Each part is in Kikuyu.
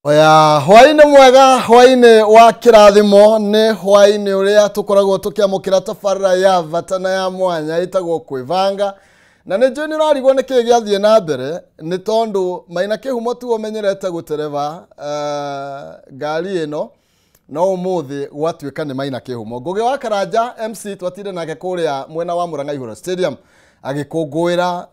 Oya, hwaĩ-inĩ mwega, hwaĩ-inĩ wa kĩrathimo, nĩ hwaĩ-inĩ ũrĩa tũkoragwo tũkĩamũkĩra tabarĩra ya bata na ya mwanya ĩtagwo kwĩbanga. Na nĩ njũĩ nĩ ũrarigwo nĩ kĩĩ gĩathiĩ na mbere, nĩ tondũ Maina Kĩhumo tiwe ũmenyerete gũtereba ngari ĩno, no ũmũthĩ gwatuĩka nĩ Maina Kĩhumo. Ngũgĩ wa Karanja MC twatinde nake kũrĩa mwena wa Murang'a Ihũra Stadium agĩkũngũĩra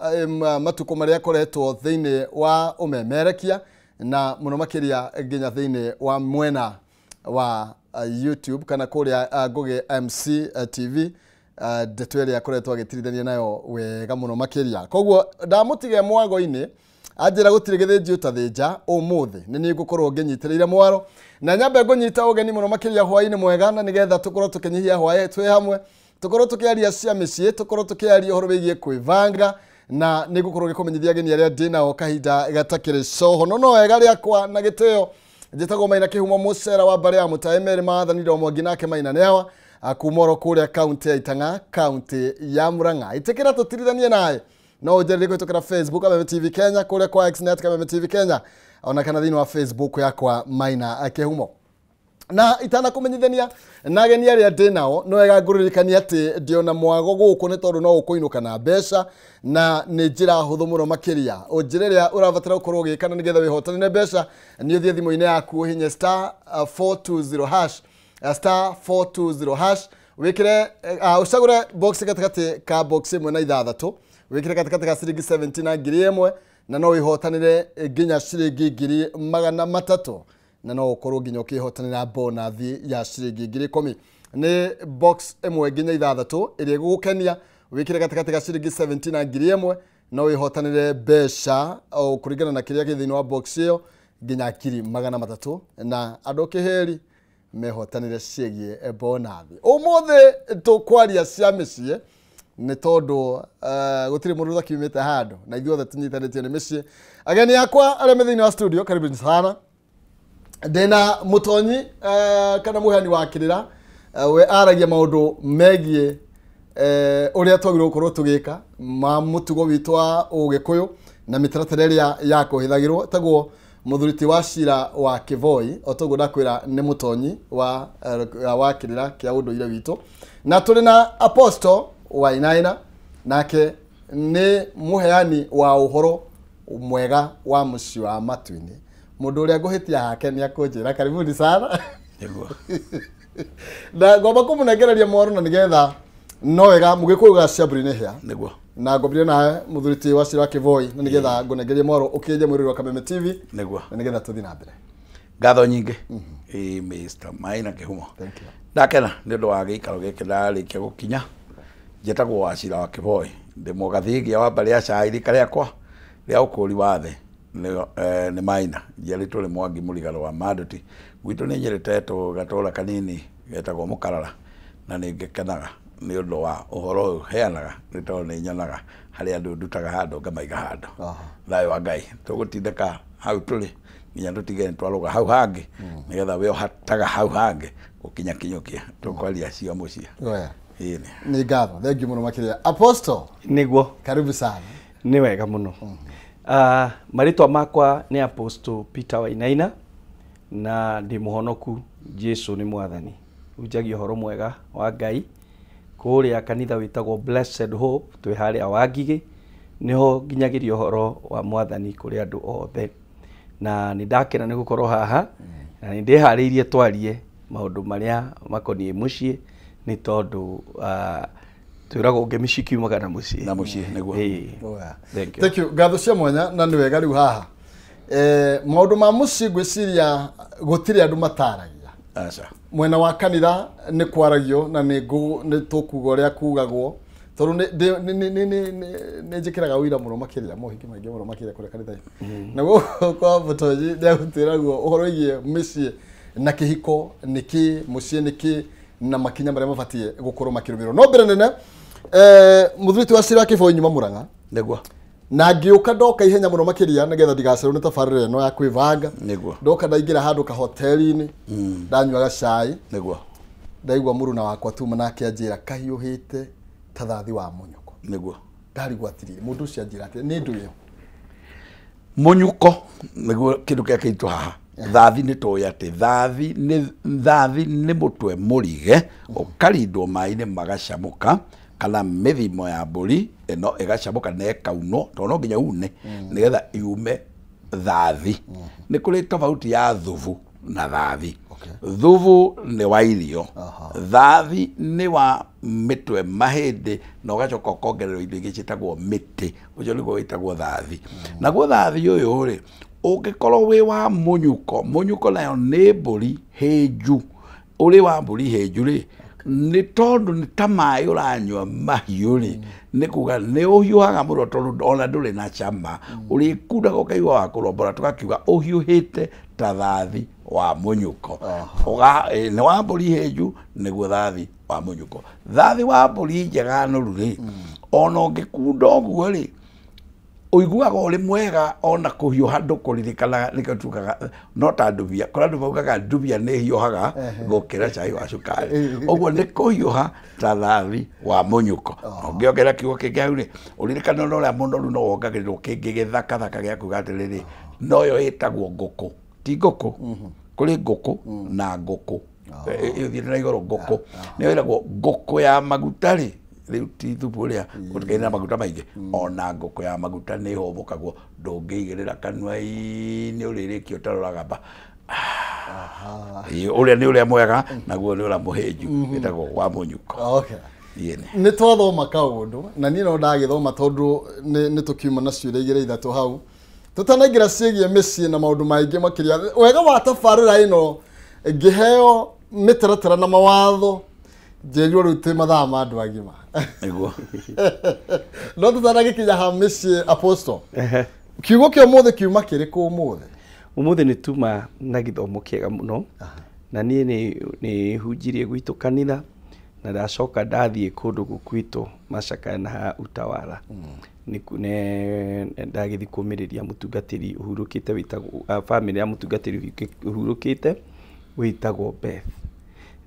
matukũ marĩa akoretwo thĩinĩ wa ũmemerekia na mũno makĩria nginya thĩinĩ wa mwena wa YouTube kana kũrĩa Ngũgĩ MC TV, ndeto ĩrĩa akoretwo agĩtirithania nayo wega mũno makĩria. Koguo ndamũtige mwago-inĩ anjĩra gũtirĩ gĩthĩnji ũtathĩnja, ũmũthĩ nĩ niĩ ngũkorwo ngĩnyitĩrĩire mwaro na nyambe ngũnyita ũgeni mũno makĩria hwaĩ-inĩ mwega, na nĩgetha tũkorwo tũkĩnyihia hwaĩ twĩ hamwe, tũkorwo tũkĩaria cia mĩciĩ, tũkorwo tũkĩaria ũhoro wĩgiĩ kwĩbanga, na nĩ ngũkorwo ngĩkũmenyithia ageni arĩa ndĩ nao kahinda gatakĩrĩ coho. No no wega rĩakwa na gĩtĩo, njĩtagwo Maina Kĩhumo, mũcera wa mbarĩ ya Mũtaĩ Meri Maathani Ndo Mwangi, nake Maina nĩ awa kuma oro kũrĩa kaunti ya Itang'a, kaunti ya Murang'a. Ĩtĩkĩra tũtirithanie naye, no ũnjarĩrie kũhĩtũkĩra Facebook Kameme TV Kenya, kũrĩa kwa X net Kameme TV Kenya, ona kana thĩinĩ wa Facebook yakwa Maina Kĩhumo. Na itanakũmenyithania na ageni arĩa ndĩ nao, no wega ngũririkania atĩ ndĩona mwago gũkũ nĩ tondũ no ũkũinũka na mbeca, na nĩ njĩra hũthũ mũno makĩria. Njĩra ĩrĩa ũrabatara gũkorwo ũgĩka na nĩgetha wĩhotanĩre mbeca nĩ ũthiĩ thimũ-inĩ yaku ũhinye star 420 hash, star 420 hash, wĩkĩre ũcagũre box gatagatĩ ka box ĩmwe na ithathatũ, wĩkĩre gatagatĩ ka ciringi 70 na 1000, na no wĩhotanĩre nginya ciringi 300,000, na no ũkorwo nginya ũkĩhotanĩra bonathi ya ciringi 10,000. Nĩ box ĩmwe nginya ithathatũ ĩrĩa ĩgũgũkenia, wĩkĩre gatagatĩ ka ciringi 70 na 1000, no wĩhotanĩre mbeca o kũringana na kĩrĩa kĩ thĩinĩ wa box ĩyo nginya 300,000, na andũ kĩheri mehotanĩre ciĩgiĩ bonathi. Ũmũthĩ tũkwaria cia mĩciĩ nĩ tondũ gũtirĩ mũndũ ũtakiumĩte handũ, na ithuothe tũnyitanĩtio nĩ mĩciĩ. Ageni akwa arĩa me thĩinĩ wa studio, karibuni sana. Ndĩna mũtonyi kana mũheani wa kĩrĩra, we aragia maũndũ megiĩ ũrĩa twagĩrĩirwo gũkorwo tũgĩka ma mũtugo witũ wa ũgĩkũyũ na mĩtaratara ĩrĩa ya kũhĩthagĩrwo, tagwo mũthuri wa Cira wa Kĩboi, o toguo ndakwĩra nĩ mũtonyi wa kĩrĩra kĩa ũndũire witũ. Na tũrĩ na Apostle Wainaina, nake nĩ mũheani wa ũhoro mwega wa mũciĩ wa matu-inĩ. Mũndũ ũrĩa ngũhĩtia hake nĩ akũnjĩra karibuni sana. Nĩguo. Na ngomba kũmũnengereria mwaro na nĩgetha no wega mũgĩkũyũ ga Ciamburi nĩ hĩa. Nĩguo. Na ngombirie nawe mũthuri wa Cira wa Kĩboi na nĩgetha ngũnengerie mwaro ũkĩnje mwĩrĩ wa Kameme TV. Nĩguo. Na nĩgetha tũthiĩ na mbere. Ngatho nyingĩ. Mr. Maina Kĩhumo. Thank you. Ndakena nĩ ũndũ wa gĩikaro gĩkĩ ndarĩkia gũkinya. Njĩtagwo wa Cira wa Kĩboi, ndĩ mũgathigia wa mbarĩ ya Cairi rĩakwa rĩa ũkũri wa thĩ nĩ Maina, njiarĩtwo nĩ Mwangi Mũrigaro wa Manduti. Gwitũ nĩ nyĩrĩtetwo gatũra kanini getagwo Mũkarara, na nĩ ngĩkenaga nĩ ũndũ wa ũhoro ũyũ heanaga, nĩ tondũ nĩ nyonaga harĩa andũ ndutaga handũ ngamaiga handũ. Thayũ wa Ngai, tũgũtindĩka hau tũrĩ nginya tũtige nĩ twarũga hau hangĩ, nĩgetha we ũhataga hau hangĩ gũkinya kinyũkia tũkwaria cia mũciĩ. Ĩĩ. Nĩ ngatho, thank you mũno makĩria. Apostle. Nĩguo. Karibu sana. Nĩ wega mũno. Marĩtwa makwa nĩ Apostle Peter Wainaina, na ndĩ mũhonoku, Jesu nĩ mwathani. Hunjagia ũhoro mwega wa Ngai kũrĩa kanitha wĩtagwo Blessed Hope, twĩ harĩa Wangigĩ, nĩho nginyagĩria ũhoro wa mwathani kũrĩ andũ othe. Na nĩ ndakena nĩ gũkorwo haha, na nĩ ndĩharĩirie twarie maũndũ marĩa makoniĩ mũciĩ, nĩ tondũ twĩragwo ngemi cikiumaga na mũciĩ. Na mũciĩ, nĩguo. Thank you. Thank you. Ngatho cia mwanya na nĩ wega rĩu haha. Maũndũ ma mũciĩ ngwĩciria gũtirĩ andũ mataragia. Aca. Mwena wa kanitha nĩ kwaragio na nĩ tũkuga ũrĩa kugagwo, tondũ nĩ njĩkĩraga ũira mũno makĩria, mohiki maingĩ mũno makĩria kũrĩa kanitha-inĩ. Na gũkũ kwa mũtonyi nĩ agũtwĩragwo ũhoro wĩgiĩ mĩciĩ na kĩhiko nĩ kĩ, mũciĩ nĩ kĩ, na makinya marĩa mabatiĩ gũkorwo makĩrũmĩrĩrwo. No mbere nene, mũthuri wa Cira wa Kĩboi nyuma Murang'a. Nĩguo. Na ngĩũka ndoka ihenya mũno makĩria nĩgetha ndigacerwo nĩ tabarĩra ĩno ya kwĩbanga. Nĩguo. Ndoka ndaingĩra handũ kahoteli-inĩ, ndanyuaga cai. Nĩguo. Ndaigua mũruna wakwa tuma nake anjĩra kahiũhĩte ta thathi wa mũnyuko. Nĩguo. Ndarigwo atĩrĩrĩ, mũndũ ũcio anjĩra atĩ nĩ ndũ ĩyo. Mũnyuko nĩguo kĩndũ kĩrĩa kĩritũ haha. Thathi nĩ tũĩ atĩ thathi nĩ mũtwe mũrige ũkarindwo maĩ-inĩ magacamũka, kana mĩthimo ya mbũri ĩno ĩgacamũka na ĩkaunwo, tondũ no nginya une nĩgetha yume thathi. Nĩ kũrĩ tofauti ya thubu na thathi. Thubu nĩ wa irio, thathi nĩ wa mĩtwe mahĩndĩ, na ũgacoka ũkongererwo indo ingĩ ciĩtagwo mĩtĩ, ũcio nĩguo wĩtagwo thathi. Naguo thathi ũyũ rĩ, ũngĩkorwo wĩ wa mũnyuko, mũnyuko nayo nĩ mbũri hĩnju, ũrĩ wa mbũri hĩnju rĩ, nĩ tondũ nĩ ta maĩ ũranyua mahiũ rĩ, nĩ kuga nĩ ũhiũhaga mũno tondũ ona ndũrĩ na cama, ũrĩkundaga ũkaigua wa kũrombora, tũgakiuga ũhiũhĩte ta thathi wa mũnyuko. Nĩ wa mbũri hĩnju nĩguo thathi wa mũnyuko. Thathi wa mbũri njega noru rĩ, ona ũngĩkunda ũguo rĩ, ũiguaga ũrĩ mwega ona kũhiũha ndũkũririkanaga, nĩkĩo tugaga no ta ndubia, kũrĩa andũ maugaga ndubia nĩ hiũhaga gũkĩra cai wa cukari, ũguo nĩ kũhiũha ta thathi wa mũnyuko. Ũngĩongerera kiugo kĩngĩ hau rĩ, ũririkane ona ũrĩa mũnoru no wongagĩrĩrwo kĩngĩ gĩthakathaka gĩa kuga atĩrĩrĩ, noyo ĩtagwo ngũkũ, ti ngũkũ, kũrĩ ngũkũ na ngũkũ ĩthiĩte na igũrũ, ngũkũ nĩyo ĩragwo ngũkũ ya maguta rĩ, rĩu ti thubu ũrĩa ũtikaine na maguta maingĩ, ona ngũkũ ya maguta nĩ ĩhũmũkagwo, ndũngĩigĩrĩra kanua-inĩ ũrĩrĩkia ũtaroraga mba. Ũrĩa nĩ ũrĩa mwega, naguo nĩ ũrĩa mũhĩnju wĩtagwo wa mũnyuko. Nĩ twathoma kaũndũ na niĩ no ndagĩthoma tondũ nĩ tũkiuma na ciũria igĩrĩ ithatũ hau tũtanaingĩra ciĩgiĩ mĩciĩ na maũndũ maingĩ makĩria. Wega wa tabarĩra ĩno ngĩheo mĩtaratara na mawatho njĩrirwo rĩu twĩ mathaa ma andũ agima. Nĩguo. No tũtanagĩkinya ha mĩciĩ, Apostle, kiugo kĩa ũmũthĩ kiuma kĩrĩkũ ũmũthĩ? Ũmũthĩ nĩ tuma na gĩthomo kĩega mũno, na niĩ nĩ hunjirie gwitũ kanitha, na ndacoka ndathiĩ kũndũ gũkwitũ Macakaya na Utawala. Ndagĩthiĩ kũmĩrĩria mũtungatĩri ũhurũkĩte wĩtagwo bamĩrĩ ya mũtungatĩri ũhurũkĩte wĩtagwo Beth.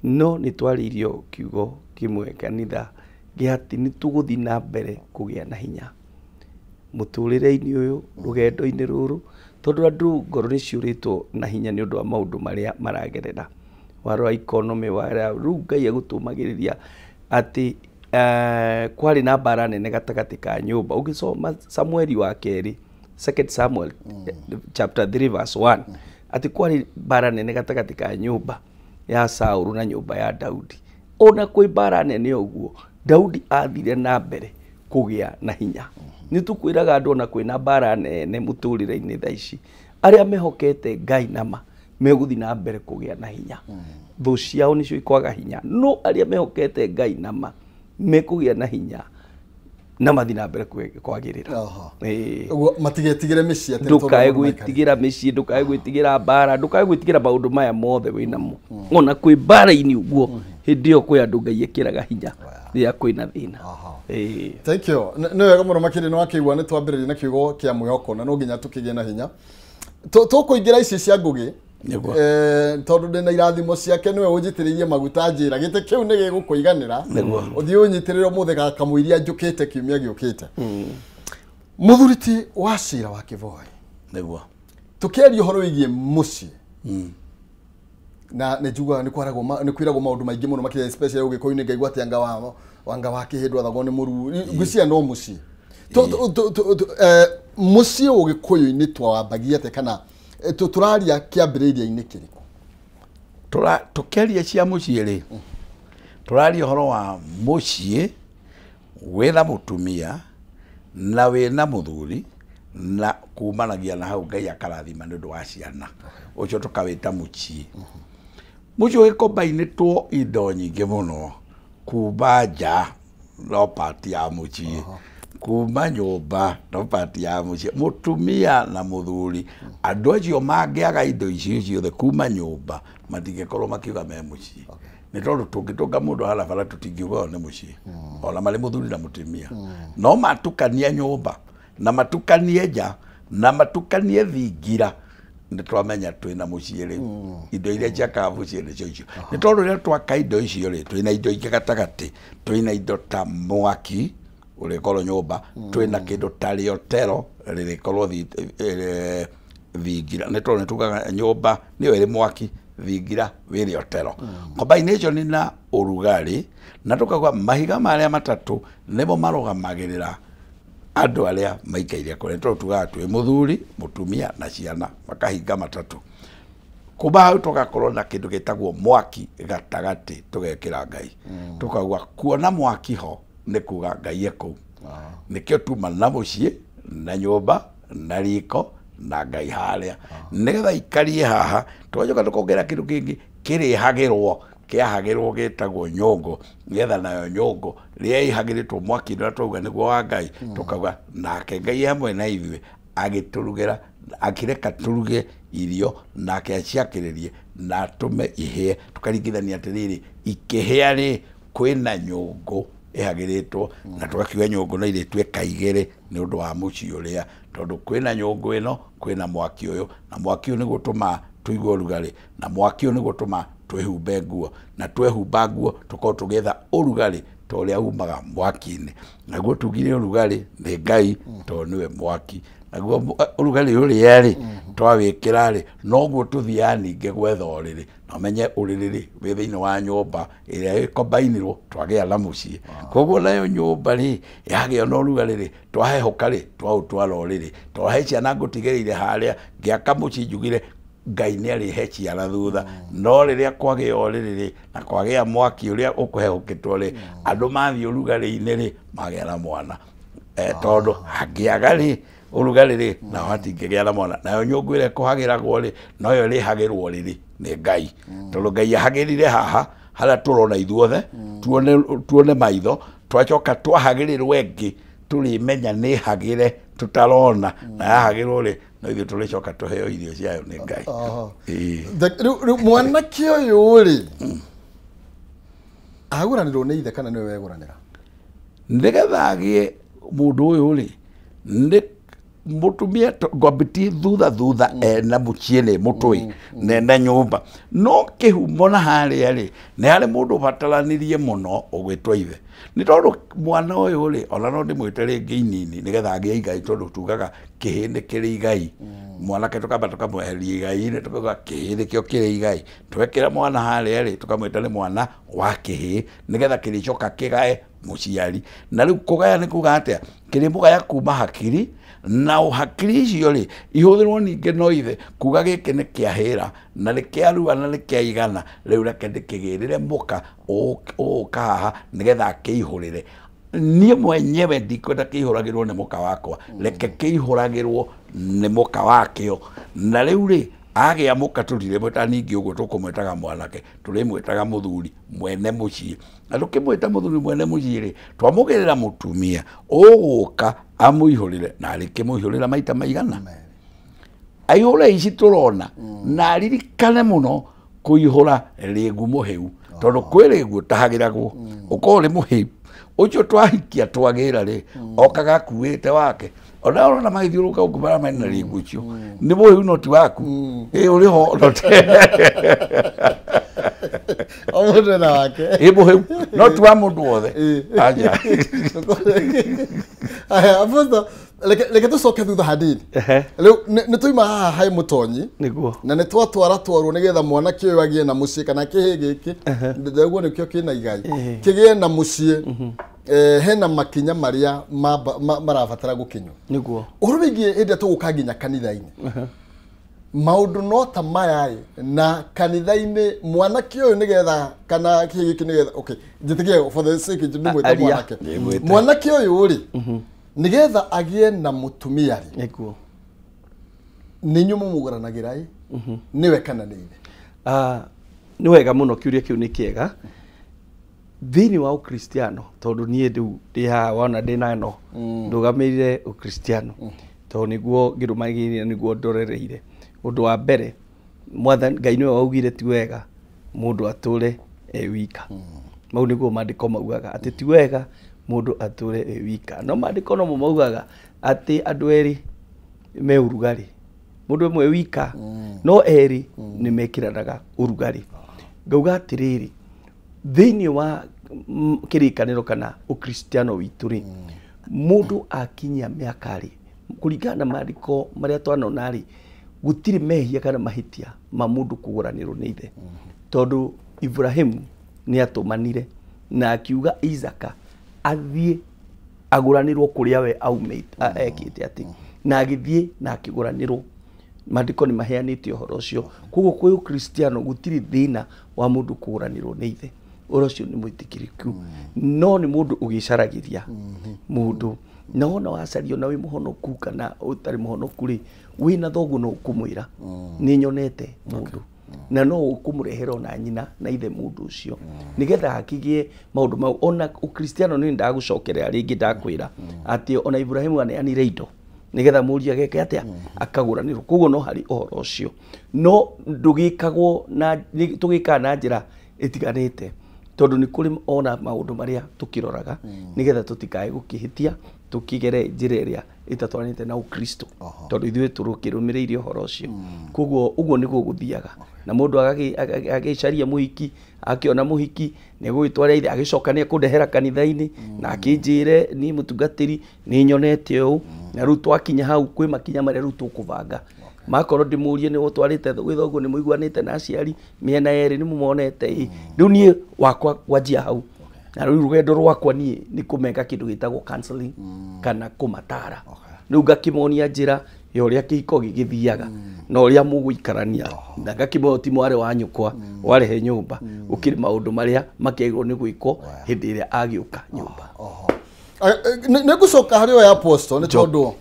No nĩ twarĩirio kiugo kĩmwe kanitha gĩa atĩ nĩ tũgũthiĩ na mbere kũgĩa na hinya mũtũrĩre-inĩ ũyũ, rũgendo-inĩ rũrũ, tondũ andũ ngoro nĩ ciũrĩtwo na hinya nĩ ũndũ wa maũndũ marĩa maragerera, warora economy, warora rĩu Ngai agũtũmagĩrĩria atĩ kwarĩ na mbara nene gatagatĩ ka nyũmba. Ũngĩsoma Samueli wa kerĩ, 2 Samuel chapter 3 verse 1, atĩ kwarĩ mbara nene gatagatĩ ka nyũmba ya Saũlũ na nyũmba ya Daudi. Ona kwĩ mbara nene ũguo, Daudi athire na mbere kũgĩa na hinya. Nĩ tũkwĩraga andũ ona kwĩna mbara nene mũtũrĩre-inĩ thaa ici, arĩa mehokete Ngai nama megũthiĩ na mbere kũgĩa na hinya. Thũ ciao nĩcio ikwaga hinya, no arĩa mehokete Ngai nama mekũgĩa na hinya na mathiĩ na mbere kwagĩrĩra. Ũguo matigetigĩre mĩciĩ, ndũkae gwĩtigĩra mĩciĩ, ndũkae gwĩtigĩra mbara, ndũkae gwĩtigĩra maũndũ maya mothe wĩnamo. Ona kwĩ mbara-inĩ ũguo, hĩndĩ ĩyo kwĩ andũ Ngai ekĩraga hinya rĩrĩa kwĩna thĩna. Thank you. Nĩ wega mũno makĩria nĩ wakĩigua nĩ twambĩrĩria na kiugo kĩa mwĩhoko na no nginya tũkĩgĩe na hinya. Tũkũingĩra ici cia Ngũgĩ, tondũ ndĩna irathimo ciake, nĩwe ũnjitĩrĩirie maguta njĩra gĩtĩ kĩu nĩ gĩgũkũiganĩra, ũthiĩ ũnyitĩrĩre ũmũthĩ gakamũiria njũkĩte kiumia gĩũkĩte. Mũthuri ti wa Cira wa Kĩboi, nĩguo tũkĩaria ũhoro wĩgiĩ mũciĩ, na nĩ njiguaga nĩ kwaragwo nĩ kwĩragwo maũndũ maingĩ mũno makĩria especially ũgĩkũyũ-inĩ, ngaigua atĩ anga wa kĩhĩndũ athagwo nĩ mũru, ngwĩciria no mũciĩ. Mũciĩ ũgĩkũyũ-inĩ twawambagia atĩa, kana tũraria kĩambĩrĩria-inĩ kĩrĩkũ? Tũkĩaria cia mũciĩ rĩ, tũraria ũhoro wa mũciĩ wĩna mũtumia na wĩna mũthuri, na kumanagia na hau Ngai akarathima nĩ ũndũ wa ciana, ũcio tũkawĩta mũciĩ. Mũciĩ ũgĩkombainĩtwo indo nyingĩ mũno, kuma nja no part ya mũciĩ, kuma nyũmba no part ya mũciĩ, mũtumia na mũthuri, andũ acio mangĩaga indo icio ciothe kuma nyũmba matingĩkorwo makiuga me mũciĩ. Nĩ tondũ tũngĩtũnga mũndũ barabara tũtingiuga ũyũ nĩ mũciĩ, ona marĩ mũthuri na mũtumia. No matukanie nyũmba na matukanie nja na matukanie thingira, nĩ twamenya twĩna mũciĩ rĩu. Indo iria ciakaga mũciĩ nĩcio icio. Nĩ tondũ rĩrĩa twaka indo icio rĩ, twĩna indo ingĩ gatagatĩ, twĩna indo ta mwaki ũrĩkorwo nyũmba, twĩna kĩndũ ta rĩotero rĩrĩkorwo thingira nĩ tondũ nĩ tugaga nyũmba nĩyo ĩrĩ mwaki thingira wĩrĩ otero. Combination na ũrugarĩ na tukauga mahiga marĩa matatũ nĩmo marũgamagĩrĩra andũ arĩa maikaire kũrĩa tondũ tugaga twĩ mũthuri mũtumia na ciana makahinga matatũ. Kuma hau tũgakorwo na kĩndũ gĩtagwo mwaki gatagatĩ tũgekĩra Ngai. Tukauga kuona mwaki ho nĩ kuga Ngai e kũu. Nĩkĩo tuma na mũciĩ na nyũmba na riko na Ngai harĩa nĩgetha ikarie haha tũgacoka tũkongera kĩndũ kĩngĩ kĩrĩhagĩrwo kĩahagĩrwo gĩtagwo nyũngũ nĩgetha nayo nyũngũ rĩrĩa ĩhagĩrĩtwo mwaki ũrĩa twauga nĩguo wa Ngai tũkauga nake Ngai hamwe na ithuĩ agĩtũrugĩra akĩreka tũruge irio nake aciakĩrĩrie na atũme ihĩe tũkaringithania atĩrĩrĩ ikĩhĩa rĩ kwĩna nyũngũ ĩhagĩrĩtwo na tũgakiuga nyũngũ no irĩtuĩka igĩrĩ nĩ ũndũ wa mũciĩ ũrĩa tondũ kwĩna nyũngũ ĩno kwĩna mwaki ũyũ na mwaki ũyũ nĩguo ũtũmaga tũigue ũrugarĩ na mwaki ũyũ nĩguo ũtũmaga twĩhumbe nguo na twehumba nguo tũkorwo tũgĩetha ũrugarĩ ta ũrĩa umaga mwaki-inĩ naguo tugire ũrugarĩ nĩ Ngai tondũ nĩwe mwaki naguo ũrugarĩ ũrĩa rĩ twawĩkĩra rĩ noguo tũthiaga ningĩ gwetha ũrĩrĩ na ũmenye ũrĩrĩ rĩ wĩ thĩinĩ wa nyũmba ĩrĩa ĩkombainirwo twagĩa na mũciĩ koguo nayo nyũmba rĩ yagĩa na ũrugarĩ rĩ twahehũka rĩ twaũtwara ũrĩrĩ twahe ciana ngũtigĩrĩire harĩa ngĩaka mũciĩ njugire Ngai nĩ arĩhe ciana thutha no rĩrĩa kwagĩa ũrĩrĩ rĩ na kwagĩa mwaki ũrĩa ũkũhehũkĩtwo rĩ andũ mathiĩ ũrugarĩ-inĩ rĩ magĩa na mwana tondũ hangĩaga rĩ ũrugarĩ rĩ nao hatingĩgĩa na mwana nayo nyũngũ ĩrĩa ĩkũhagĩragwo rĩ noyo ĩrĩhagĩrwo ũrĩrĩ nĩ Ngai tondũ Ngai ahagĩrire haha harĩa tũrona ithuothe tuone maitho twacoka twahagĩrĩrwo ĩngĩ tũrĩmenya nĩ hagĩre tũtarona na yahagĩrwo rĩ no ithuĩ tũrĩcoka tũheo irio ciayo nĩ Ngai. Rĩu mwanake ũyũ rĩ agũranĩrwo nĩ ithe kana nĩwe wegũranĩra nĩgetha agĩe mũndũ ũyũ rĩ nĩ mũtumia ngwambĩtie thutha thutha ena mũciĩ nĩ mũtũi na ena nyũmba no kĩhumo na harĩa rĩ nĩ harĩ mũndũ ũbataranirie mũno ũgwĩtwo ithe nĩ tondũ mwana ũyũ rĩ ona no ndĩmwĩte rĩngĩ inini nĩgetha agĩe igai tondũ tugaga kĩhĩ nĩ kĩrĩ igai mwanake tũkamba tũkamweheria igai-inĩ tũkauga kĩhĩ nĩkĩo kĩrĩ igai twekĩra mwana harĩa rĩ tũkamwĩta nĩ mwana wa kĩhĩ nĩgetha kĩrĩcoka kĩgae mũciari na rĩu kũgaya nĩ kuga atĩa kĩrĩmũgaya kuma hakiri na hakiri icio rĩ ihũthĩrwo ningĩ no ithe kuga gĩkĩ nĩ kĩahĩra na nĩ kĩarua na nĩ kĩaigana rĩu reke ndĩkĩgĩrĩre mũka ũũka haha nĩgetha akĩihũrĩre niĩ mwenyewe ndikwenda kĩihũragĩrwo nĩ mũka wakwa reke kĩihũragĩrwo nĩ mũka wakĩo na rĩu rĩ agĩa mũka tũtirĩmwĩta ningĩ ũguo tũkũmwĩtaga mwanake tũrĩmwĩtaga mũthuri mwene mũciĩ na tũkĩmwĩta mũthuri mwene mũciĩ rĩ twamũgĩrĩra mũtumia ũgũka amũihũrĩre na arĩkĩmũihũrĩra maita maigana aihũre ici tũrona na aririkane mũno kũihũra rĩngu mũhĩu tondũ kwĩ rĩngu ũtahagĩragwo ũkorwo ũrĩ mũhĩu ũcio twahikia twagĩra rĩ okaga akuĩte wake ona ũrona magĩthiũrũrũka gũkũ barabara-inĩ na rĩngu ũcio nĩ mũhĩu no ti waku ĩ ũrĩ ho no ti o mũndũ ena wake ĩ mũhĩu no ti wa mũndũ wothe aja. Aya Apostle reke tũcoke thutha hanini rĩu nĩ twauma haha he mũtonyi nĩguo na nĩ twatwara twarwo nĩgetha mwanake ũyũ agĩe na mũciĩ kana kĩhĩ gĩkĩ ndĩguo nĩkĩo kĩna igai kĩgĩe na mũciĩ hena makinya marĩa marabatara gũkinywo nĩguo ũhoro wĩgiĩ hĩndĩ ĩrĩa tũgũka nginya kanitha-inĩ maũndũ no ta maya ĩ na kanitha-inĩ mwanake ũyũ nĩgetha kana kĩhĩ gĩkĩ nĩgetha okay njĩtĩkie for the sake ndĩmwĩte mwanake mwanake ũyũ rĩ nĩgetha agĩe na mũtumia rĩ nĩguo nĩ inyuĩ mũmũgũranagĩra ĩ nĩwe kana nĩ ithe? Nĩ wega mũno kĩũria kĩu nĩ kĩega thĩinĩ wa ũkristiano tondũ niĩ rĩu ndĩ haha wona ndĩ na ĩno ndũgamĩrĩire ũkristiano tondũ nĩguo ngĩrũmagĩrĩra nĩguo ndorereire ũndũ wa mbere mwathani Ngai nĩwe waugire ti wega mũndũ atũre e wika mau nĩguo maandĩko maugaga atĩ ti wega mũndũ atũre e wika no maandĩko nomo maugaga atĩ andũ erĩ me ũrugarĩ mũndũ ũmwe wika no erĩ nĩ mekĩranaga ũrugarĩ ngauga atĩrĩrĩ thĩinĩ wa kĩrĩkanĩro kana ũkristiano witũ rĩ mũndũ akinyia mĩaka rĩ kũringana na maandĩko marĩa twanona rĩ Gũtirĩ mehia kana mahĩtia ma mũndũ kũgũranĩrwo nĩ ithe. Tondũ Ibrahimu nĩ atũmanire na akiuga Isaka athiĩ agũranĩrwo kũrĩa we aumĩte ekĩte atĩ na agĩthiĩ na akĩgũranĩrwo. Maandĩko nĩ maheanĩte ũhoro ũcio. Koguo kwĩ Ũkristiano gũtirĩ thĩna wa mũndũ kũgũranĩrwo nĩ ithe. Ũhoro ũcio nĩ mwĩtĩkĩrĩku. No nĩ mũndũ ũgĩcaragĩria mũndũ. Na wona wacario na wĩ mũhonoku kana ũtarĩ mũhonoku rĩ, wĩna thoguo no ũkũmwĩra nĩ nyonete mũndũ. Na no ũkũmũrehera ona nyina na ithe mũndũ ũcio. Nĩgetha hakĩgĩe maũndũ mau. Ona Ũkristiano nĩ ndagũcokerera rĩngĩ ndakwĩra atĩ ona Ibrahimu aneanire indo nĩgetha mũriũ ageke atĩa akagũranĩrwo. Koguo no harĩ ũhoro ũcio. No ndũgĩkagwo na tũgĩkaga na njĩra ĩtiganĩte. Tondũ nĩ kũrĩ ona maũndũ marĩa tũkĩroraga nĩgetha tũtikae gũkĩhĩtia tũkĩgere njĩra ĩrĩa ĩtatwaranĩte na Ũkristo. Tondũ ithuĩ tũrũkĩrũmĩrĩire ũhoro ũcio. Koguo ũguo nĩguo gũthiaga. Na mũndũ agĩcaria mũhiki, akĩona mũhiki, nĩ egũgĩtwara ithe, agĩcoka nĩ ekũndehera kanitha-inĩ, na akĩnjĩre niĩ mũtungatĩri nĩ nyonete ũũ, na rĩu twakinya hau kwĩ makinya marĩa rĩu tũkũbanga. Makorwo ndĩmũrie nĩ ũtwarĩte gwĩ thoguo nĩ mũiguanĩte na aciari mĩena yerĩ nĩ mũmonete ĩ. Rĩu niĩ wakwa kwanjia hau. Na rĩu rũgendo rwakwa niĩ nĩ kũmeka kĩndũ gĩtagwo counseling kana kũmatara. Rĩu ngakĩmonia njĩra ya ũrĩa kĩhiko gĩgĩthiaga na ũrĩa mũgũikarania. Na ngakĩmonia ti mwarĩ wa nyũkwa warehe nyũmba, gũkĩrĩ maũndũ marĩa makĩagĩrĩirwo nĩ gwĩkwo hĩndĩ ĩrĩa agĩũka nyũmba. Nĩ ngũcoka harĩ oya apostle nĩ tondũ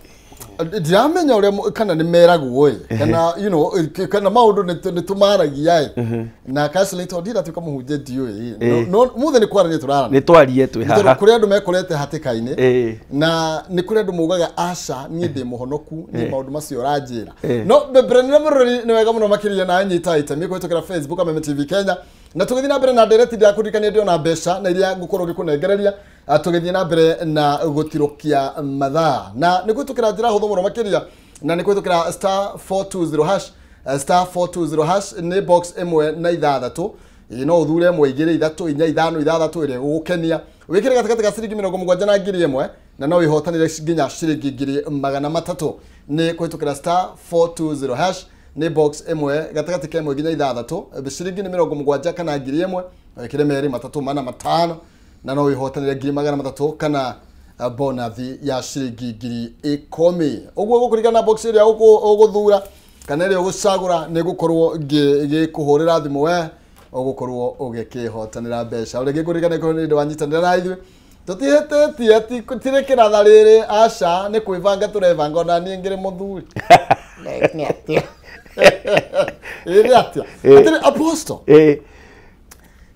ndiramenya ũrĩa kana nĩ meragwo ĩ, kana you know kana maũndũ nĩ tũmaragia ĩ. Na counseling tondũ ndiratuĩka mũhunjia ndiũĩ. No mũthĩ nĩ kwaranĩria tũrarania. Nĩ twarie twĩ haha. Tondũ kũrĩ andũ mekorete hatĩka-inĩ na nĩ kũrĩ andũ maugaga aca niĩ ndĩ mũhonoku niĩ maũndũ macio ũranjĩra. No mbere na mũrori nĩ wega mũno makĩria na anyita itemi kũhĩtũkĩra Facebook Kameme TV Kenya. Na tũgĩthiĩ na mbere na ndereti ndĩrakũririkania ndĩona mbeca na iria ngũkorwo ngĩkũnengereria tũgĩthiĩ na mbere na gũtirũkia mathaa. Na nĩ kũhĩtũkĩra njĩra hũthũ mũno makĩria na nĩ kũhĩtũkĩra *420# *420# nĩ box 1 na 6. No ũthure 1 2 3 4 5 6 ĩrĩa ĩgũgũkenia. Wĩkĩre gatagatĩ ka ciringi 70 na 1000 na no wĩhotanĩre nginya ciringi 300 nĩ kũhĩtũkĩra *420# nĩ box 1 gatagatĩ ka 1 nginya 6 ciringi nĩ 70 kana 1000 wĩkĩre 2 3 4 5 na no wĩhotanĩre 300 kana bonathi ya ciringi 10,000. Ũguo gũkũringana na box ĩrĩa ũgũthura kana ĩrĩa ũgũcagũra nĩ gũkorwo ngĩkũhũrĩra thimũ we ũgũkorwo ũgĩkĩhotanĩra mbeca. Ũrĩa ngĩkũririkana korwo nĩ wanyitanĩra na ithuĩ tũtihĩtĩtie tirĩ kĩratha rĩrĩ aca nĩ kwĩbanga tũrebanga ona niĩ ngĩrĩ mũthuri. Nĩ atĩa? Ĩ atĩa? Atĩrĩ apostle.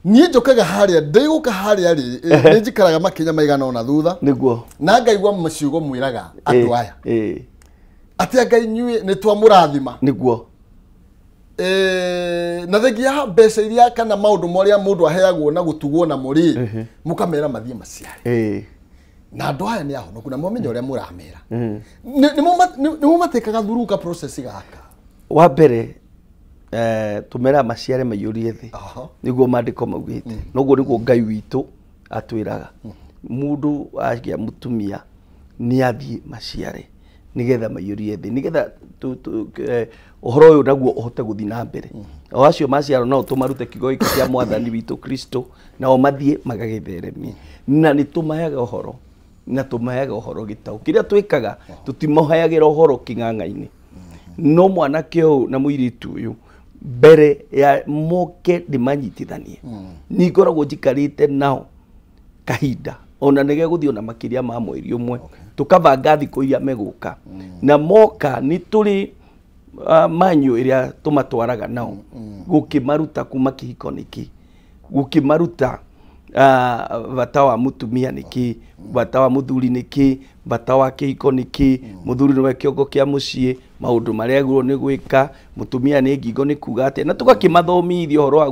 Niĩ njũkaga harĩa ndĩgũka harĩa rĩ nĩ njikaraga makinya maigana ona thutha nĩguo na ngaigua maciugo mwĩraga andũ aya atĩ Ngai inyuĩ nĩ twamũrathima nĩguo na thengia mbeca iria kana maũndũ marĩa mũndũ aheagwo na gũtugwo namo rĩ mũkamera mathiĩ maciare na andũ aya nĩ ahonoku na mwamenya ũrĩa mũramera nĩ mũmatĩkaga thuruka process gaka. Wa mbere tumera maciare maiyũrie thĩ nĩguo maandĩko maugĩte noguo nĩguo Ngai witũ atwĩraga mũndũ agĩa mũtumia nĩ athiĩ maciare nĩgetha maiyũrie thĩ nĩgetha ũhoro ũyũ naguo ũhote gũthiĩ na mbere. O acio maciaro no tũmarute kiugo gĩkĩ kĩa mwathani witũ Kristo nao mathiĩ magagĩtheremie. Na nĩ tũmaheaga ũhoro na tũmaheaga ũhoro gĩtaũ kĩrĩa twĩkaga tũtimoheagĩra ũhoro kĩng'ang'a-inĩ. No mwanake ũyũ na mũirĩtu ũyũ mbere ya moke ndĩmanyitithanie nĩ ngoragwo njikarĩte nao kahinda ona nĩ gegũthiĩ ona makĩria ma mweri ũmwe tũkabanga thikũ iria megũka na moka nĩ tũrĩ manyu ĩrĩa tũmatwaraga nao gũkĩmaruta kuma kĩhiko nĩkĩ gũkĩmaruta bata wa mũtumia nĩkĩ bata wa mũthuri nĩkĩ bata wa kĩhiko nĩkĩ mũthuri nĩwe kĩongo kĩa mũciĩ maũndũ marĩa agĩrĩirwo nĩ gwĩka mũtumia nĩ ngingo nĩ kuga atĩa na tũgakĩmathomithia ũhoro wa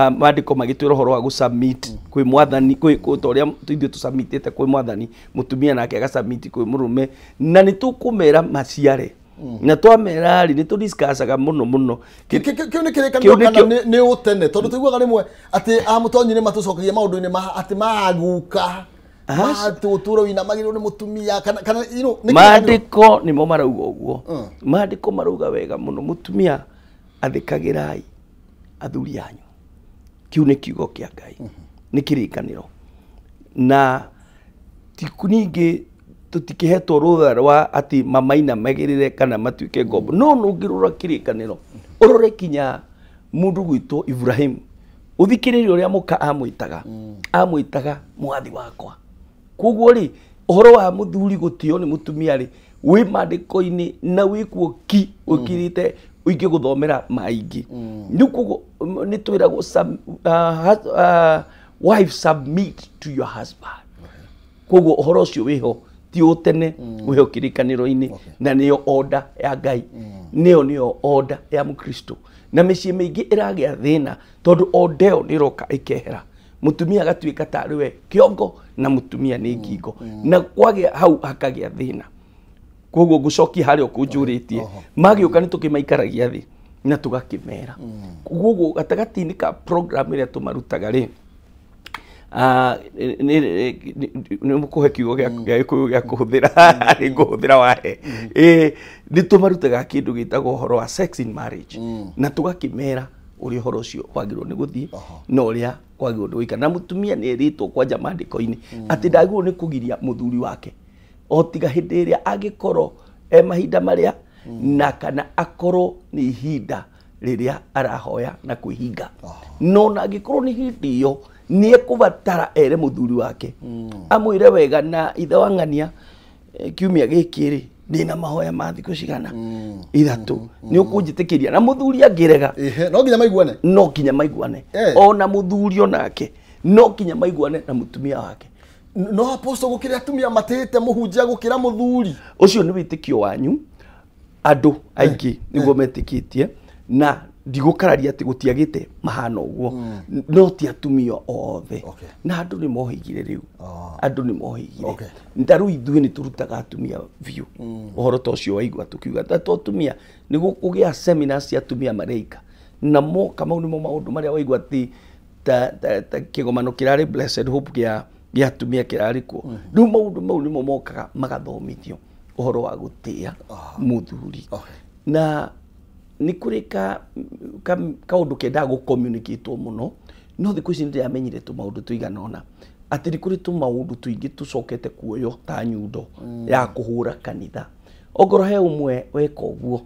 maandĩko magĩtwĩra ũhoro wa gũsubmit kwĩ mwathani kwĩ ta ũrĩa ithuĩ tũsubmitĩte kwĩ mwathani mũtumia nake agasubmit kwĩ mũrũme na nĩ tũkũmera maciare na twamera rĩ nĩ tũdiscussaga mũno mũno. Kĩu nĩ kĩrĩkanĩro kana nĩ ũtene tondũ tũiguaga rĩmwe atĩ amũtonyi nĩ matũcokagia maũndũ-inĩ ma atĩ maguka Matũtũra wĩinamagĩrĩrwo nĩ mũtumia kana you know, maandĩko nĩmo marauga ũguo. Maandĩko marauga wega mũno, mũtumia athĩkagĩrai athuri anyu. Kĩu nĩ kiugo kĩa Ngai, nĩ kĩrĩkanĩro. Na ningĩ tũtikĩhetwo rũtha rwa atĩ mamainamagĩrĩre kana matuĩke ngombo. No nũngĩrora kĩrĩkanĩro, ũrore kinya mũndũ gwĩtwo Ibrahim, ũthikĩrĩrie ũrĩa mũka amwĩtaga, amwĩtaga mwathi wakwa. Koguo rĩ, ũhoro wa mũthuri gũtĩo nĩ mũtumia rĩ, wĩ maandĩko-inĩ na wĩ kuo ki ũkirĩte ingĩgũthomera maingĩ. Rĩu koguo nĩ twĩragwo wife submit to your husband. Koguo ũhoro ũcio wĩho ti ũtene, wĩho kĩrĩkanĩro-inĩ, na nĩyo order ya Ngai, nĩyo order ya Mũkristo. Na mĩciĩ mĩingĩ ĩragĩa thĩna tondũ order ĩyo nĩ ĩroka ĩkehera, mũtumia agatuĩka tarĩ we kĩongo na mũtumia nĩ ngingo, na kwagĩa hau hakagĩa thĩna. Koguo ngũcokia harĩa ũkũnjũrĩtie, magĩũka nĩ tũkĩmaikaragia thĩ na tũgakĩmera. Koguo gatagatĩ-inĩ ka program ĩrĩa tũmarutaga rĩ, nĩ mũkũhe kiugo gĩa Gĩkũyũ gĩa kũhũthĩra, nĩ ngũhũthĩra wahe. Nĩ tũmarutaga kĩndũ gĩtagwo ũhoro wa sex in marriage, na tũgakĩmera ũrĩa ũhoro ũcio kwagĩrĩirwo nĩ gũthiĩ na ũrĩa kwagĩrĩirwo nĩ gũikara. Na mũtumia nĩ erĩtwo kwanja maandĩko-inĩ atĩ ndagĩrĩirwo nĩ kũgiria mũthuri wake o tiga hĩndĩ ĩrĩa angĩkorwo e mahinda marĩa na kana akorwo nĩ ihinda rĩrĩa arahoya na kwĩhinga. No na angĩkorwo nĩ hĩndĩ ĩyo nĩ ekũbatara ere mũthuri wake, amwĩre wega, na ithe wa ng'ania, kiumia gĩkĩ rĩ ndĩna mahoya ma thikũ cigana 3, nĩ ũkũnjĩtĩkĩria. Na mũthuri angĩrega, no nginya maiguane, no nginya maiguane. Ona mũthuri onake no nginya maiguane na mũtumia wake. No apostle, gũkĩrĩ atumia matĩĩte mũhunjia gũkĩra mũthuri. Ũcio nĩ wĩtĩkio wanyu, andũ aingĩ nĩguo metĩkĩtie, na ndigũkararia atĩ gũtiagĩte mahana ũguo, no ti atumia othe. Na andũ nĩ mohĩgire rĩu, andũ nĩ mohĩgire. Ta rĩu ithuĩ nĩ tũrutaga atumia biũ ũhoro ta ũcio waigua tũkiuga ta to atumia nĩ gũkũgĩa seminars cia atumia mareika, na moka mau nĩmo maũndũ marĩa waigua atĩ ta kĩgomano kĩrarĩ Blessed Hope gĩa atumia kĩrarĩ kuo. Rĩu maũndũ mau nĩmo mokaga magathomithio ũhoro wa gũtĩa mũthuri. Na nĩ kũrĩ kaũndũ kendaga gũ-communicate mũno, no thikũ ici nĩndĩramenyire tũmaũndũ tũigana ũna atĩ nĩ kũrĩ tũmaũndũ tũingĩ tũcokete kuoywo ta nyundo ya kũhũra kanitha. Ongorwo he ũmwe weka ũguo,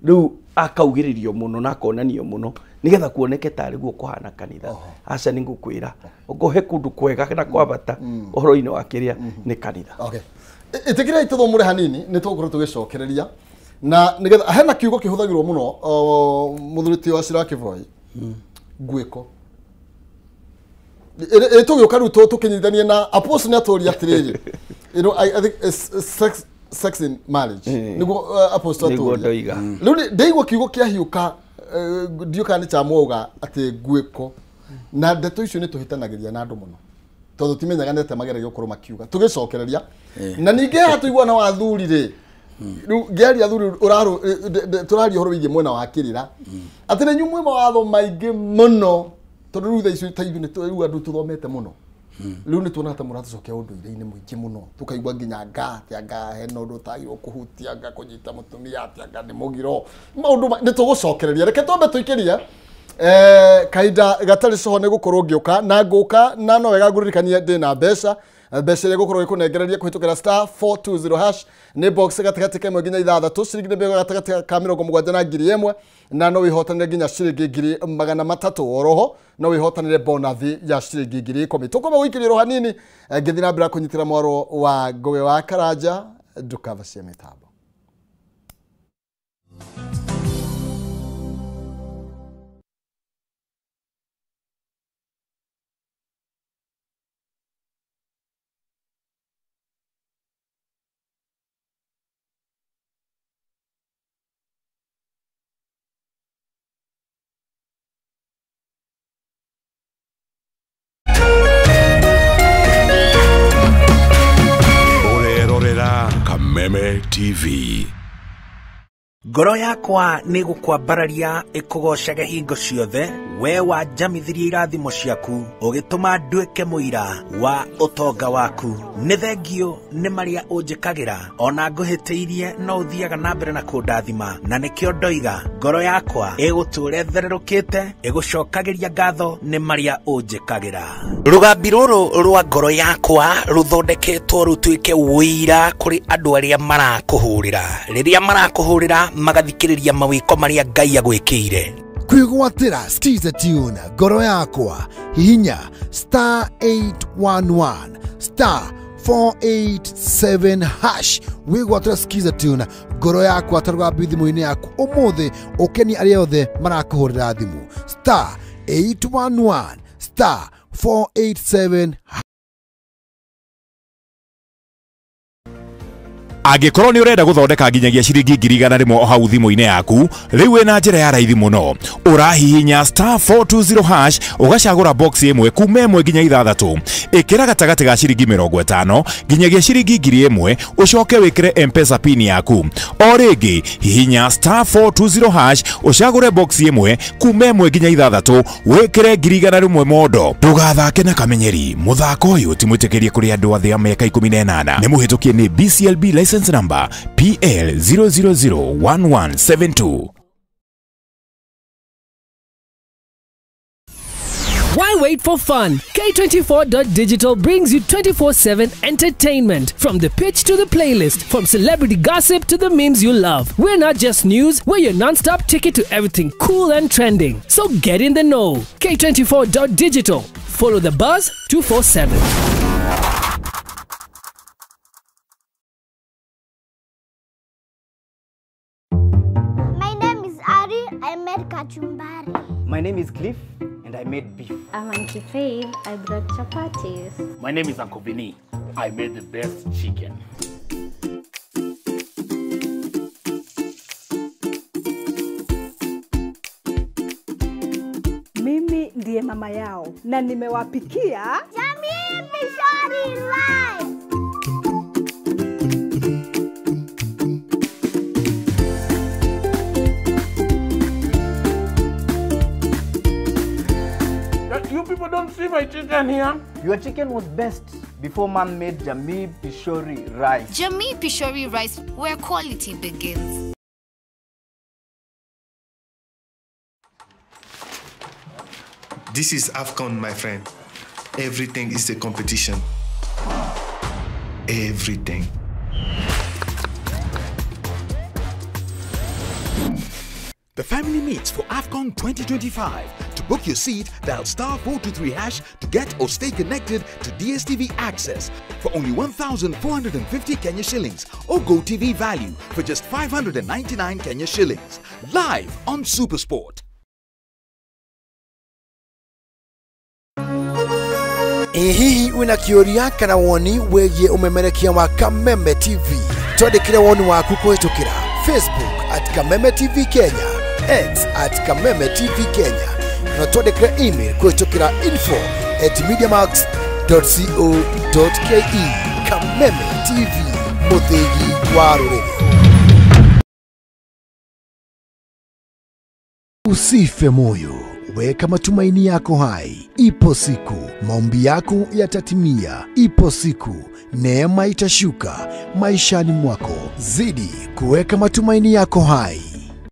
rĩu akaugĩrĩrio mũno na akonanio mũno nĩgetha kuoneke tarĩ guo kũhana kanitha. Aca nĩ ngũkwĩra, ongorwo he kũndũ kwega na kwa bata ũhoro-inĩ wa kĩrĩa nĩ kanitha. Ĩtĩkĩrai tũthomũre hanini, nĩ tũgũkorwo tũgĩcokereria na nĩgetha hena kiugo kĩhũthagĩrwo mũno mũthuri ti wa Cira Kĩboi, ngwĩko. Tũgĩũka rĩu tũkĩnyitithanie na apostle nĩ atũria atĩrĩrĩ, you know, I think it's sex in marriage nĩguo apostle atũria. Rĩu ndĩigua kiugo kĩahiũka, ndiũ kana nĩ kya mwauga atĩ ngwĩko, na ndeto icio nĩ tũhĩtanagĩria na andũ mũno tondũ timenyaga nĩ atĩa mageragia gũkorwo makiuga. Tũgĩcokereria na ningĩ haha tũiguana wa athuri rĩ, rĩu ngĩaria athuri tũraria ũhoro wĩgiĩ mwena wa kĩrĩra, atĩ nĩ inyuĩ mwĩ mawatho maingĩ mũno, tondũ rĩu thaa ici ta ithuĩ rĩu andũ tũthomete mũno, rĩu nĩ tuonaga ta mũratũcokia ũndũire-inĩ mũingĩ mũno, tũkaigua nginya nga atĩ anga hena ũndũ ũtagĩrĩirwo kũhutia, anga kũnyita mũtumia atĩ anga nĩ mũgiro, maũndũ nĩ tũgũcokereria. Reke twambe tũikĩrie kahinda gatarĩ coho nĩ gũkorwo ngĩũka na ngũka, na no wega ngũririkanie ndĩna mbeca ĩrĩa gũkorwo ĩkũnengereria kũhĩtũkĩra star 420 hash, nĩ box gatagatĩ ka 1 nginya 6, ciringi nĩ mĩrongo gatagatĩ ka 70 na 1000, na no wĩhotanĩre nginya ciringi 300,000. Oroho no wĩhotanĩre bonathi ya ciringi 10,000. Tũkwamba gũikĩrĩrwo hanini ngĩthiĩ na mbere kũnyitĩra mwaro wa Ngũgĩ wa Karanja ndũkava cia mĩtambo. Kameme TV. Ngoro yakwa nĩ gũkwambararia ĩkũgocage hingo ciothe, we wanjamithirie irathimo ciaku, ũgĩtũma nduĩke mũira wa ũtonga waku. Nĩ thengio nĩ marĩa ũnjĩkagĩra, ona ngũhĩtĩirie no ũthiaga na mbere na kũndathima, na nĩkĩo ndoiga ngoro yakwa ĩgũtũũra ĩthererũkĩte, ĩgũcokagĩria ngatho nĩ marĩa ũnjĩkagĩra. Rũgambi rũrũ rwa ngoro yakwa rũthondeketwo rũtuĩke ũira kũrĩ andũ arĩa marakũhũrĩra. Rĩrĩa marakũhũrĩra magathikĩrĩria mawĩko marĩa Ngai agwĩkĩire. Kwĩgwatĩra Skiza Tune ngoro yakwa, hihinya star 811 star 487 hash wĩgwatĩra Skiza Tune ngoro yakwa ta rũgambi thimũ-inĩ yaku ũmũthĩ, ũkenie arĩa othe marakũhũrĩra thimũ star 811 star 487. Angĩkorwo nĩ ũrenda gũthondeka nginyagia ciringi 100,000 o hau thimũ-inĩ yaku, rĩu wĩna njĩra ya raithi mũno. Ũrahihinya star 420 hash ũgacagũra box ĩmwe kuma 1 nginya 6. Ĩkĩra gatagatĩ ga ciringi 50 nginyagia ciringi 1,000, ũcoke wĩkĩre M-Pesa pin yaku. O rĩngĩ hihinya star 420 hash ũcagũre box ĩmwe kuma 1 nginya 6, wĩkĩre 100,000 mondo. Ndũgathake na kamenyeri, mũthako ũyũ ti mwĩtĩkĩrie kũrĩ andũ a thĩ ya mĩaka 18. Nĩ mũhĩtũkie nĩ BCLB license number PL 0001172. Why wait for fun? K24.digital brings you 24/7 entertainment. From the pitch to the playlist, from celebrity gossip to the memes you love. We're not just news, we're your non-stop ticket to everything cool and trending. So get in the know. K24.digital. Follow the buzz 247. My name is Ari. I made kachumbari. My name is Cliff, and I made beef. I'm Auntie Faith. I brought chapatis. My name is Uncle Vinny. I made the best chicken. Mimi ndiye mama yao na nimewapikia Jamii Pishori Rice. You people don't see my chicken here. Your chicken was best before man made Jamii Pishori Rice. Jamii Pishori Rice, where quality begins. This is AFCON, my friend. Everything is a competition. Everything. The family meets for AFCON 2025. To book your seat, dial star 423 hash to get or stay connected to DSTV Access for only 1,450 Kenya shillings or GoTV Value for just 599 Kenya shillings. Live on SuperSport. Hihi wina kĩũria kana woni wĩgiĩ ũmemerekia wa Kameme TV? Twandĩkĩre woni waku kũhĩtũkĩra Facebook at Kameme TV Kenya, X at Kameme TV Kenya, na twandĩkĩre email kũhĩtũkĩra info@mediamax.co.ke. Kameme TV, mũthĩgi wa rũrĩrĩ. Usife moyo, weka matumaini yako hai. Ipo siku maombi yako yatatimia. Ipo siku neema itashuka maishani mwako. Zidi kuweka matumaini yako hai.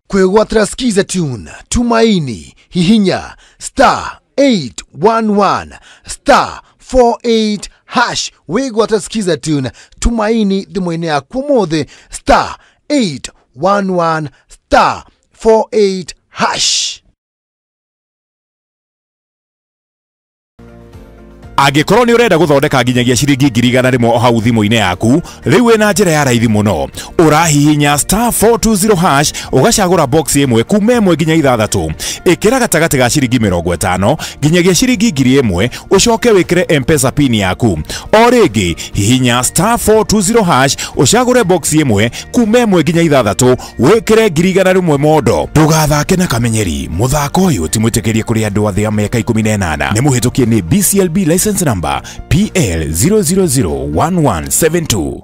Kwĩgwatĩra Skiza Tune Tumaini, hihinya star 811 star 48 hash wĩgwatĩra Skiza Tune Tumaini thimũ-inĩ yaku ũmũthĩ star 811 star 48 hash. Angĩkorwo nĩ ũrenda gũthondeka nginyagia ciringi 100,000 o hau thimũ-inĩ yaku, rĩu wĩna njĩra ya raithi mũno. Ũrahihinya star 420 hash ũgacagũra box ĩmwe kuma 1 nginya 6. Ĩkĩra gatagatĩ ga ciringi 50 nginyagia ciringi 1,000, ũcoke wĩkĩre M-Pesa pin yaku. O rĩngĩ hihinya star 420 hash ũcagũre box ĩmwe kuma 1 nginya 6, wĩkĩre 100,000 mondo. Ndũgathake na kamenyeri, mũthako ũyũ ti mwĩtĩkĩrie kũrĩ andũ a thĩ ya mĩaka 18. Nĩ mũhĩtũkie nĩ BCLB license number PL 0001172.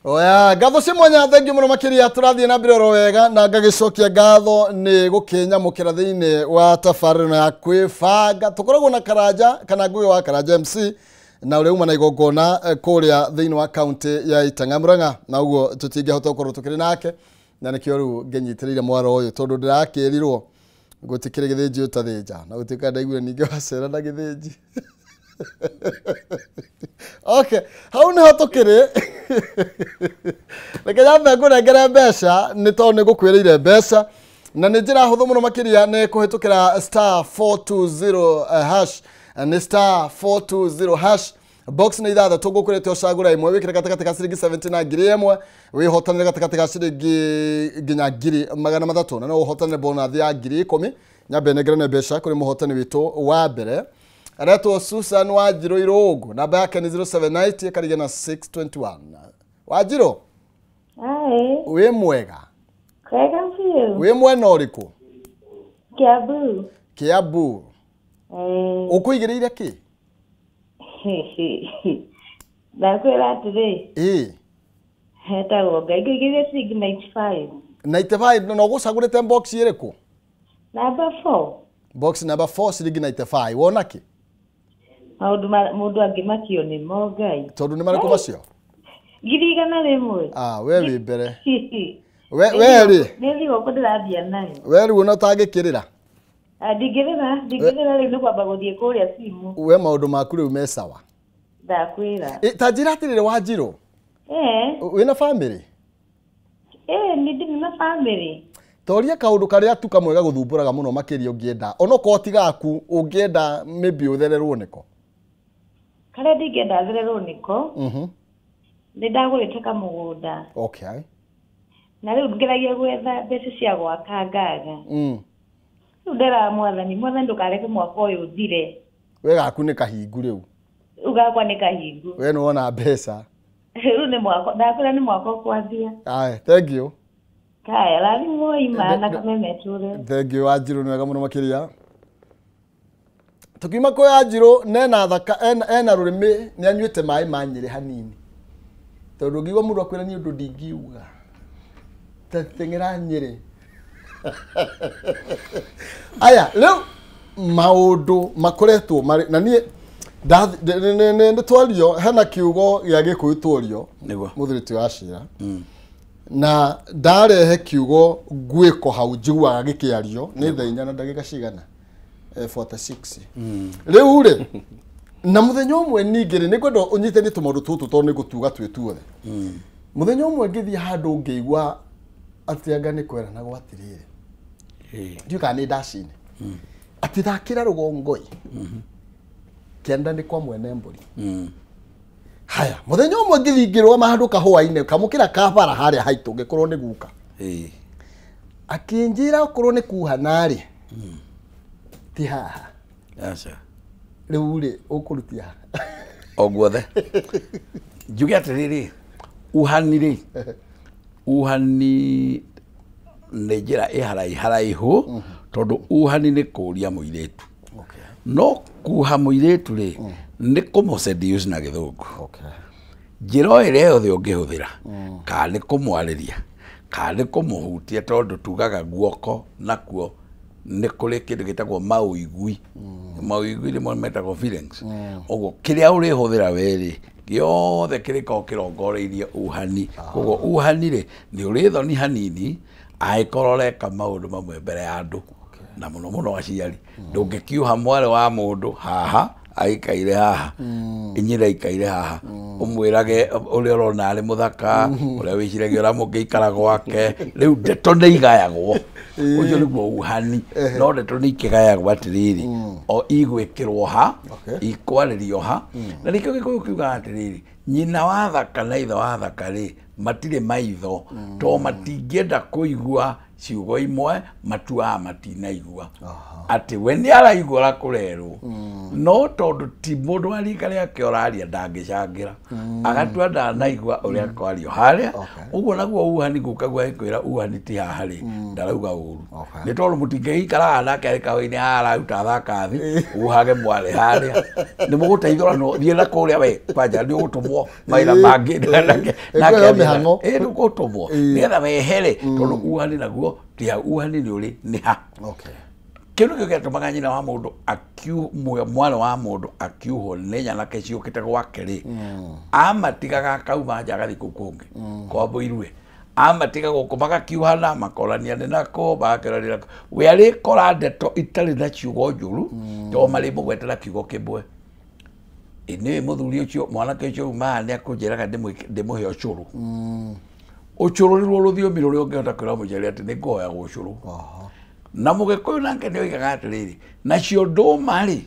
Oya, ngatho cia mwanya thengiũ mũno makĩria tũrathiĩ na mbere oro wega na ngagĩcokia ngatho nĩ gũkĩnyamũkĩra thĩinĩ wa tabarĩra ĩno ya kwĩbanga. Tũkoragwo na Karanja kana Ngũgĩ wa Karanja MC na ũrĩa uma na igongona kũrĩa thĩinĩ wa kaunti ya Itang'a Murang'a, na ũguo tũtingĩhota gũkorwo tũkĩrĩ nake na nĩkĩo rĩu ngĩnyitĩrĩire mwaro ũyũ tondũ ndĩrakĩrirwo gũtikĩrĩ gĩthĩnji ũtathĩnja na gũtuĩka ndaiguire ningĩ wacera na gĩthĩnji. Okay, hau niho tukiri. Reke nyambe ngũnengere mbeca nĩ tondũ nĩ ngũkwĩrĩire mbeca na nĩ njĩra hũthũ mũno makĩria nĩ kũhĩtũkĩra star 420 hash, nĩ star 420 hash box nĩ ithathatũ ngũkwĩrĩte ũcagũra ĩmwe wĩkĩre gatagatĩ ka ciringi 70 na 1000 wĩhotanĩre gatagatĩ ka ciringi nginya 300 na no ũhotanĩre bonathi ya 10,000. Nyambe nengerane mbeca kũrĩ mũhotani witũ wa mbere aretwo Susan Wanjiru Irungu, namba yake ni 079 akarigia na 621. Wanjiru, Hi. Wĩ mwega? Kwega biũ. Wĩ mwena ũrĩkũ? Kiambu. Kiambu. Ũkũigĩrĩire kĩ? Ndakwĩra atĩrĩ. Ĩĩ. Hetagwo Ngai, ngũigĩrĩire ciringi 95. 95 na ũgũcagũrĩte box ĩrĩkũ? Number 4. Box number 4 ciringi 95. Wona kĩ? Maũndũ mũndũ angĩmakio nĩmo Ngai. Tondũ nĩ marĩkũ macio? 100,000. Ah, we wĩ mbere. We rĩ. Nĩ thigũkũ ndĩrathiĩ nayo. We rĩu ona ũtangĩkĩrĩra. Ndingĩrĩra, ndingĩrĩra rĩu nĩ kwamba gũthiĩ kũrĩa simu. We maũndũ maku rĩu me sawa. Ndakwĩra. Ta njĩra atĩrĩrĩ Wanjiru. Wĩna family? Nĩ ndĩ na family. Toria kaũndũ karĩa tu kamwe gagũthumbũraga mũno makĩria ũngĩenda onokorwo ti gaku ũngĩenda maybe ũthererwo nĩko. Karĩa ndingĩenda thererwo nĩko. Nĩ ndagũrĩte kamũgũnda. Okay. Na rĩu ngeragia gwetha mbeca cia gwaka ngaga. Rĩu nderaga mwathani, mwathani ndũkareke mwaka ũyũ ũthire. We gaku nĩ kahingu rĩu. Rĩu gakwa nĩ kahingu. We nĩwona mbeca. Rĩu nĩ mwaka, ndakwĩra nĩ mwaka ũkwanjia. Aye, thank you. Kaya, rathimwo ima na Kameme tũre. Thank you Wanjiru, nĩ wega mũno makĩria. Tukiuma kwĩ Wanjiru nena thaka ena rũrĩmĩ nĩ anyuĩte maĩ ma Nyĩrĩ hanini. Tondũ ũngĩigua mũndũ akwĩra niĩ ũndũ ndingiuga. Ta teng'era Nyĩrĩ. Aya, rĩu maũndũ makoretwo marĩ na niĩ nĩ twario hena kiugo gĩa Gĩkũyũ twario mũthuri ti wa Cira. Na ndarehe kiugo ngwĩko hau njiguaga gĩkĩario nĩ thaa inya na ndagĩka cigana 46. Rĩu rĩ na mũthenya ũmwe ningĩ rĩ nĩngwenda ũnyitanie tũmaũndũ tũtũ tondũ nĩngũtuga twĩ tuothe. Mũthenya ũmwe ngĩthiĩ handũ ngĩigua atĩ anga nĩ kweranagwo atĩrĩrĩ, ndiũĩ kana nĩ ndacinĩ, atĩ thakĩra rũgongo ĩ kĩanda nĩ kwa mwene mbũri. Haya, mũthenya ũmwe ngĩthiĩ ngĩrũgama handũ kahũa-inĩ kamũkĩra ka bara harĩa haitũ ngĩkorwo nĩ guka. Akĩnjĩra okorwo nĩ kuhana rĩ ti haha. Aca. Rĩu rĩ ũkũrutia ha? O guothe. Njuge atĩrĩrĩ, uhani rĩ, uhani nĩ njĩra ĩ haraiharaihu tondũ uhani nĩ kũria mũirĩtu. No kuha mũirĩtu rĩ nĩ kũmũ-seduce na gĩthũngũ. Njĩra o ĩrĩa yothe ũngĩhũthĩra, kana nĩ kũmwarĩria, kana nĩ kũmũhutia tondũ tugaga guoko nakuo nĩ kũrĩ kĩndũ gĩtagwo maũigui. Maũigui nĩmo metagwo feelings. Ũguo kĩrĩa ũrĩhũthĩra we rĩ gĩothe kĩrĩkoragwo kĩrongoreirie uhani. Koguo uhani rĩ nĩ ũrĩ thoni hanini angĩkorwo ũreka maũndũ mamwe mbere ya andũ na mũno mũno aciari. Ndũngĩkiuha mwarĩ wa mũndũ haha aikaire haha, inyĩra aikaire haha, ũmwĩrage ũrĩa ũrona arĩ mũthaka, ũrĩa wĩciragia ũrĩa mũngĩikara gwake. Rĩu ndeto nĩ igayagwo. Ũcio nĩguo uhani. No ndeto nĩ ikĩgayagwo atĩrĩrĩ, o igwĩkĩrwo ha, ikwarĩrio ha. Na nĩkĩo Gĩkũyũ kiugaga atĩrĩrĩ, nyina wa thaka na ithe wa thaka rĩ matirĩ maitho, tondũ matingĩenda kũigua Ciugo imwe matuaga matinaigua atĩ we nĩ araigua ũrĩa kũrerwo no tondũ ti mũndũ wa rika rĩake ũraria ndangĩcangĩra agatua ndanaigua ũrĩa kwario harĩa ũguo naguo uhani ngũkagua ĩkwĩra uhani ti haha rĩ ndarauga ũru nĩ tondũ mũtingĩikaraga nake arĩ kawa-inĩ haha araruta thakathi uhage mwarĩ harĩa nĩ mũgũteithũranwo thiĩ na kũrĩa we kwanja nĩ ũgũtũmwo mawĩra mangĩ nake nĩ ũgũtũmwo nĩgetha wehere tondũ uhani naguo ti hau uhani nĩ ũrĩ nĩ ha kĩndũ kĩu gĩatũmaga nyina wa mũndũ mwana wa mũndũ akiuhwo nĩ nyanake ciũkĩte gwake rĩ amatigaga akauma nja agathiĩ kũu kũngĩ kwa mũirue amatiga gũkũ magakiuhana makorania nĩ nako magakĩrania nako we arĩkora ndeto itarĩ na ciugo njũru tondũ marĩmũgwete na kiugo kĩmwe nĩ mũthuri ũcio mwanake ũcio umaga nĩ akũnjĩraga ndĩmũhe ũcũrũ ũcũrũ nĩruo rũthiomi rũrĩa ũngĩhota kwĩra mũciari atĩ nĩ ngũhoya ũcũrũ na mũgĩkũyũ nake nĩ oigaga atĩrĩrĩ nacio ndũma rĩ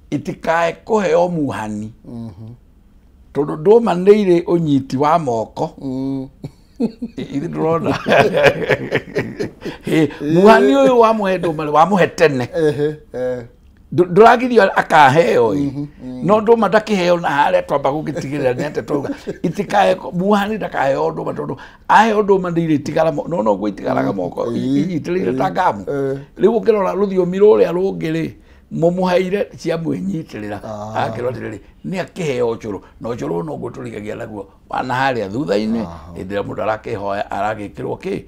itikae kũheo muhani tondũ ndũma nĩ irĩ ũnyiti wa moko ithe ndũrona muhani ũyũ wamũhe ndũma rĩ wamũhe tene ndũragirio akaheo ĩ no ndũma ndakĩheo na harĩa twamba gũgĩtigĩrĩra nĩ atĩ twauga itikae muhani ndakaheo ndũma tondũ aheo ndũma nĩ irĩtigara no noguo itigaraga moko inyitĩrĩire ta ngamu rĩu ũkĩrora rũthiomi rũrĩa rũngĩ rĩ mũmũheire cia mwĩnyitĩrĩra akĩrwo atĩrĩrĩ nĩ akĩheo ũcũrũ na ũcũrũ noguo tũrigagia naguo wana harĩa thutha-inĩ hĩndĩ ĩrĩa mũndũ arakĩhoya aragĩkĩrwo kĩ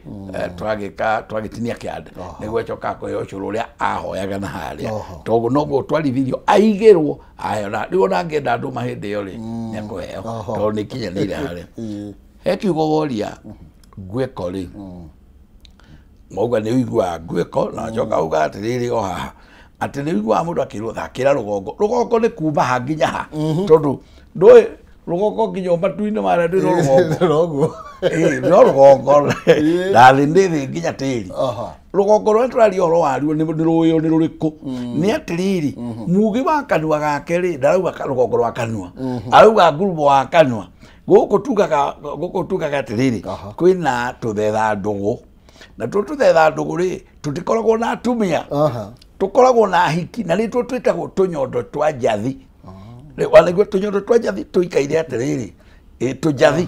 twagĩtinia kĩanda nĩguo acokaga kũheo ũcũrũ ũrĩa ahoyaga na harĩa toguo noguo twarithirio aigĩrwo aheo na rĩu ona angĩenda ndũma hĩndĩ ĩyo rĩ nĩ akũheo tondũ nĩ ikinyanĩire harĩa he kiugo woria ngwĩko rĩ mauga nĩ ũiguaga ngwĩko na acoka uga atĩrĩrĩ o haha atĩ nĩ ũiguaga mũndũ akĩrwo thakĩra rũgongo rũgongo nĩ kuma ha nginya ha tondũ ndũĩ rũgongo nginya matu-inĩ marĩa ndũĩ no rũgongo no rũgongo na thĩ nĩ thĩ nginya tĩri rũgongo rũrĩa tũraria ũhoro waruo nĩ rũĩ nĩ rũrĩkũ nĩ atĩrĩrĩ mugi wa kanua gake rĩ ndarauga rũgongo rwa kanua arauga ngurumo wa kanua gũkũ tugaga atĩrĩrĩ kwĩna tũthetha ndũgũ na tũtũ tũthetha ndũgũ rĩ tũtikoragwo na atumia tukoragwo na hiki na nĩtuo twĩtagwo tũnyondo twa njathi wanaigua tũnyondo twa njathi tũikaire atĩrĩrĩ tũnjathi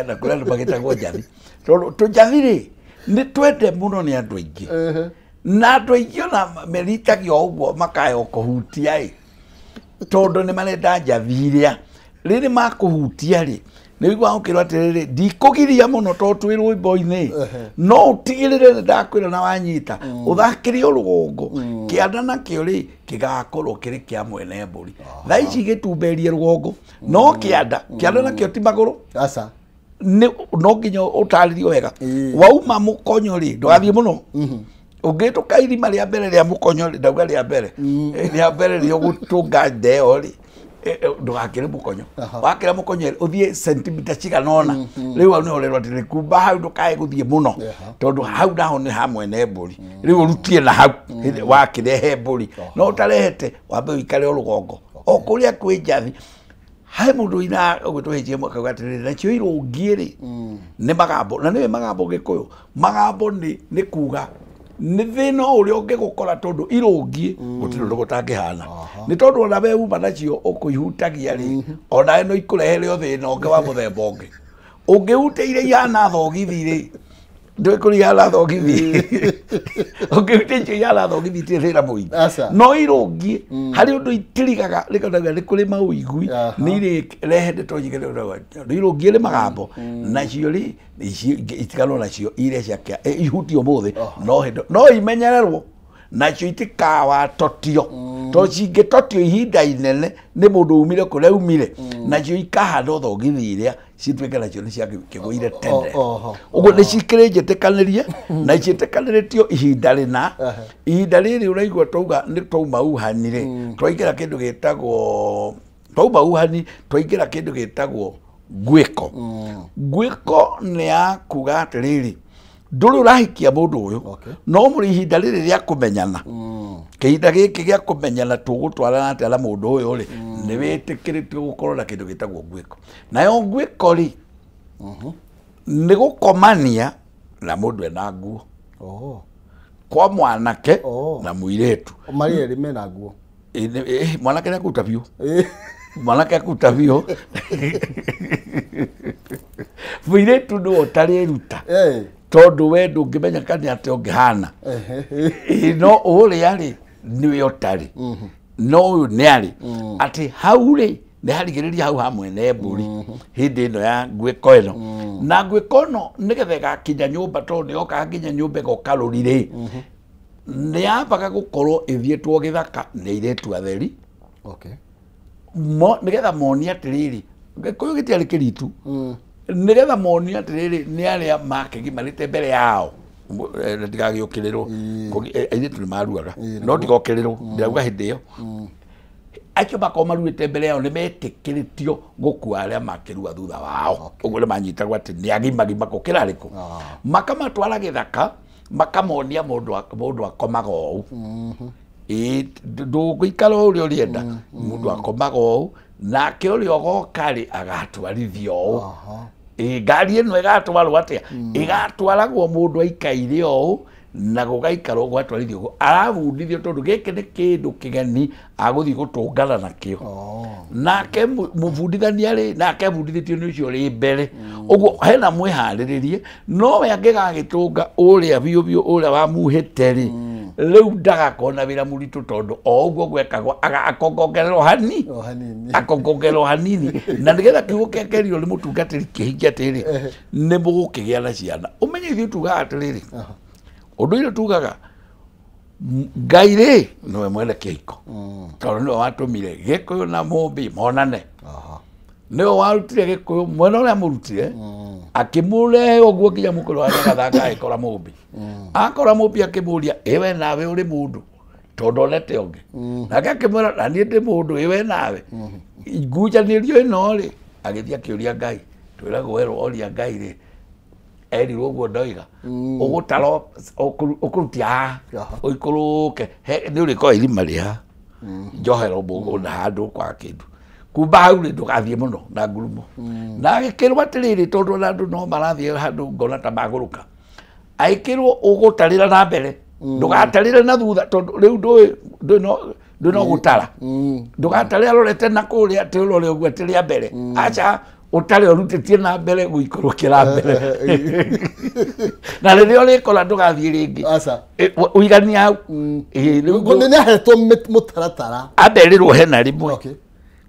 na kũrĩ andũ magĩtagwo njathi tondũ tũnjathi rĩ nĩ twende mũno nĩ andũ aingĩ na andũ aingĩ ona meritagio ũguo makaya kũhutia ĩ tondũ nĩ marenda njathi iria rĩrĩ makũhutia rĩ nĩ ũiguaga ũkĩrwo atĩrĩrĩ ndikũgiria mũno tondũ twĩ rwĩmbo-inĩ no ũtigĩrĩre nĩ ndakwĩra na wanyita ũthakĩre rũgongo kĩanda nakĩo rĩ kĩgakorwo kĩrĩ kĩa mwene mbũri thaa ici gĩtumberie rũgongo no kĩanda kĩanda nakĩo ti magũrũ no nginya ũtarĩrio wega wauma mũkonyo rĩ ndũgathiĩ mũno ũngĩtũka irima rĩa mbere rĩa mũkonyo rĩ ndauga rĩa mbere rĩa mbere rĩ ũgũtũnga ndeo rĩ ndũgakĩre mũkonyo wakĩra mũkonyo ũthiĩ sentimita cigana ũna rĩu hau nĩho ũrerwo atĩrĩrĩ kumba hau ndũkae gũthiĩ mũno tondũ hau naho nĩ ha mwene mbũri rĩu ũrutie na hau wakĩrehe mbũri no ũtarehete wambe ũikare o rũgongo o kũrĩa kwĩ njathi he mũndũ ina ũgwĩtwo HM akauga atĩrĩrĩ nacio irũngiĩ rĩ nĩ magambo na nĩwe magambo Gĩkũyũ magambo nĩ kuga nĩ thĩna ũrĩa ũngĩgũkora tondũ irũngiĩ gũtirĩ ũndũ gũtangĩhana nĩ tondũ ona we uma nacio ũkũihutagia rĩ onawe no ikũrehere o thĩna ũngĩ wa mũthemba ũngĩ ũngĩhutia iria ihana thogithi rĩ ndũĩ kũrĩa ihana thogithi ũngĩhutia icio ihana thogithi itirĩ thĩna mũingĩ no irũngiĩ harĩ ũndũ itirigaga rĩkauga nĩ kũrĩ maũigui nĩ irĩrehe ndeto nyingĩ nĩ irũngiĩ nĩ magambo nacio rĩ itiganwo nacio iria ciake ihutio ũmũthĩ no hĩndĩ no imenyererwo nacio itikawatotio tondũ cingĩtotio ihinda inene nĩ mũndũ umire kũrĩa umire nacio ikahana thogithi iria cituĩke nacio nĩ ciakĩgũire tene ũguo nĩ cikĩrĩ njĩtĩkanĩrie na ciĩtĩkanĩrĩtio ihinda rĩna ihinda rĩrĩ ũraigua twauga nĩ twauma uhani rĩ twaingĩra kĩndũ gĩtagwo twauma uhani twaingĩra kĩndũ gĩtagwo ngwĩko ngwĩko nĩ ya kuga atĩrĩrĩ ndũrĩ ũrahikia mũndũ ũyũ no mũrĩ ihinda rĩrĩ rĩa kũmenyana kĩhinda gĩkĩ gĩa kũmenyana tũgũtwarana atĩa na mũndũ ũyũ rĩ nĩ wĩtĩkĩrĩtio gũkorwo na kĩndũ gĩtagwo ngwĩko nayo ngwĩko rĩ nĩ gũkomania Na mũndũ ena nguo. Kwa mwanake na mũirĩtu. Marĩ erĩ mena nguo. Mwanake nĩ akũruta biũ. Mwanake akũruta biũ. Mũirĩtu nĩwe ũtarĩruta. Tondũ we ndũngĩmenya kana atĩ ũngĩhana. No ũrĩa rĩ nĩwe ũtarĩ. No ũyũ nĩ arĩ. Atĩ hau rĩ nĩ harigĩrĩria hau ha mwene mbũri hĩndĩ ĩno ya ngwĩko ĩno. Na ngwĩko ĩno nĩgetha ĩgakinya nyũmba tondũ nĩyokaga nginya nyũmba ĩgoka rũri rĩ. Nĩ yambaga gũkorwo ĩthiĩtwo gĩthaka nĩ airĩtu atheri. Nĩgetha monie atĩrĩrĩ, Gĩkũyũ gĩtiarĩ kĩritu. Nĩgetha monie atĩrĩrĩ nĩ arĩa makĩgimarĩte mbere yao. Ndigagĩũkĩrĩrwo. Airĩtu nĩ maruaga. No ndigokĩrĩrwo, ndĩrauga hĩndĩ ĩyo. Acio makorwo maruĩte mbere yao nĩ metĩkĩrĩtio gũkua arĩa makĩrua thutha wao. Ũguo nĩ manyitagwo atĩ nĩ agimagima gũkĩra arĩkũ. Makamatwara gĩthaka, makamonia mũndũ akomaga ũũ. Ndũgũikara ũrĩa ũrĩenda. Mũndũ akomaga ũũ, nake ũrĩa ũgoka rĩ agatwarithio ũũ. Ngari ĩno ĩgatwarwo atĩa? Ĩgatwaragwo mũndũ aikaire ũũ na gũgaikarwo gwatwarithio ũguo. Arabundithio tondũ gĩkĩ nĩ kĩndũ kĩgeni agũthiĩ gũtũngana nakĩo. Nake mũbundithania rĩ, nake abundithĩtio nĩ ũcio ũrĩ mbere. Ũguo hena mwĩharĩrĩrie, no we angĩgagĩtũnga ũrĩa biũ biũ ũrĩa wamuhĩte rĩ, rĩu ndagakorwo na wĩra mũritũ tondũ o ũguo gwekagwo akongongererwo hanini. Akongongererwo hanini. Na nĩgetha kiugo kĩa kĩerirwo nĩ mũtungatĩri kĩhinge atĩrĩrĩ, nĩ mũgũkĩgĩa na ciana. Ũmenye ithuĩ tugaga atĩrĩrĩ, ũndũ ũrĩa tugaga Ngai rĩ nĩwe mwene kĩhiko. Tondũ nĩwe watũmire Gĩkũyũ na Mũmbi monane. Nĩwe warutire Gĩkũyũ mwena ũrĩa amũrutire, akĩmũrehe ũguo nginya mũkũrũ wa Nyagathanga agĩkora Mũmbi. Akora Mũmbi akĩmũria, ĩ we nawe ũrĩ mũndũ? Tondũ onete ũngĩ. Nake akĩmwĩra, na niĩ ndĩ mũndũ, ĩ we nawe? Ngucanĩrio ĩno rĩ, agĩthiĩ akĩũria Ngai. Twĩragwo werwo oria Ngai rĩ, erirwo ũguo ndoiga. Ũgũtara ũkũrutia haha, ũikũrũke. Nĩ ũrĩkorwo irima rĩ haha. Njohero mũgũnda handũ kwa kĩndũ. Kumba hau rĩ ndũgathiĩ mũno na ngurumo. Na agĩkĩrwo atĩrĩrĩ, tondũ ona andũ no marathiĩ handũ ngona ta magũrũka. Agĩkĩrwo ũgũtarĩra na mbere, ndũgatarĩre na thutha tondũ rĩu ndũĩ no gũtara. Ndũgatarĩre arorete na kũrĩa atĩ ũrore ũguo atĩ rĩa mbere. Aca ũtare ũrutĩtie na mbere gũikũrũkĩra mbere. Na rĩrĩa ũrĩkora ndũgathiĩ rĩngĩ. Ũiganie hau. Nĩ ahetwo mũtaratara. Amberĩrwo hena rĩmwe.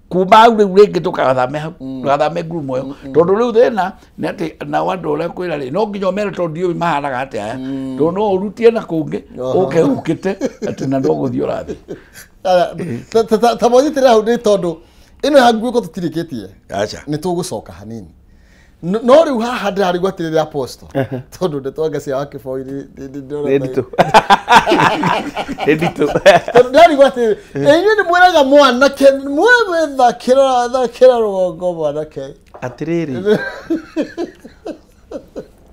Kuma hau rĩu rĩngĩ ndũgathame hau, ndũgathame ngurumo ĩyo. Tondũ rĩu thĩna nĩ atĩ nao andũ ũrĩa kwĩra rĩ, no nginya ũmere tondũ ndiũĩ mahanaga atĩa aya. Tondũ no ũrutie na kũngĩ, ũke ũkĩte atĩ na no gũthiĩ ũrathiĩ. Ta mwanyitĩrĩra hau nĩ tondũ ĩno ya nguo tũtirĩkĩtie. Nĩ tũgũcoka hanini. No rĩu haha ndĩrarigwo atĩrĩrĩ Apostle. Tondũ ndeto anga cia Wakĩboi nĩ nditũ. Nĩ nditũ. Tondũ ndĩrarigwo atĩrĩrĩ, inyuĩ nĩ mwĩraga mwanake, mwethakĩra thakĩra rũgongo mwanake. Atĩrĩrĩ.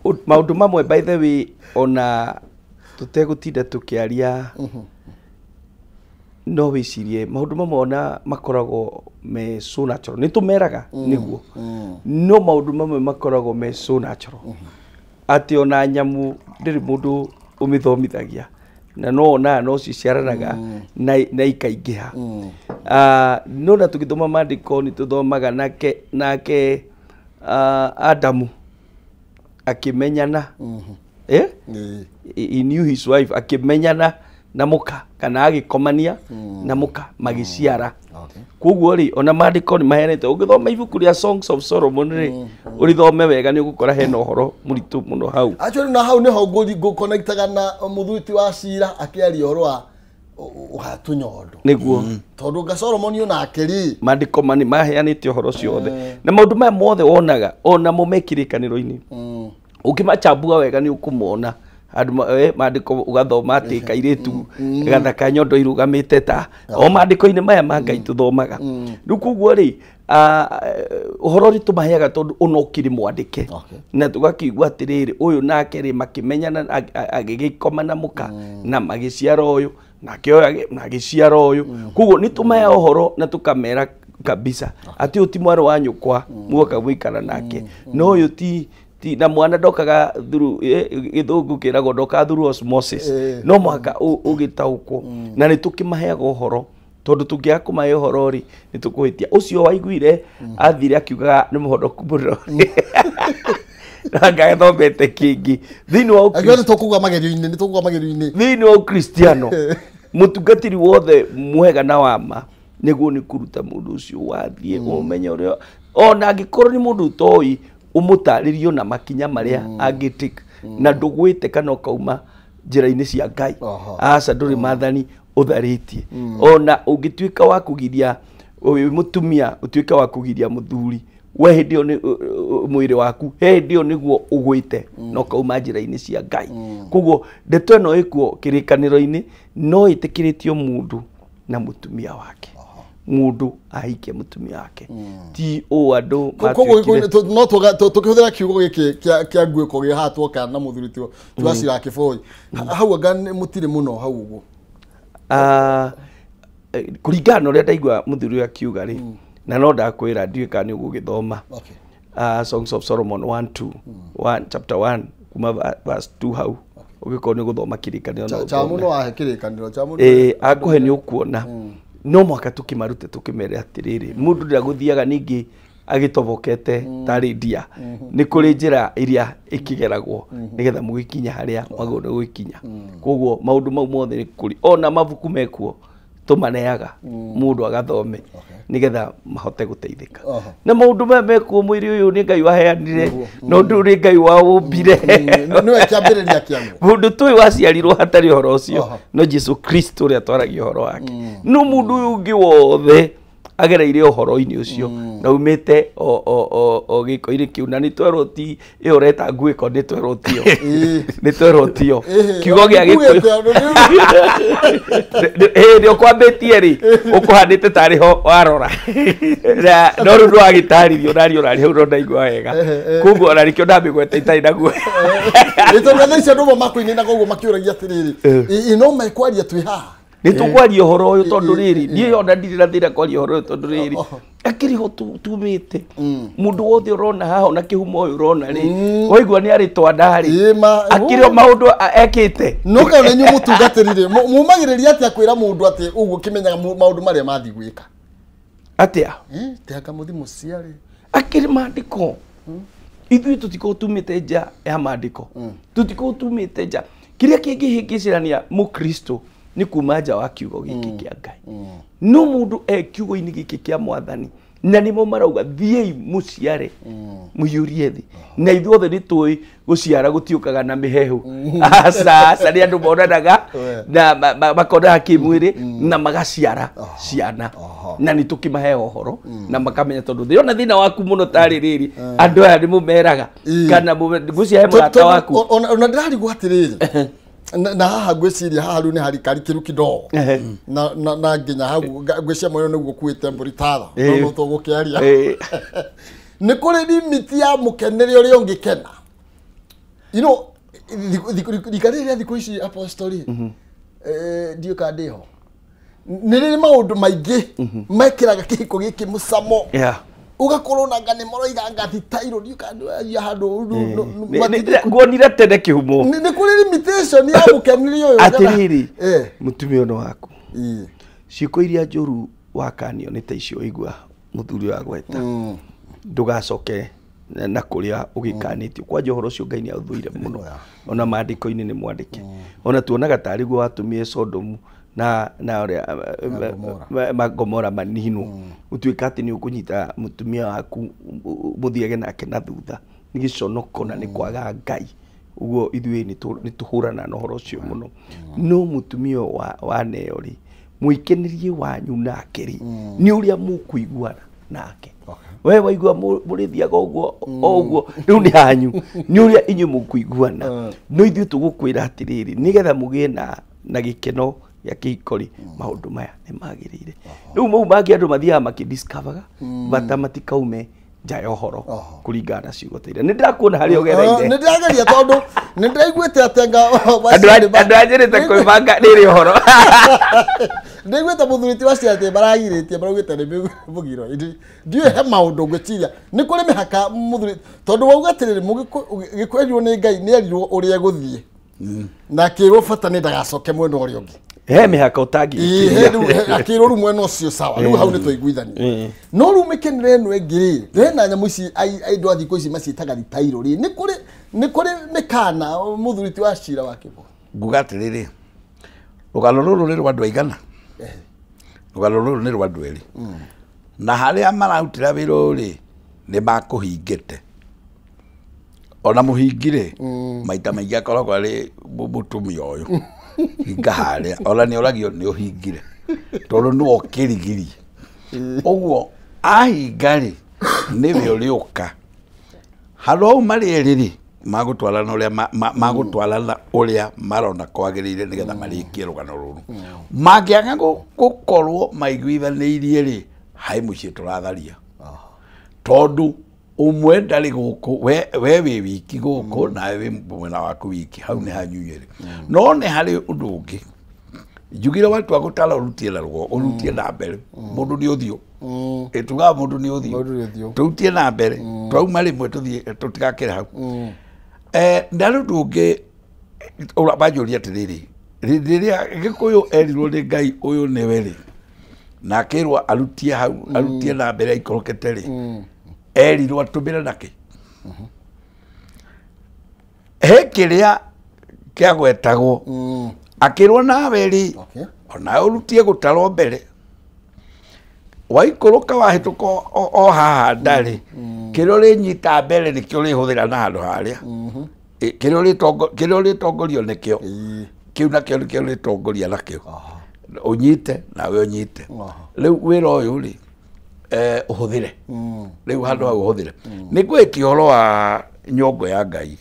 Maũndũ mamwe by the way ona tũtegũtinda tũkĩaria no wĩcirie maũndũ mamwe ona makoragwo me so natural. Nĩ tũmeraga nĩguo. No maũndũ mamwe makoragwo me so natural. Atĩ ona nyamũ ndĩrĩ mũndũ ũmĩthomithagia. Na no ona no ciciaranaga na ikaingĩha. No na tũgĩthoma maandĩko nĩ tũthomaga nake Adamu akĩmenyana. He knew his wife akĩmenyana na mũka kana agĩkomania na mũka magĩciara. Koguo rĩ ona maandĩko nĩ maheanĩte. Ũngĩthoma ibuku rĩa Songs of Solomon rĩ, ũrĩthome wega nĩ ũgũkora hena ũhoro mũritũ mũno hau. Actually na hau nĩho ngũconnectaga na mũthuri wa Cira akĩaria ũhoro wa wa tũnyondo. Nĩguo. Tondũ nga Solomon onake rĩ, maandĩko nĩ maheanĩte ũhoro ũcio wothe. Na maũndũ maya mothe wonaga onamo me kĩrĩkanĩro-inĩ. Ũkĩmachambua wega nĩ ũkũmona. Andũ maandĩko ũgathoma atĩ kairĩtu gathaka nyondo irũgamĩte ta o maandĩko-inĩ maya ma Ngai tũthomaga. Rĩu koguo rĩ, ũhoro ũrĩ tũmaheaga tondũ ona ũkĩrĩ mwandĩke. Na tũgakĩigua atĩrĩrĩ, ũyũ nake rĩ makĩmenyana agĩgĩkoma na mũka na magĩciara ũyũ, nake ũyũ agĩciara ũyũ. Koguo nĩ tũmaheaga ũhoro na tũkamera kabisa atĩ ũyũ ti mwarĩ wa nyũkwa muoka gũikara nake, no ũyũ ti Ti na mwana ndokaga through gĩthũngũ kĩragwo ndokaga through osmosis. No mũhaka ũgĩtaũkwo na nĩ tũkĩmaheaga ũhoro tondũ tũngĩaga kũmahe ũhoro rĩ nĩ tũkũhĩtia. Ũcio waiguire athire akiugaga nĩ mũhonoku mũno na ngagĩthomete kĩngĩ thĩinĩ wa Akiuga nĩ tũkũgwa magerio-inĩ, nĩ tũkũgwa magerio-inĩ. Thĩinĩ wa Ũkristiano mũtungatĩri wothe mwega na wama nĩguo nĩ kũruta mũndũ ũcio wathiĩ ũmenye ũrĩa ona angĩkorwo nĩ mũndũ ũtoĩ ũmũtarĩrio na makinya marĩa angĩtĩka na ndũgwĩte kana ũkauma njĩra-inĩ cia Ngai. Aca ndũrĩ maathani ũtharĩtie. Ona ũngĩtuĩka wa kũgiria wĩ mũtumia ũtuĩke wa kũgiria mũthuri we hĩndĩ ĩyo nĩ mwĩrĩ waku hĩndĩ ĩyo nĩguo ũgwĩte na ũkauma njĩra-inĩ cia Ngai. Koguo ndeto ĩno ĩkuo kĩrĩkanĩro-inĩ no ĩtĩkĩrĩtio mũndũ na mũtumia wake. Mũndũ ahikie mũtumia wake ti ũũ andũ matuĩkire no tũkĩhũthĩra kiugo gĩkĩ kĩa nguĩko gĩ haha tuoka na mũthuri ti Wachira Kĩboi hau anga mũtirĩ mũno hau ũguo kũringana na ũrĩa ndaigua mũthuri ũyũ akiuga rĩ na no ndakwĩra ndiũĩ kana nĩ ũgũgĩthoma Songs of Solomon 1 chapter 1 kuma verse 2 hau ũgĩkorwo nĩ gũthoma kĩrĩkanĩro no cha mũno wahe kĩrĩkanĩro cha mũno akũhe nĩ ũkuona no mwaka tũkĩmarute tũkĩmere atĩrĩrĩ mũndũ ndagũthiaga ningĩ agĩtobokete tarĩ ndia nĩ kũrĩ njĩra iria ĩkĩgeragwo nĩgetha mũgĩkinya harĩa mwagĩrĩirwo nĩ gũgĩkinya. Koguo maũndũ mau mothe nĩ kũrĩ ona mabuku mekuo tũmaneaga mũndũ agathome nĩgetha mahote gũteithĩka. Na maũndũ maya mekuo mwĩrĩ ũyũ nĩ Ngai waheanire na ũndũ nĩ Ngai waũmbire nĩwe kĩambĩrĩria kĩaguo. Mũndũ tũĩ waciarirwo hatarĩ ũhoro ũcio no Jesu Kristo ũrĩa twaragia ũhoro wake. No mũndũ ũyũ ũngĩ wothe agereire ũhoro-inĩ ũcio na umĩte o gĩko-inĩ kĩu na nĩ twerwo ti ĩyo ũreta nguĩko nĩ twerwo tio nĩ twerwo tio kiugo gĩa Gĩkũyũ hĩndĩ ũkwambĩtie rĩ ũkũhandĩte tarĩ ho warora no rĩu ndwagĩtarĩrio nariĩ ũrarĩ hau no ndaigua wega koguo ona nĩkĩo ndamĩgweta itarĩ na guoya. Nĩ tondũ thaa ici andũ amwe makũinĩnaga ũguo makĩũragia atĩrĩrĩ no mekwaria twĩ haha nĩ tũkwaria ũhoro ũyũ tondũ rĩrĩ niĩ ona ndirĩ na thĩna kwaria ũhoro ũyũ tondũ rĩrĩ akĩrĩ ho tumĩte mũndũ wothe ũrona haha ona kĩhumo ũyũ ũrona rĩ waigua nĩ arĩ twanda rĩ akĩrĩ o maũndũ ekĩte no kana inyuĩ mũtungatĩri rĩ mumagĩrĩria atĩa kwĩra mũndũ atĩ ũguo kĩmenyaga maũndũ marĩa mathiĩ gwĩka atĩa tehaka mũthi mũciarĩ akĩrĩ maandĩko ithuĩ tũtikorwo tumĩte nja ya maandĩko tũtikorwo tumĩte nja kĩrĩa kĩngĩhĩngĩcĩrania mũkristo nĩ kuma nja wa kiugo gĩkĩ kĩa Ngai. No mũndũ e kiugo-inĩ gĩkĩ kĩa mwathani na nĩmo marauga thiĩi mũciare mũiyũrie thĩ na ithuothe nĩ tũĩ gũciara gũtiũkaga na mĩhehu. Aca aca nĩ andũ monanaga na makonaga kĩmwĩrĩ na magaciara ciana na nĩ tũkĩmaheaga ũhoro na makamenya tondũ thĩ ona thĩna waku mũno tarĩ rĩrĩ andũ aya nĩ mũmeraga kana ngwĩciria he mũrata waku ona ndĩrarigwo atĩrĩrĩ na haha ngwĩciria haha rĩu nĩ harĩ karikĩru kidogo na nginya hau ngwĩciria mwene nĩguo ũkuĩte mbũri tatha no no tũgũkĩaria nĩ kũrĩ limit ya mũkenere ũrĩa ũngĩkena you know rika rĩrĩ rĩa thikũ ici apostoli ndiũĩ kana ndĩho nĩ rĩrĩ maũndũ maingĩ mekĩraga kĩhiko gĩkĩ mũcamo ugakorwo na ngani maroiga ngathi tairo ndiũĩ kana ndĩrathiĩ handũ nguonire tene kĩhumo nĩ kũrĩ limitation ya mũkenere ũyũ atĩrĩrĩ mũtumia ũyũ waku ciĩko iria njũru wakanio nĩ ta icio waigua mũthuri ũyũ agweta ndũgacoke na kũrĩa ũgĩkanĩtio kwanja ũhoro ũcio Ngai nĩ aũthũire mũno ona maandĩko-inĩ nĩ mwandĩke ona tuonaga tarĩ guo watũmire Sodomu na ũrĩa Gomora maninwo ũtuĩka atĩ nĩ ũkũnyita mũtumia waku mũthiage nake na thutha nĩ gĩconoko na nĩ kwaga Ngai ũguo ithuĩ nĩ tũhũrana na ũhoro ũcio mũno no mũtumia waneo rĩ mũikenĩrie wanyu nake rĩ nĩ ũrĩa mũkũiguana nake we waigua mũrĩthiaga ũguo o ũguo rĩu nĩ hanyu nĩ ũrĩa inyuĩ mũkũiguana no ithuĩ tũgũkwĩra atĩrĩrĩ nĩgetha mũgĩe na gĩkeno gĩa kĩhiko rĩ maũndũ maya nĩ magĩrĩire rĩu mau mangĩ andũ mathiaga makĩdiscoveraga bata matikaume nja ya ũhoro kũringana na ciugo ta iria nĩ ndĩrakuona harĩa ũgereire. Nĩ ndĩrageria tondũ nĩ ndĩraiguĩte atĩ anga andũ anjĩrĩte kwĩbanga rĩrĩ ũhoro. Ndĩraiguĩte mũthuri ti wacio atĩ maragirĩtie maraugĩte nĩ mũgiro. Ndiũĩ he maũndũ ngwĩciria nĩ kũrĩ mĩhaka mũthuri tondũ wauga atĩrĩrĩ gĩkũerirwo nĩ Ngai nĩ erirwo ũrĩa egũthiĩ na akĩrwo bata nĩ ndagacoke mwena ũrĩa ũngĩ. He mĩhaka ũtangĩkinyia. Akĩrwo rĩu mwena ũcio sawa rĩu hau nĩ twaiguithania. No rĩu mĩkenere ĩno ĩngĩ rĩ hena nyamũ ici andũ a thikũ ici maciĩtaga ritairũ rĩ nĩ kũrĩ mĩkana mũthuri ti wa cira wa Kĩboi. Nguga atĩrĩrĩ rũgano rũrũ nĩ rwa andũ aigana? Rũgano rũrũ nĩ rwa andũ erĩ na harĩa mararutĩra wĩra ũyũ rĩ nĩ makũhingĩte ona mũhingire maita maingĩ akoragwo arĩ mũtumia ũyũ hinga harĩa ona nĩ oragio nĩ ũhingire tondũ nĩwe ũkĩrigirie ũguo ahinga rĩ nĩwe ũrĩũka handũ hau marĩ erĩ rĩ magũtwarana ũrĩa magũtwarana ũrĩa marona kwagĩrĩire nĩgetha marĩkie rũgano rũrũ. Mangĩaga gũkorwo maiguithanĩirie rĩ hai mũciĩ tũratharia tondũ ũmwe ndarĩ gũkũ we wĩ wiki gũkũ nawe wĩ mwena waku wiki hau nĩ hanyunyĩrĩ. No nĩ harĩ ũndũ ũngĩ njugire watua gũtara ũrutie na rũgongo ũrutie na mbere mũndũ nĩ ũthiũ ĩtugaga mũndũ nĩ ũthiũ tũrutie na mbere twauma rĩmwe tũthiĩ tũtigakĩre hau. Na rĩu ũndũ ũngĩ banjũria atĩrĩrĩ rĩrĩa Gĩkũyũ erirwo nĩ Ngai ũyũ nĩwe rĩ na akĩrwo arutie hau arutie na mbere aikũrũkĩte rĩ erirwo atũmĩre nakĩ he kĩrĩa kĩagwetagwo akĩrwo nawe rĩ onawe ũrutie gũtarwo mbere waikũrũka wahĩtũka o haha ndarĩ kĩrĩa ũrĩnyita mbere nĩkĩo ũrĩhũthĩra na handũ harĩa kĩrĩa ũrĩtongorio nĩkĩo kĩu nakĩo nĩkĩo ũrĩtongoria nakĩo ũnyite nawe ũnyite rĩu wĩra ũyũ rĩ ũhũthĩre rĩu handũ hau ũhũthĩre nĩ ngwĩtia ũhoro wa nyũngũ ya Ngai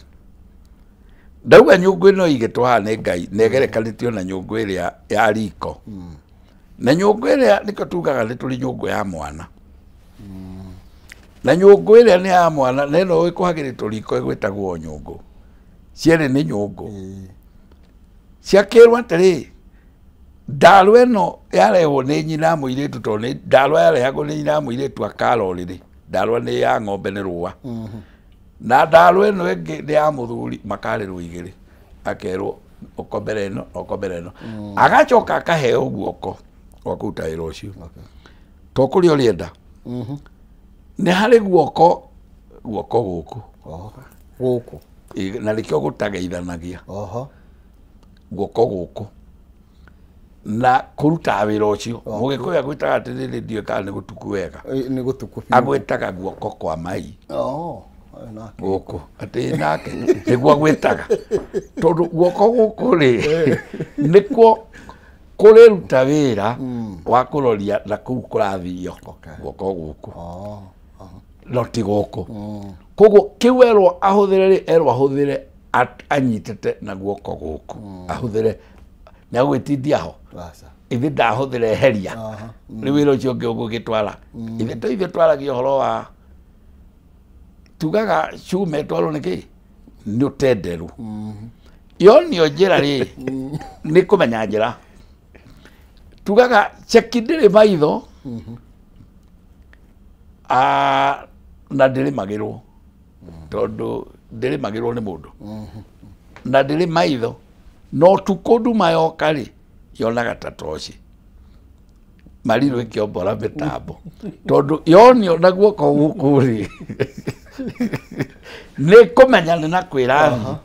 ndauga nyũngũ ĩno ĩigĩtwo haha nĩ Ngai na ĩgerekanĩtio na nyũngũ ĩrĩa ya riko na nyũngũ ĩrĩa nĩkĩo tugaga nĩ tũrĩ nyũngũ ya mwana na nyũngũ ĩrĩa nĩ ya mwana na ĩno ĩkũhagĩrĩtwo riko ĩgwĩtagwo nyũngũ cierĩ nĩ nyũngũ ciakĩrwo atĩrĩ ndarwa ĩno yarehwo nĩ nyina mũirĩtu tondũ nĩ ndarwa yarehagwo nĩ nyina mũirĩtu akara ũrĩrĩ ndarwa nĩ ya ng'ombe nĩ rũa na ndarwa ĩno ĩngĩ nĩ ya mũthuri makarĩrwo igĩrĩ akerwo ũkombere ĩno na ũkombere ĩno agacoka akaheo guoko gwa kũruta wĩra ũcio to kũrĩa ũrĩenda nĩ harĩ guoko guoko gũkũ gũkũ na nĩkĩo gũtageithanagia guoko gũkũ na kũruta wĩra ũcio mũgĩkũyũ agwĩtaga atĩrĩrĩ ndiũĩ kana nĩ gũtuku wega nĩ gũtuku agwĩtaga guoko kwa mai gũkũ atĩ nake nĩguo agwĩtaga tondũ guoko gũkũ rĩ nĩkuo kũrĩruta wĩra wa kũroria na kũu kũrathio guoko gũkũ no ti gũkũ koguo kĩu erwo ahũthĩre rĩ erwo ahũthĩre anyitĩte na guoko gũkũ ahũthĩre nĩ agwĩtindia ho ithe ndahũthĩra eheria rĩu wĩra ũcio ũngĩ ũgũgĩtwara ithe to ithe twaragia ũhoro wa tugaga cuma ĩtwarwo nĩkĩ nĩ ũtenderũ yonio njĩra rĩ nĩ kũmenya njĩra tugaga cheki ndĩrĩ maitho na ndĩrĩmagĩrwo tondũ ndĩrĩmagĩrwo nĩ mũndũ na ndĩrĩ maitho no ũtukũ nduma yoka rĩ yonaga ta toci marirũ ĩkĩombora mĩtambo tondũ yonio na guoko gũkũ rĩ nĩ kũmenya nĩ na kwĩrathi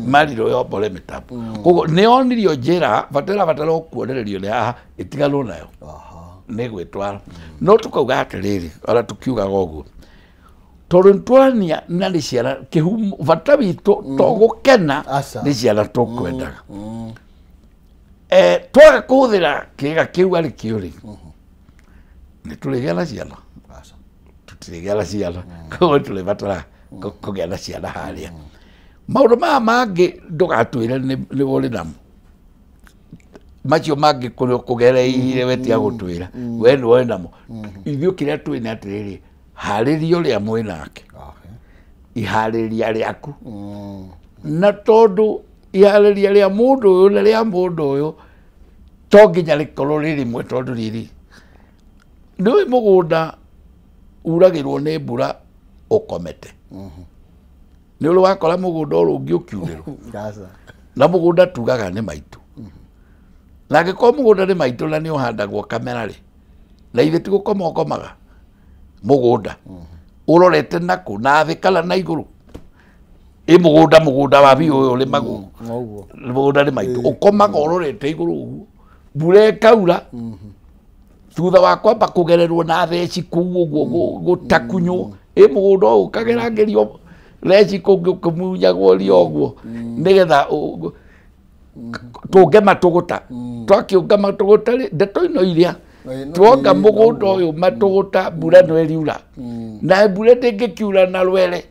marirũ yombore mĩtambo koguo nĩ yonirio njĩra batara batara ũkuonererio nĩ haha ĩtiganwo nayo nĩ gwĩtwara no tũkauga atĩrĩrĩ ona tũkiugaga ũguo tondũ nĩtwarania na nĩ ciana kĩhumo bata witũ to gũkena nĩ ciana tũkwendaga twaga kũhũthĩra kĩga kĩu arĩ kĩo rĩ nĩ tũrĩgĩa na ciana tũtirĩgĩa na ciana koguo tũrĩbatara kũgĩa na ciana harĩa maũndũ maya mangĩ ndũgatwĩre nĩ ũrĩ namo macio mangĩ kũrĩa ũkũgereire we tiga gũtwĩra we nĩ ũrĩ namo ithuĩ kĩrĩa twĩ nĩ atĩrĩrĩ Harĩria ũrĩa mwĩ nake, iharĩria rĩaku, na tondũ iharĩria rĩa mũndũ ũyũ na rĩa mũndũ ũyũ to nginya rĩkorwo rĩ rĩmwe, tondũ rĩrĩ nĩũĩ mũgũnda uragĩrwo nĩ mbura ũkomete. Nĩ ũrĩ wakora mũgũnda ũrũngi ũkiurĩrwo, na mũgũnda tugaga nĩ maitũ, na angĩkorwo mũgũnda nĩ maitũ na nĩ ũhandagwo kamera rĩ, na ithe ti gũkoma ũkomaga mũgũnda ũrorete nakũ, na thĩ kana na igũrũ. Ĩ mũgũnda, mũgũnda wa biũ ũyũ ũrĩmagwo, mũgũnda nĩ maitũ, ũkomaga ũrorete igũrũ ũguo, mbura ĩkaura thutha wa kwamba kũgererwo na theci kũu ũguo gũtakunywo. Ĩ mũgũnda ũyũ ũkagerangĩrio theci kũngĩ ũkĩmunyagwo ria ũguo, nĩgetha tũnge matũgũta. Twakĩũnga matũgũta rĩ, ndeto ino iria tuonga mũgũnda ũyũ matũgũta, mbura no ĩriura, na mbura ndĩngĩkiura na rwere,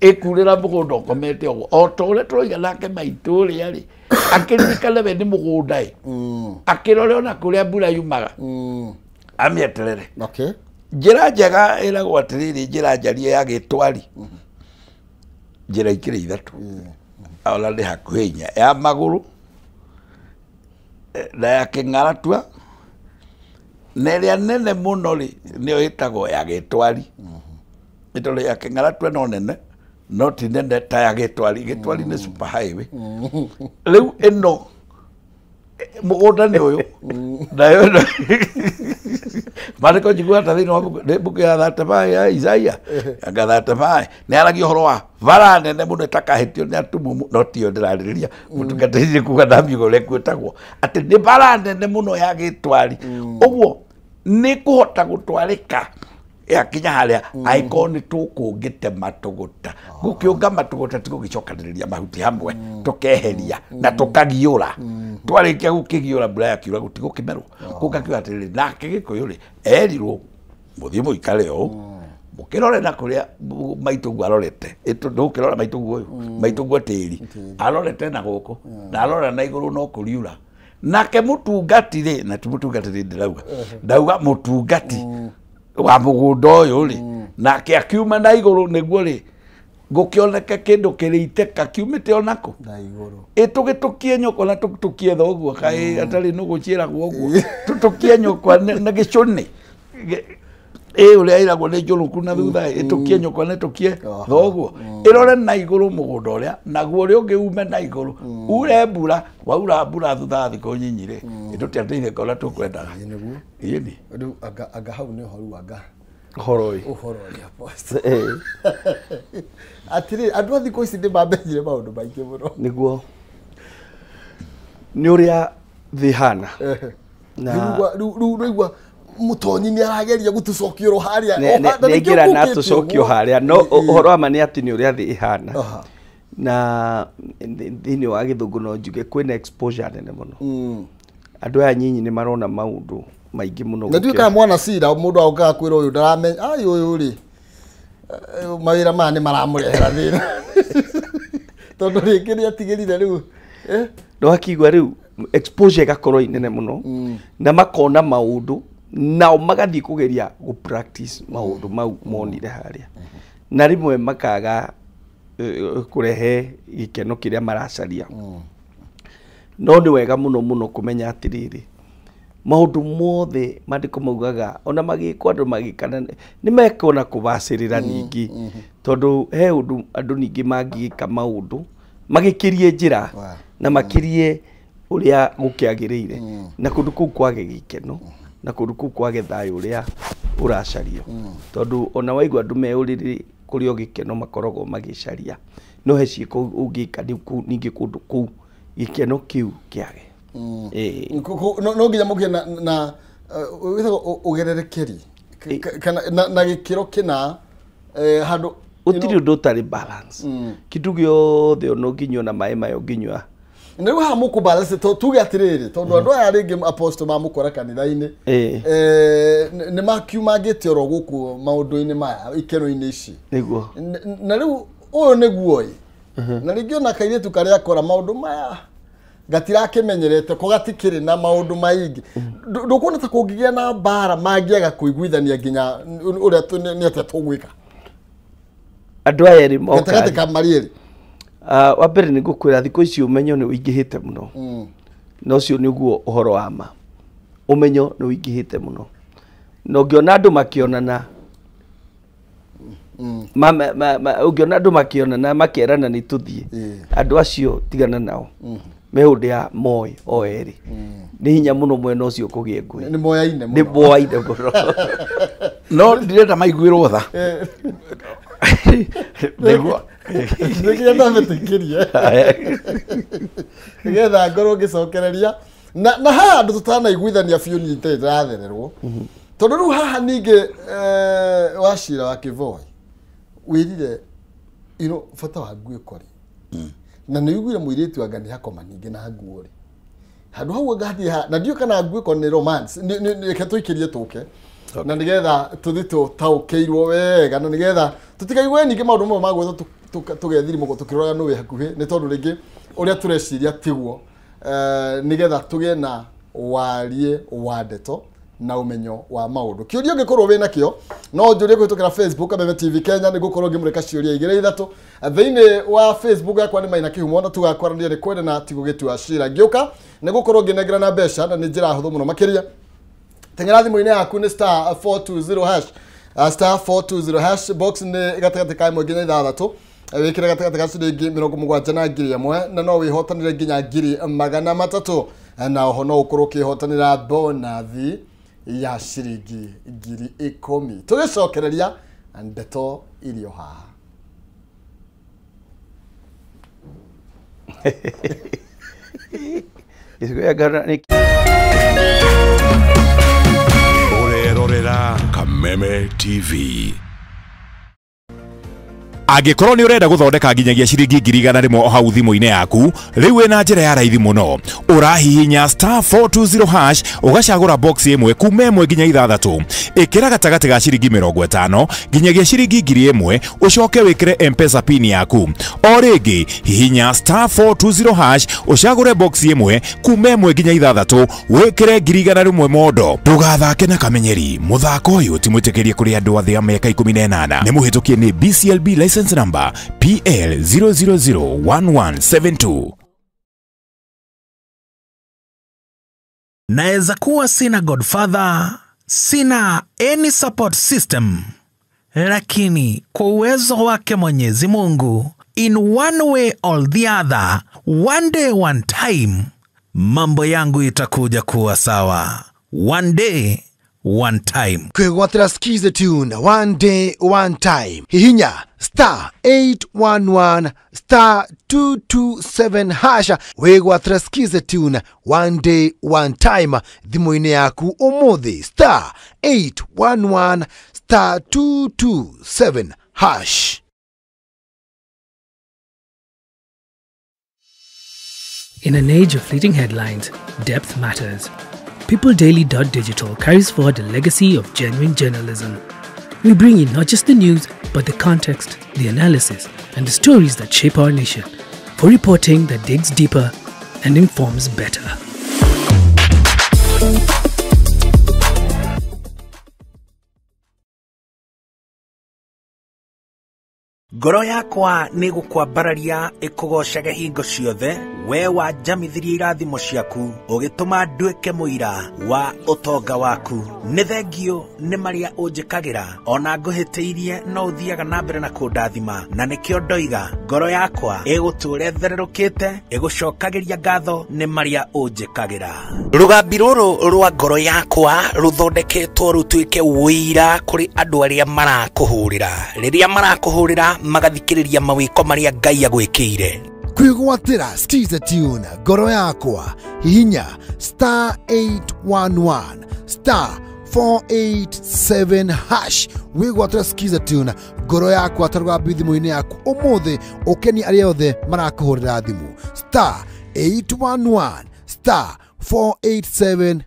ĩkurĩra mũgũnda ũkomete ũguo. O ta ũrĩa tũroiga nake maitũ ũrĩa rĩ, akĩririkane we nĩ mũgũnda ĩ, akĩrore ona kũrĩa mbura yumaga, amĩeterere. Njĩra njega ĩragwo atĩrĩrĩ, njĩra njarie ya gĩtwari, njĩra ikĩrĩ ithatũ, ona nĩ hakuhĩ inya, ya magũrũ na ya kĩng'aratua, na ĩrĩa nene mũno rĩ nĩyo ĩtagwo ya gĩtwari. Nĩ tondũ ya kĩng'aratua no nene, no ti nene ta ya gĩtwari. Gĩtwari nĩ super highway. Rĩu ĩno mũgũnda nĩ ũyũ, nayo ĩno maandĩko njiguaga ta thĩinĩ wa mbuku ya 35 ya Isaia, anga 35 nĩ aragia ũhoro wa bara nene mũno ĩtakahĩtio nĩ atumumu, no tiyo ndĩrarĩrĩria mũtungatĩri kuga ndamiuga ũrĩa kwĩtagwo, atĩ nĩ bara nene mũno ya gĩtwari. Ũguo nĩ kũhota gũtwarĩka yakinya harĩa angĩkorwo nĩ tũkũngĩte matũgũta. Gũkĩũnga matũgũta ti gũgĩcokanĩrĩria mahuti hamwe, tũkeheria na tũkagiũra. Twarĩkia gũkĩgiũra mbura yakiura gũtigũkĩmerwo. Gũkakiuga atĩrĩrĩ, nake Gĩkũyũ rĩ erirwo mũthiĩ mũikare ũũ, mũkĩrore na kũrĩa maitũguo arorete. Ndũkĩrora maitũguo ũyũ, maitũguo tĩri arorete na gũkũ, na arora na igũrũ no kũriura. Nake mũtungati rĩ, na ti mũtungati rĩ ndĩrauga, ndauga mũtungati wa mũgũnda ũyũ rĩ, nake akiuma na igũrũ nĩguo rĩ gũkĩoneka kĩndũ kĩrĩiteka kiumĩte onakũ, ĩ tũgĩtũkie nyũkwa na tũtũkie thoguo, kaĩ atarĩ nũgũ ciĩragwo ũguo, tũtũkie nyũkwa na gĩcũnĩ, ĩ ũrĩa ĩragwo nĩ njũrũku na thutha, ĩtũkie nyũkwa na ĩtũkie thoguo, ĩrore na igũrũ mũgũnda ũrĩa, naguo ũrĩa ũngĩ ume na igũrũ, ure mbura, waura mbura thutha wa thikũ nyinyi rĩ, ĩtũtiateithĩka ũrĩa tũkwendaga. Ĩni rĩu anga hau nĩ ũhoru anga ũhoro ĩ, ũhoro ĩ apostle. Atĩrĩ, andũ a thikũ ici nĩ mamenyire maũndũ maingĩ mũno. Nĩguo nĩ ũrĩa thĩ hana. Rĩu rĩu mũtonyi nĩ arageria gũtũcokia oro harĩa, nĩaingĩra na atũcokia harĩa, no ũhoro wa ma nĩ atĩ nĩ ũrĩa thĩ ĩhana. Na thĩinĩ wa gĩthũngũ no njuge kwĩna exposure nene mũno. Andũ aya nyinyi nĩ marona maũndũ maingĩ mũno. Na ndiũĩ kana mwana cira mũndũ aũkaga kwĩra ũyũ ndaramenya, ai ũyũ rĩ mawĩra maya nĩ maramũrehera thĩna, tondũ rĩngĩ nĩ atigĩrire rĩu. Nĩwakĩigua rĩu exposure ĩgakorwo ĩ nene mũno, na makona maũndũ nao magathiĩ kũgeria gũ practice maũndũ mau monire harĩa, na rĩmwe makaga kũrehe gĩkeno kĩrĩa maracaria. No nĩ wega mũno mũno kũmenya atĩrĩrĩ, maũndũ mothe maandĩko maugaga ona magĩkwo andũ magĩkana nĩ mekuona kũbacĩrĩra ningĩ, tondũ he ũndũ andũ ningĩ mangĩka maũndũ magĩkĩrie njĩra na makĩrie ũrĩa gũkĩagĩrĩire, na kũndũ kũu kwage gĩkeno, na kũndũ kũu kwage thayũ ũrĩa ũracario. Tondũ ona waigua andũ me ũrĩrĩ kũrĩ o gĩkeno makoragwo magĩcaria, no he ciĩko ũngĩka ningĩ kũndũ kũu gĩkeno kĩu kĩage. No nginya mũgĩe na wĩtagwo ũgererekeri kana na gĩkĩro kĩna handũ. Gũtirĩ ũndũ ũtarĩ balance, kĩndũ gĩothe ona ũngĩnyua na maĩ maya ũngĩnyua. Na rĩu haha mũkũ balance, tuge atĩrĩrĩ, tondũ andũ aya rĩngĩ apostle mamũkora kanitha-inĩ nĩ makiumangĩte oro gũkũ maũndũ-inĩ maya ikeno-inĩ ici. Nĩguo. Na rĩu ũyũ nĩguo ĩ, na rĩngĩ ona kairĩtu karĩa akora maũndũ maya gatirakimenyerete ko gatikiri na maundu maingi. Ndukuona ta kungigia na mbara mangiaga kuiguithania nginya uria ni atia tugwika andu aya eri moka gatagati ka marieri. Wa mbere ni ngukwira thiku ici umenyo ni uingihite muno. Na ucio niguo uhoro wa ma, umenyo ni uingihite muno, na ungiona andu makionana ungiona andu makionana makerana ni tuthie, andu acio tigana nao me ya moi o eri. Ni hinya muno mwena ucio kugie ngui ni moyaine muno, ni moyaine muno. No ndirenda maiguirwo tha niguo nikinya ndametikirie nigetha ngorwo ngicokereria na haha andu tutanaiguithania biũ niĩ itarĩ ndĩrathererwo, tondu riu haha ningĩ Wachira wa Kĩboi wĩrire you bata wa nguo rĩ, na nĩ ũiguire mũirĩtu anga nĩ hakoma ningĩ na nguo rĩ handũ hau ngathiĩ ha na ndiũ kana nguo nĩ romance reke tũikĩrie tũke na nigetha tuthi tũtaũkĩirwo wega na nigetha tũtikaigue ningĩ maũndũ mamwe ma gwetha tũgethirimo tũkĩroraga nũ wĩ hakuhĩ nĩ tondũ rĩngĩ ũrĩa tũreciria tiguo, nigetha tũgĩe na warie wa ndeto na umenyo wa maũndũ. Kĩũria ũngĩkorwo wĩ nakĩo no njũrie kũhĩtũkĩra Facebook Kameme TV Kenya, nĩ ngũkorwo ngĩmũrĩka ciũria igĩrĩ ithatũ thĩinĩ wa Facebook yakwa nĩ Maina Kĩhumo, na tũgakwaranĩria nĩ kwenda na tigũgĩtua cira. Ngĩũka nĩ ngũkorwo ngĩnengerana mbeca na nĩ njĩra hũthũ mũno makĩria. Teng'era thimũ-inĩ yaku nĩ star 420 hash, star 420 hash, box nĩ gatagatĩ ka 1 nginya 6, wĩkĩre gatagatĩ ka ciringi 70 na 1000 na no wĩhotanĩre nginya 300,000, na oho no ũkorwo ũkĩhotanĩra bonathi ya ciringi 10,000. Tũgĩcokereria ndeto irio haha. Ũrerorera Kameme TV. Angĩkorwo nĩ ũrenda gũthondeka nginyagia ciringi 100,000 o hau thimũ-inĩ yaku, rĩu wĩna njĩra ya raithi mũno. Ũrahihinya star 420 hash ũgacagũra box ĩmwe kuma 1 nginya 6, ĩkĩra gatagatĩ ga ciringi 50 nginyagia ciringi 1000, ũcoke wĩkĩre M-Pesa pin yaku. O rĩngĩ hihinya star 420 hash ũcagũre box ĩmwe kuma 1 nginya 6, wĩkĩre 100,000 mondo. Ndũgathake na kamenyeri, mũthako ũyũ ti mwĩtĩkĩrie kũrĩ andũ a thĩ ya mĩaka 18. Nĩ mũhĩtũkie nĩ BCLB license number PL 0001172. Naeza kuwa sina godfather, sina any support system, lakini kwa uwezo wake Mwenyezi Mungu, in one way or the other, one day one time, mambo yangu itakuja kuwa sawa. One day one time. Kwĩgwatĩra Skiza tune one day one time. Hihinya star 811 star 227 hash wĩgwatĩra Skiza tune one day one time thimũ-inĩ yaku ũmũthĩ star 811 star 227 hash. In an age of fleeting headlines, depth matters. PeopleDaily.digital carries forward a legacy of genuine journalism. We bring you not just the news, but the context, the analysis, and the stories that shape our nation, for reporting that digs deeper and informs better. Ngoro yakwa nĩ gũkwambararia ĩkũgocaga hingo ciothe, we wanjamithirie irathimo ciaku ũgĩtũma nduĩke mũira wa ũtonga waku. Nĩ thengio nĩ marĩa ũnjĩkagĩra, ona ngũhĩtĩirie no ũthiaga na mbere na kũndathima, na nĩkĩo ndoiga ngoro yakwa ĩgũtũũra ĩthererũkĩte ĩgũcokagĩria ngatho nĩ marĩa ũnjĩkagĩra. Rũgambi rũrũ rwa ngoro yakwa rũthondeketwo rũtuĩke ũira kũrĩ andũ arĩa marakũhũrĩra. Rĩrĩa marakũhũrĩra magathikĩrĩria mawĩko marĩa Ngai agwĩkĩire. Kwĩgwatĩra Skiza tune ngoro yakwa, hihinya star 811 star 487 hash wĩgwatĩra Skiza tune ngoro yakwa ta rũgambi thimũ-inĩ yaku ũmũthĩ, ũkenie arĩa othe marakũhũrĩra thimũ star 811 star 487.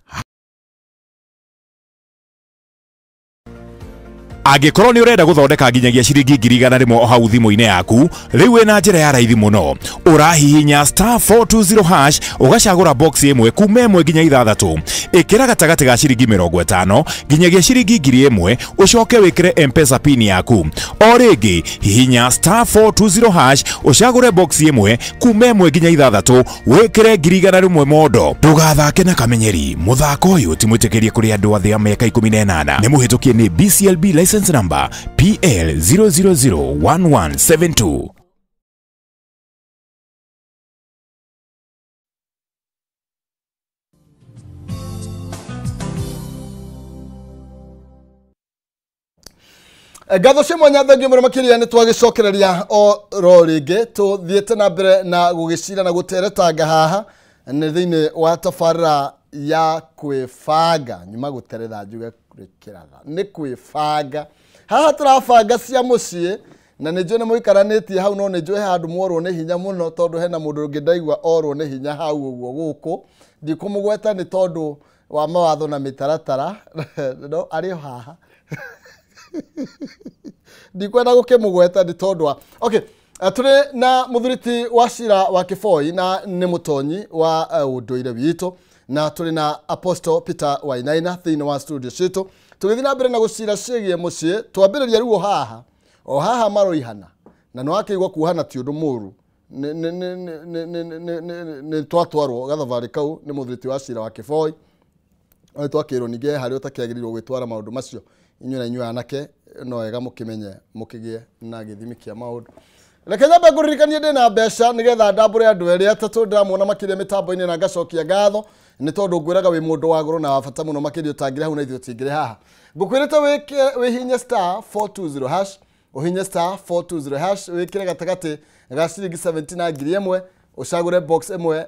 Angĩkorwo nĩ ũrenda gũthondeka nginyagia ciringi 100,000 o hau thimũ-inĩ yaku, rĩu wĩna njĩra ya raithi mũno. Ũrahihinya star 420 hash ũgacagũra box ĩmwe kuma 1 nginya 6. Ĩkĩra gatagatĩ ga ciringi 50 nginyagia ciringi 1,000 ũcoke wĩkĩre M-Pesa pin yaku. O rĩngĩ hihinya star 420 hash ũcagũre box ĩmwe kuma 1 nginya 6 wĩkĩre 100,000 mondo. Ndũgathake na kamenyeri, mũthako ũyũ ti mwĩtĩkĩrie kũrĩ andũ a thĩ ya mĩaka 18. Nĩ mũhĩtũkie nĩ BCLB license number PL 0001172. Ngatho cia mwanya thengio mũno makĩria nĩ twagĩcokereria o ro rĩngĩ tũthiĩte na mbere na gũgĩcira na gũteretanga haha nĩ thĩinĩ wa tabarĩra ya kwĩbanga. Nyuma gũteretha njuge gwĩkĩratha nĩ kwĩbanga. Haha tũrabanga cia mũciĩ na nĩ njũĩ nĩ mũikaranĩtie hau, no nĩ njũĩ handũ mworwo nĩ hinya mũno tondũ hena mũndũ ũngĩ ndaigua orwo nĩ hinya hau ũguo gũkũ. Ndikũmũgweta nĩ tondũ wa mawatho na mĩtaratara no arĩ o haha ndikwenda gũkĩmũgweta nĩ tondũ wa okay. Tũrĩ na mũthuriti wa cira wa Kĩboi na nĩ mũtonyi wa ũndũire witũ, na tũrĩ na Apostle Peter Wainaina thĩinĩ wa studio citũ tũgĩthiĩ na mbere na gũcira ciĩgiĩ mũciĩ. Twambĩrĩria rĩu o haha maroihana na nĩ wakĩigua kuohana ti ũndũ mũru, nĩ twatwarwo gathabarĩ kau nĩ mũthuriti wa cira wa Kĩboi. Twakĩrwo ningĩ harĩa ũtakĩagĩrĩirwo gwĩtwara maũndũ macio. Inyuĩ na inyuĩ anake no wega mũkĩmenye mũkĩgĩe na gĩthimi kĩa maũndũ. Reke nyambe ngũririkanie ndĩna mbeca nĩgetha ndambũre andũ erĩ atatũ ndĩramona makĩria mĩtambo-inĩ na ngacokia ngatho nĩ tondũ ngwĩraga wĩ mũndũ wa goro na wa bata mũno makĩria ũtangĩrĩ hau na ithuĩ tũtingĩrĩ haha. Ngũkwĩrĩte wĩhinye star 420 hash, ũhinye star 420 hash wĩkĩre gatagatĩ ga ciringi 70 na 1,000 ũcagũre box ĩmwe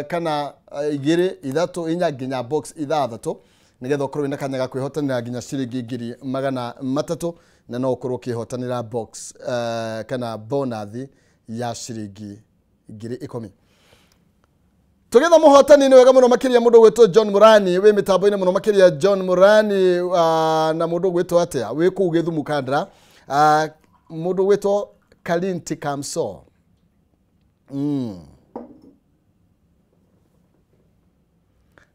kana 2 3 4 nginya box 6 nigetha ukorwo wina kanya ga kwihotanira nginya ciringi 300,000 na no ukorwo ukihotanira box kana bonathi ya ciringi 10,000. Tugetha muhotani ni wega muno makiria mundu gwitwo John Murani wi mitambo-ini muno makiria John Murani na mundu gwitwo atia wi kuu Githumu Kandra, mundu gwitwo Kalinti Kamso.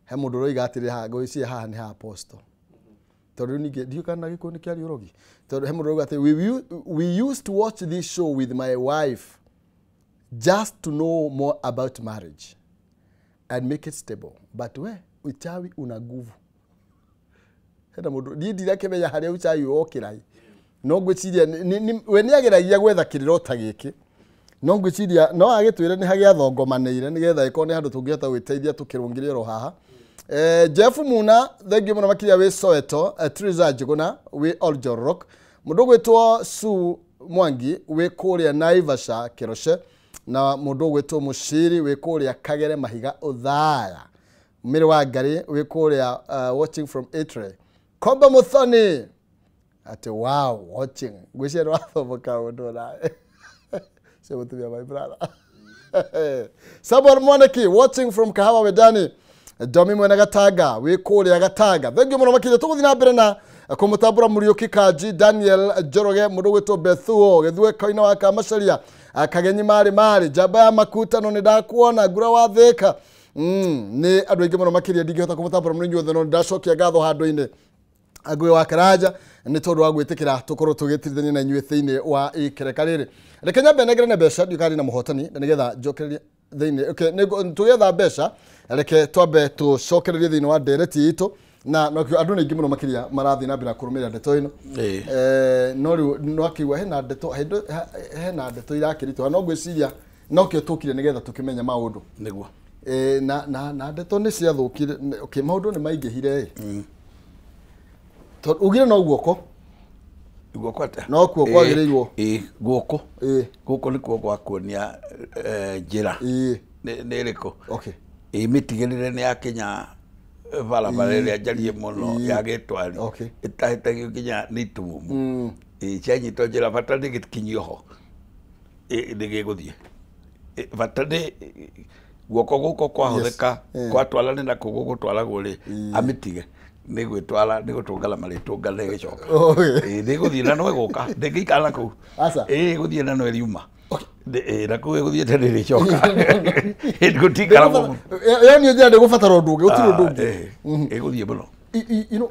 He mundu roiga atiri ha ngwiciria haha ni ha apostle tondu ningĩ ndiũ kana gĩkũyũ nĩ kĩario ũrogi tondu he mundu roiga atĩ we used to watch this show with my wife just to know more about marriage and make it stable, but we uchawi una nguvu. Hena mundu niĩ ndirakĩmenya harĩa uchawi wokĩra no ngwĩciria we nĩageragia gwetha kĩrĩro ta gĩkĩ no ngwĩciria no agĩtwĩre nĩ hagĩathongomanĩire nĩgetha ĩkorwo nĩ handũ tũngĩhota gwĩteithia tũkĩrũngĩrie oro haha. Jeff Muna thengiũ mũno makĩria wĩ Soweto, Teresa Njuguna wĩ Oljorok, mũndũ ũgwĩtwo Sue Mwangi wĩ kũrĩa Naivasha Kĩroce, na mũndũ ũgwĩtwo Mũciri wĩ kũrĩa Kagere Mahiga Ũthaya, Mĩrĩ wa Ngarĩ wĩ kũrĩa watching from Italy, Komba Muthoni ati wow watching ngwĩciria nĩwathoma kaũndũ nawe cio mũtumia my brother Samuel Mwaniki watching from Kahawa Wedani, Domi mwena Gatanga wĩ kũrĩa Gatanga. Thengiũ mũno makĩria tũgũthiĩ na mbere na kũmũtambũra Mũriũki Kanji, Daniel Njoroge, mũndũ ũgwĩtwo Bethuo Gĩthue Koina wa Kamacaria, Kagenyi Marĩ Marĩ, Njamba ya Makuta no nĩndakuona, Ngura wa Thĩka. Nĩ andũ aingĩ mũno makĩria ndingĩhota kũmũtambũra mũno inyuothe no nĩndacokia ngatho handũ-inĩ Ngũgĩ wa Karanja nĩ tondũ wa gwĩtĩkĩra tũkorwo tũgĩtirithania na inyuĩ thĩinĩ wa ikereka rĩrĩ. Reke nyambe nengerane mbeca ndiũ kana ndĩ na mũhotani na nĩgetha njokererie thĩinĩ. Okay, tũgĩetha mbeca reke twambe tũcokererie thĩinĩ wa ndereti itũ na nokĩo andũ nĩ aingĩ mũno makĩria marathiĩ na mbere na kũrũmĩrĩra ndeto ĩno. No rĩu nĩwakĩigua hena ndeto hena ndeto irakĩritũha no ngwĩciria nokĩo tũkire nĩgetha tũkĩmenye maũndũ. Nĩguo. Na ndeto nĩ ciathũkire. Okay, maũndũ nĩ maingĩhire ĩ. Tondũ ugire no guoko. Guoko atĩa? No kuo kwagĩrĩirwo. Ĩ guoko. Guoko nĩkuo gwa kuonia njĩra. Nĩ ĩrĩkũ? Okay. Ĩ mĩtigĩrĩre nĩ yakinya barabara ĩrĩa njarie mũno ya gĩtwari. Ĩtahĩtagio nginya nĩ itumumu. Ĩ cianyitwo njĩra bata nĩ gĩkinyio ho. Ĩ nĩ gĩgũthiĩ. Bata nĩ guoko gũkũ kwahũthĩka kwatwarane na kũu gũgũtwaragwo rĩ amĩtige. Nĩ gwĩtwara nĩ gũtũngana marĩtũngana ĩgĩcoka. Ĩĩ nĩ gũthiĩ na no ĩgũka ndĩngĩikara na kũu. Ĩĩ gũthiĩ na no ĩriuma. Ĩĩ na kũu ĩgũthiĩte ndĩrĩcoka. Gũtikara mũno. Ĩyo nĩ njĩra ndĩgũbatara ũndũ ũngĩ, gũtirĩ ũndũ ũngĩ. Ĩgũthiĩ mũno. You know,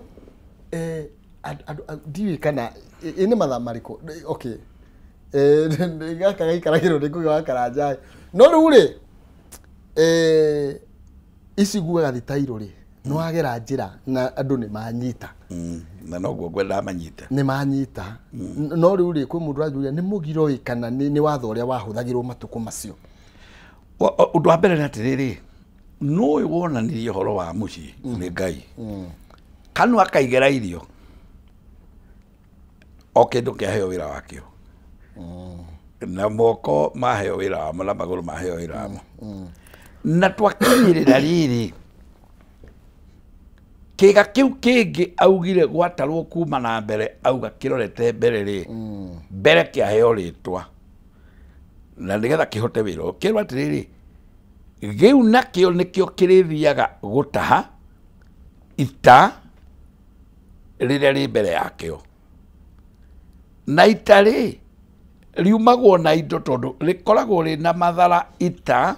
ndiũĩ kana ĩ nĩ mathaa marĩkũ? Okay. Gaka gaikaragĩrwo nĩ Ngũgĩ wa Karanja. No rĩu rĩ, ici nguaga thitairũ rĩ, nĩ wagera njĩra na andũ nĩ manyita. Na noguo ngwendaga manyite. Nĩ manyita. No rĩu rĩ, kwĩ mũndũ ũranjũria nĩ mũgiro ĩ kana nĩ watho ũrĩa wahũthagĩrwo matukũ macio? Ũndũ wa mbere nĩ atĩrĩrĩ, nũĩ wonanirie ũhoro wa mũciĩ nĩ Ngai. Kanua akaigĩra irio o kĩndũ kĩaheo wĩra wakĩo. Na moko maheo wĩra wamo na magũrũ maheo wĩra wamo. Na twakinyĩrĩra rĩrĩ kĩga kĩu kĩngĩ augire gwatarwo kuma na mbere auga kĩrorete mbere rĩ mbere kĩaheo rĩtwa na nĩgetha kĩhote wĩra kĩrwo atĩrĩrĩ gĩu nakĩo nĩkĩo kĩrĩthiaga gũtaha ita rĩrĩa rĩ mbere yakĩo na ita rĩ riumagwo na indo tondũ rĩkoragwo rĩna mathara ita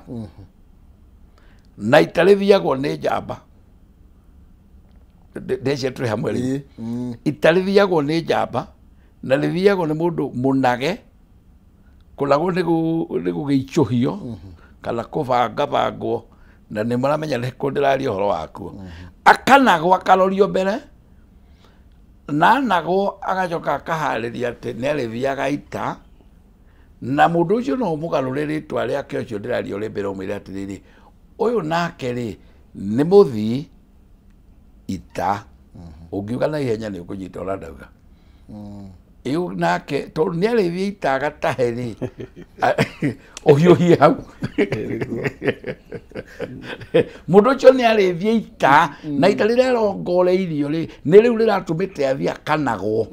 na ita rĩthiagwo nĩ njamba ndeci tũrĩ hamwe rĩu ita rĩthiagwo nĩ njamba na rĩthiagwo nĩ mũndũ mũnage kũnagwo nĩ gũgĩicũhio kana kũbangabangwo na nĩ mũramenya nĩ kũ ndĩraria ũhoro wakuo akanagwo akarorio mbere na anagwo agacoka akaharĩria atĩ nĩ arĩthiaga ita na mũndũ ũcio no ũmũgarũre rĩtwa rĩake ũcio ndĩraria ũrĩ mbere ũmwĩre atĩrĩrĩ ũyũ nake rĩ nĩ mũthii ita ũngiuga na ihenya nĩ ũkũnyita ũrĩa ndauga ĩyo nake tondũ nĩ arĩthiĩ ita agatahe rĩ ũhiũhie hau mũndũ ũcio nĩ arĩthiĩ ita na ita rĩrĩa arongoreirio rĩ nĩ rĩu rĩratũmĩte athiĩ akanagwo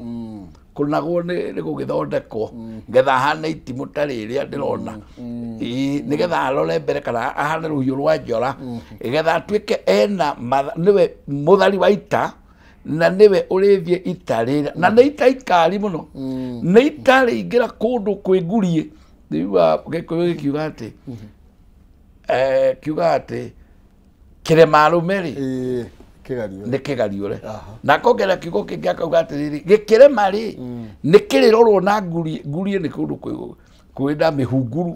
kũnagwo nĩ gũgĩthondekwo nĩgetha ahane itimũ ta rĩrĩa ndĩrona nĩgetha arore mbere kana ahane rũhiũ rwa njora nĩgetha atuĩke ena nĩwe mũthari wa ita na nĩwe ũrĩthiĩ ita rĩrĩa na nĩ ita ikari mũno nĩ ita rĩingĩra kũndũ kwĩ ngurie ndĩigua Gĩkũyũ gĩkiuga atĩ kiuga atĩ kĩrema arũme rĩ nĩ kĩgariũre na akongerera kiugo kĩngĩ akauga atĩrĩrĩ gĩkĩrema rĩ nĩ kĩrĩrorwo na ngurie ngurie nĩ kũndũ kwĩna mĩhunguru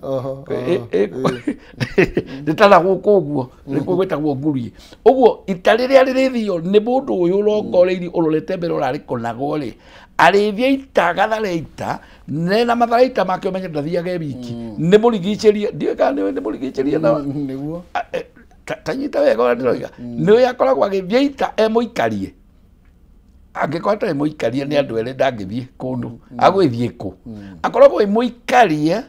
nĩ ta na gũkũ ũguo nĩkuo gwĩtagwo ngurie ũguo ita rĩrĩa rĩrĩthio nĩ mũndũ ũyũ ũrongoreirie ũrorete mbere ũrarĩkonagwo rĩ arĩthie ita agathare ita nena mathara ita make ũmenye ndathiaga e wiki nĩ mũrigicĩrie ndiũĩ kana nĩ mũrigicĩrie na nĩguo tanyita wega ũrĩa ndĩroiga nĩ ũyũ akoragwo agĩthiĩ ita e mũikarie angĩkorwo atarĩ mũikarie nĩ andũ erĩ ndangĩthiĩ kũndũ agwĩthiĩ kũ akoragwo e mũikarie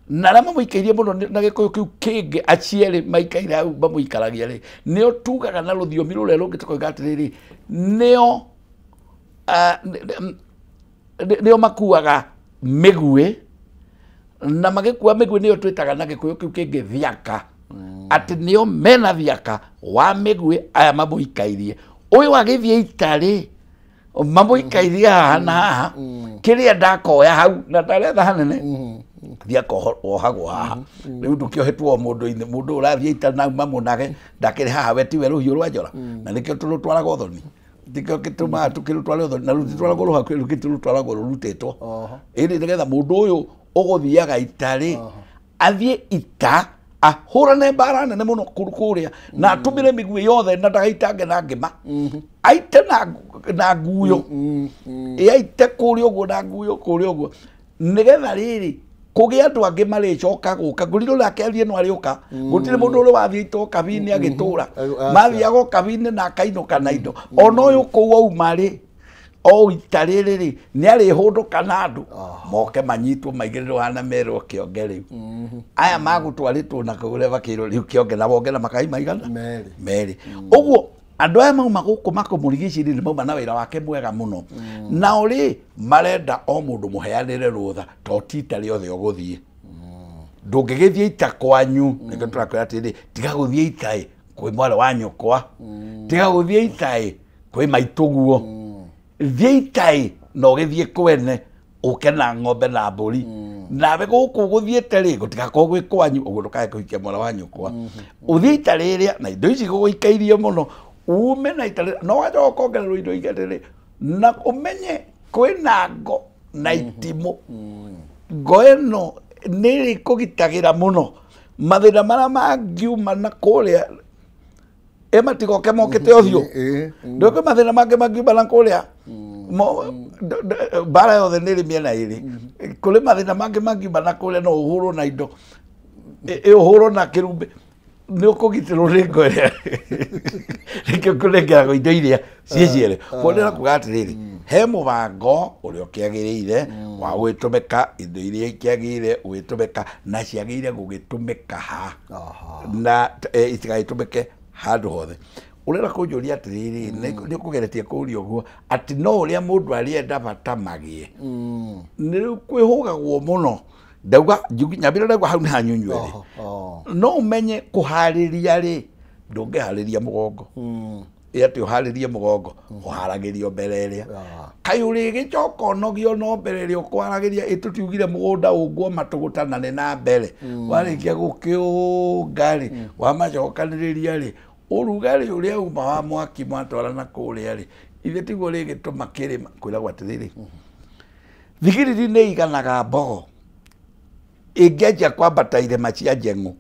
na arĩa mamũikairie mũno na Gĩkũyũ kĩu kĩngĩ aciarĩ maikaire hau mamũikaragia rĩ nĩo tugaga na rũthiomi rũrĩa rũngĩ tũkoiga atĩrĩrĩ nĩo nĩo makuaga mĩguĩ na magĩkua mĩguĩ nĩyo twĩtaga na Gĩkũyũ kĩu kĩngĩ thiaka atĩ nĩo mena thiaka wa mĩguĩ aya mamũikairie ũyũ agĩthiĩ ita rĩ mamũikairie haha na haha kĩrĩa ndakoya hau na ndaretha hanene thiaka wohagwo haha rĩu ndũkĩohetwo o mũndũ-inĩ mũndũ ũrathiĩ ita na mamũnage ndakĩrĩ haha we tiwe rũhiũ rwa njora na nĩkĩo tũrũtwaraga ũthoni tikĩo gĩtũmaga tũkĩrũtware ũthoni na rũtitwaragwo rũhakuhĩ rũkĩtũrũtwaragwo rũrutĩtwo ĩndĩ nĩgetha mũndũ ũyũ ũgũthiaga ita rĩ athiĩ ita ahũrane mbara nene mũno kũrĩa na atũmĩre mĩguĩ yothe na ndagaitange na ngĩma aite na nguyo aite kũrĩa ũguo na nguyo kũrĩa ũguo nĩgetha rĩrĩ kũgĩa andũ angĩ marĩcoka gũka ngũrirũ nake athiĩ no arĩũka gũtirĩ mũndũ ũrĩ wathiĩ ita ũkabi-inĩ agĩtũra mathiaga ũkabi-inĩ na akainũka na indo ona ũyũ kũu auma rĩ o ita rĩrĩ rĩ nĩ arĩhũndũka na andũ moke manyitwo maigĩrĩrwo hana merwo kĩonge rĩu aya magũtwarĩtwo na kũrĩa makĩrwo rĩu kĩonge na wonge na makai maigana merĩ ũguo andũ aya mauma gũkũ makũmũrigicĩirie nĩ mauma na wĩra wake mwega mũno nao rĩ marenda o mũndũ mũheanĩre rũtha to ti ita rĩothe ũgũthiĩ ndũngĩgĩthiĩ ita kwanyu nĩkĩo tũrakwĩra atĩrĩ tiga gũthiĩ ita ĩ kwĩ mwarĩ wa nyũkwa tiga gũthiĩ ita ĩ Kwĩ maitũguo. Thiĩ itai na ũgĩthiĩ kwene ũke na ng'ombe na mbũri. Nawe gũkũ gũthiĩte rĩ gũtigakorwo gwĩ kwanyu ũguo ndũkae kũhikia mwana wa nyũkwa. Ũthiĩ ita rĩrĩa na indo ici gũgũikairie mũno ume na ita rĩrĩa no wacoka ũkongererwo indo ingĩ atĩrĩ na ũmenye kwĩna ngo na itimũ. Ngo ĩno nĩ ĩrĩkũgitagĩra mũno mathĩna marĩa mangiuma na kũrĩa matigoke mokĩte ũthiũ. Ndũĩ mathĩna mangĩ mangiuma na kũrĩa mbara yothe nĩ ĩrĩ mĩena ĩrĩ. Kũrĩ mathĩna mangĩ mangiuma na kũrĩa no ũhũrwo na indo ũhũrwo na kĩrumbĩ nĩ ũkũgitĩrwo nĩ ngo ĩrĩa nĩkĩo kũnengeragwo indo iria ciĩ cierĩ. Koguo ndĩrenda kuga atĩrĩrĩ he mũbango ũrĩa ũkĩagĩrĩire wa gũgĩtũmĩka indo iria ikĩagĩrĩire gũgĩtũmĩka na ciagĩrĩire gũgĩtũmĩka ha na itigagĩtũmĩke handũ hothe. Ũrenda kũnjũria atĩrĩrĩ nĩ ũkũgeretie kũũria ũguo atĩ no ũrĩa mũndũ arĩenda bata magĩe nĩ rĩu kwĩhũgagwo mũno ndauga nyambĩrĩria ndauga hau nĩ hanyunyuerĩ no ũmenye kũharĩria rĩ ndũngĩharĩria mũgongo ĩ atĩ ũharĩrie mũgongo ũharagĩrio mbere ĩrĩa kaĩ ũrĩgĩcoka ũnogio no mbere ĩrĩa ũkũharagĩria ĩ tũtiugire mũgũnda ũngwo matũgũta na nĩ na mbere warĩkia gũkĩũnga rĩ wamacokanĩrĩria rĩ ũrugarĩ ũrĩa uma wa mwaki mwatwara na kũrĩa rĩ ithe tiguo rĩgĩtũma kĩrĩma kwĩragwo atĩrĩrĩ thigiriri nĩ iganaga mbogo ĩngĩanjia kwambata irĩma cia njeng'ũ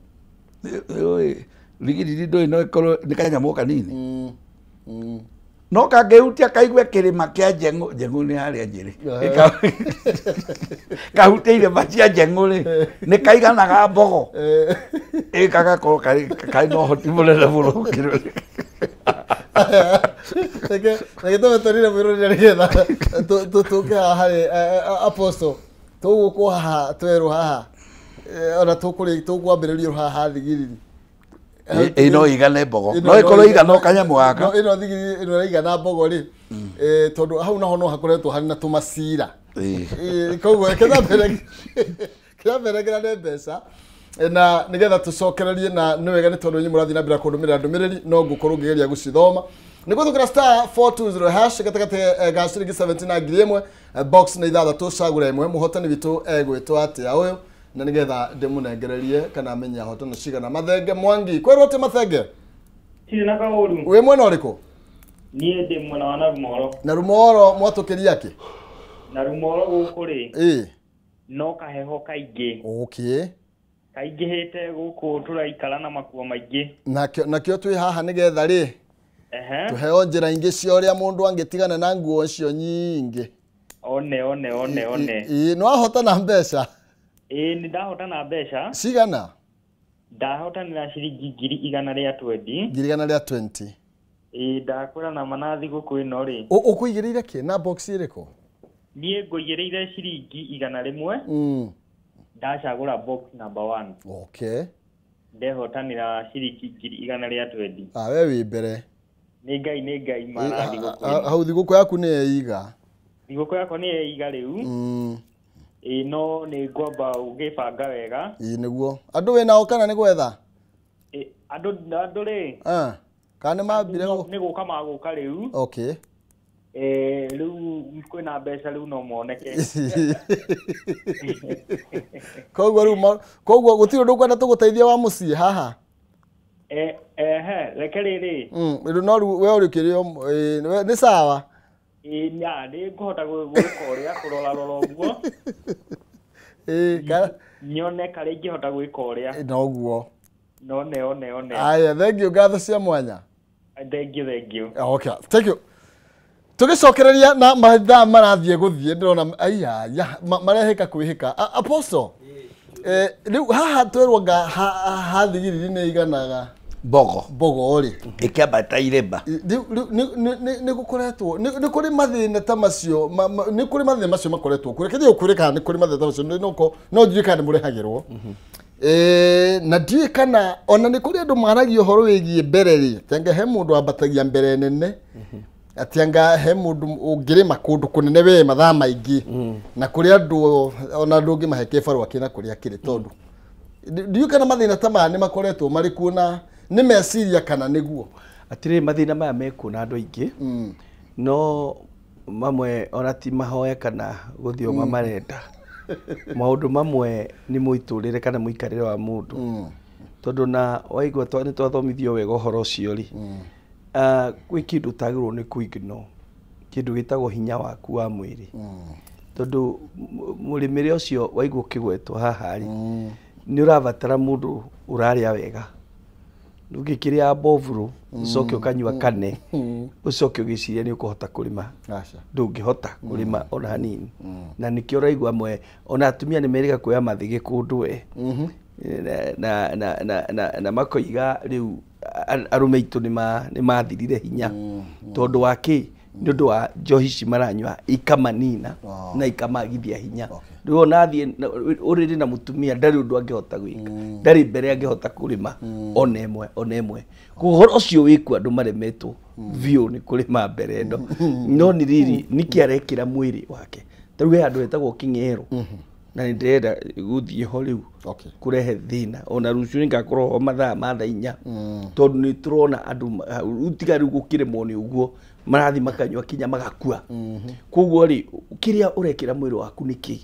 thigiriri ndũĩ no ĩkorwo nĩ kanyamũ kanini no kangĩhutia kaigue kĩrĩma kĩa njeng'ũ njeng'ũ nĩ harĩa Njĩrĩ kahutia irĩma cia njeng'ũ rĩ nĩ kaiganaga mbogo ĩ gagakorwo karĩ na ũhoti mũnene mũno gũkĩra reke tũmetũrire mwĩrorere nĩgetha tũke haha harĩ Apostle tũgũkwo haha twerwo haha ona tũkwambĩrĩrio haha thigiriri ĩ no igane mbogo no ĩkorwo igana o kanyamũ gaka ĩno thigiriri ĩno ĩraigana mbogo rĩ tondũ hau naho no hakoretwo harĩ na tũmacira koguo kĩramberegera nĩ mbeca na nĩgetha tũcokererie na nĩ wega nĩ tondũ inyuĩ mũrathiĩ na mbere kũndũmĩrĩra ndũmĩrĩri no ngũkorwo ngĩgeria gũcithoma nĩ gũthũkĩra star 420 hash gatagatĩ ga ciringi 70 na 1000 box nĩ ithathatũ cagũra ĩmwe mũhotani witũ egwĩtwo atĩa ũyũ na nĩgetha ndĩmũnengererie kana amenye ahotana cigana. Mathenge Mwangi kwĩrwo atĩ Mathenge Tirĩ na kaũru. Wĩ mwena ũrĩkũ? Niĩ ndĩ mwena wa Narumoro. Narumoro mwatũkĩria kĩ? Narumoro gũkũ rĩ ĩ no kaheho kaingĩ. Okay. Kaingĩhĩte gũkũ tũraikara na makuo maingĩ. Nakĩo twĩ haha nĩgetha rĩ tũheo njĩra ingĩ cia ũrĩa mũndũ angĩtigana na nguo icio nyingĩ. One one one one. Ĩ nĩ wahotana mbeca? Ĩ nĩ ndahotana mbeca. Cigana? Ndahotanĩra ciringi 120,000. 120,000. Ĩ ndakwĩra na mana thigũkũ ĩno rĩ. Ũkũigĩrĩire kĩ na box ĩrĩkũ? Niĩ ngũigĩrĩire ciringi 100. Ndacagũra box number 1. Okay. Ndehotanĩra ciringi 120,000. Ah, we wĩ mbere. Nĩ Ngai mara thigũkũ ĩno. Hau thigũkũ yaku nĩ yeiga. Thigũkũ yakwa nĩ yeiga rĩu. Ĩ no nĩ ngwamba ũgĩbanga wega. Ĩ nĩguo. Andũ wĩnao kana nĩ gwetha? Ĩ andũ rĩ. Kana nĩ mambire nĩ gũka magũka rĩu. Okay. Rĩu kwĩna mbeca rĩu no moneke. Koguo rĩu koguo gũtirĩ ũndũ ũkwenda tũgũteithie wa mũciĩ haha? Ehe reke rĩrĩ. Rĩu no rĩu we ũrĩkĩrĩ nĩ sawa? Ĩ nĩ ngũhota gwĩka ũrĩa kũrora rora ũguo. Ĩ nyone karĩa ingĩhota gwĩka ũrĩa. Noguo. No ne one one. Aya thank you ngatho cia mwanya. Thank you thank you. Okay thank you. Tũgĩcokereria na mathaa marathiĩ gũthiĩ ndĩrona aiya marehĩka kwĩhĩka. Apostle rĩu haha twerwo nga ha thigiriri nĩ iganaga mbogo mbogo rĩ ĩkĩambata irĩma. Rĩu nĩ gũkoretwo nĩ kũrĩ mathĩna ta macio nĩ kũrĩ mathĩna macio makoretwo kuo. Reke thiĩ ũkwĩre kana nĩ kũrĩ mathĩna ta macio no njũĩ kana nĩ mũrehagĩrwo. Na ndiũĩ kana ona nĩ kũrĩ andũ maragia ũhoro wĩgiĩ mbere rĩ tenge he mũndũ wambatagia mbere nene atĩ anga he mũndũ ũngĩrĩma kũndũ kũnene we mathaa maingĩ na kũrĩ andũ ona andũ ũngĩmahe kĩbarũa kĩna kũrĩa kĩrĩ tondũ ndiũĩ kana mathĩna ta maya nĩ makoretwo marĩ kuo na nĩ meciria kana nĩguo. Atirĩ mathĩna maya mekuo na andũ aingĩ no mamwe ona ti mahoya kana gũthioma marenda. Maũndũ mamwe nĩ mũitũrĩre kana mũikarĩre wa mũndũ. Tondũ na waigua nĩ twathomithio wega ũhoro ũcio rĩ, gwĩ kĩndũ ũtagĩrĩirwo nĩ kũ-ignore, kĩndũ gĩtagwo hinya waku wa mwĩrĩ. Tondũ mũrĩmĩre ũcio waigua ũkĩgwetwo haha rĩ, nĩ ũrabatara mũndũ ũrarĩa wega. Ndũngĩkĩrĩa mbovurũ ũcoke ũkanyua kane ũcoke ũgĩciria nĩ ũkũhota kũrĩma. Ndũngĩhota kũrĩma ona hanini. Na nĩkĩo ũraigua amwe ona atumia nĩ merĩga kuoya mathĩgĩ kũndũ we. Na makoiga rĩu arũme aitũ nĩ mathirire hinya. Tondũ wa kĩ? Nĩ ũndũ wa njohi ici maranyua ikamanina na ikamagithia hinya. Rĩu ona athiĩ ũrĩrĩ na mũtumia ndarĩ ũndũ angĩhota gwĩka, ndarĩ mbere angĩhota kũrĩma ona ĩmwe ona ĩmwe. Koguo ũhoro ũcio wĩkuo andũ maremetwo biũ nĩ kũrĩma mbere ĩno. No nĩ rĩrĩ nĩkĩ arekĩra mwĩrĩ wake? Ta rĩu he handũ hetagwo Kĩng'ero na nĩ ndĩrenda gũthiĩ ho rĩu kũrehe thĩna. Ona rũciũ nĩngakorwo ho mathaa ma thaa 4 tondũ nĩ tũrona andũ tiga rĩu gũkĩrĩmwo nĩ ũguo marathiĩ makanyua kinya magakua. Koguo rĩ kĩrĩa ũrekĩra mwĩrĩ waku nĩ kĩ?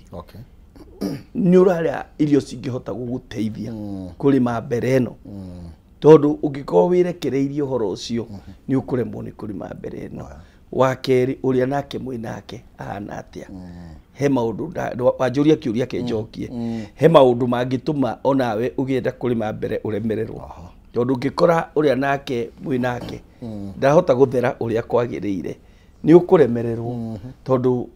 Nĩ ũrarĩa irio cingĩhota gũgũteithia kũrĩma mbere ĩno. Tondũ ũngĩkorwo wĩrekereirie ũhoro ũcio nĩ ũkũremwo nĩ kũrĩma mbere ĩno. Wa kerĩ ũrĩa nake mwĩ nake ahana atĩa? He maũndũ wanjũria kĩũria kĩnjokie. He maũndũ mangĩtũma onawe ũgĩenda kũrĩma mbere ũremererwo. Tondũ ũngĩkora ũrĩa nake mwĩ nake ndahota gũthera ũrĩa kwagĩrĩire nĩ ũkũremererwo tondũ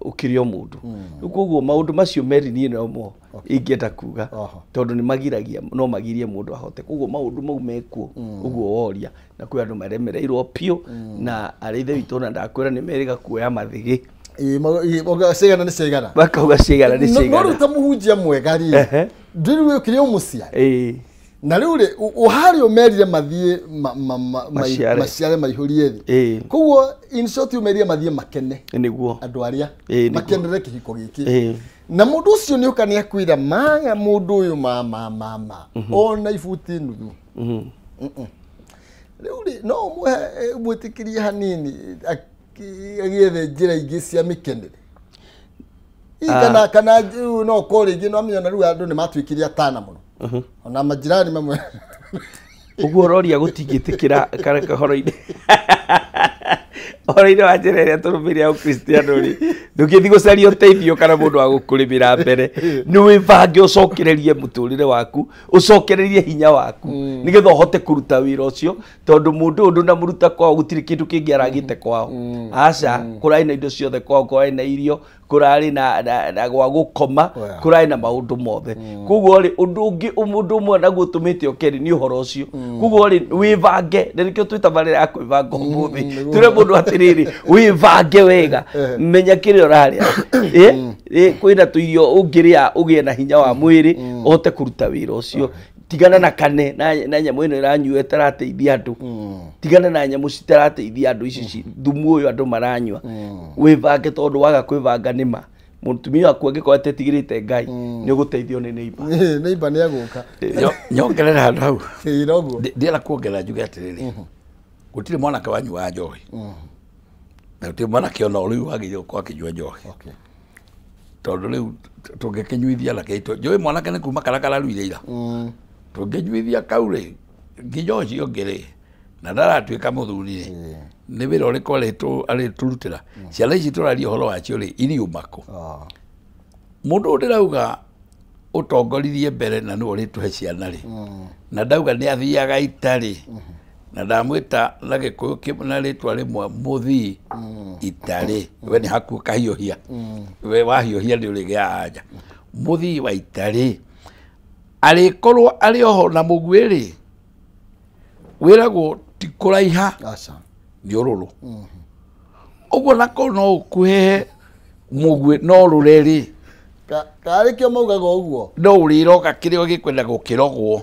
ũkĩrĩ o mũndũ. Rĩu koguo maũndũ macio merĩ niĩ nomo ingĩenda kuga tondũ nĩ magiragia no magirie mũndũ ahote. Koguo maũndũ mau mekuo ũguo woria na kwĩ andũ maremereirwo biũ na arĩa ithe witũ ona ndakwĩra nĩ merĩga kuoya mathĩgĩ. Cigana nĩ cigana. Makauga cigana nĩ cigana. No rĩu ta mũhunjia mwega rĩ, ndĩrĩ ũkĩrĩ o mũciari. Na rĩu rĩ ũharĩa ũmerire mathiĩ maciare maihũrie thĩ. Koguo in short ũmerire mathiĩ makene. Nĩguo. Andũ arĩa makenere kĩhiko gĩkĩ. Na mũndũ ũcio nĩ ũka nĩ akwĩra maya mũndũ ũyũ ma ona ibuti nuthu. Rĩu rĩ no ũmũhe mwĩtĩkĩrie hanini agĩethe njĩra ingĩ cia mĩkenere. Kana no ũkorwo rĩngĩ no amenya na rĩu andũ nĩ matuĩkire atana mũno. Ona majirani mamwe. Ũguo ũroria gũtingĩtĩkĩra kana ũhoro-inĩ. Ũhoro-inĩ wa njĩra ĩrĩa tũrũmĩrĩra ya ũkristiano rĩ, ndũngĩthiĩ gũcaria ũteithio kana mũndũ wa gũkũrĩmĩra mbere. Nĩ wĩbange ũcokererie mũtũrĩre waku, ũcokererie hinya waku nĩgetha ũhote kũruta wĩra ũcio tondũ mũndũ ũyũ ndũnamũruta kwao gũtirĩ kĩndũ kĩngĩ aragĩte kwao. Aca, kũrarĩ na indo ciothe kwao, kũrarĩ na irio, kũrarĩ na gwa gũkoma, kũrarĩ na maũndũ mothe. Koguo rĩ ũndũ ũngĩ mũndũ ũmwe naguo ũtũmĩte oke rĩ nĩ ũhoro ũcio. Koguo rĩ wĩbange, na nĩkĩo twĩtabarĩra ya kwĩbanga ũmũthĩ. Twĩre mũndũ atĩrĩrĩ wĩbange wega, menya kĩrĩa ũrarĩa. Kwĩna tũirio ũngĩrĩa ũgĩe na hinya wa mwĩrĩ ũhote kũruta wĩra ũcio. Tigana na kane na nyamũ ĩno ĩranyua ĩtarateithia andũ. Tigana na nyamũ citarateithia andũ ici thumu ũyũ andũ maranyua. Wĩbange tondũ waga kwĩbanga nĩma mũtumia waku angĩkorwo atetigĩrĩte Ngai nĩ ũgũteithio nĩ neighbor. Neighbor nĩ egũka. Nyongerera handũ hau. Ndĩrenda kuongerera njuge atĩrĩrĩ, gũtirĩ mwanake wanyuaga njohi. Na gũtirĩ mwanake ona rĩu wagĩrĩirwo gũkorwo akĩnyua njohi. Tondũ rĩu tũngĩkĩnyuithia anake aitũ, njũĩ mwanake nĩ kuma karĩa kararuire ira. Tũngĩnyuithia kau rĩ, nginya ũcio ũngĩ rĩ, na ndaratuĩka mũthuri rĩ, nĩ wĩra ũrĩkũ arĩtũrutĩra? Ciana ici tũraria ũhoro wacio rĩ, iriuma kũ? Mũndũ ũyũ ndĩrauga ũtongoririe mbere na nĩwe ũrĩtũhe ciana rĩ, na ndauga nĩ athiaga ita rĩ, na ndamwĩta na Gĩkũyũ na rĩtwa rĩmwe mũthii ita rĩ, we nĩ hakuo kahiũhia, we wahiũhia nĩ ũrĩgĩaga anja. Mũthii wa ita rĩ, arĩkorwo arĩ oho na mũguĩ rĩ, wĩragwo ti kũraiha nĩ ũrũrũ. Ũguo nako no ũkuhĩhe mũguĩ no ũrũre rĩ, Karĩ kĩo maugaga ũguo. No ũrĩroga kĩrĩa gĩkwenda gũkĩrogwo.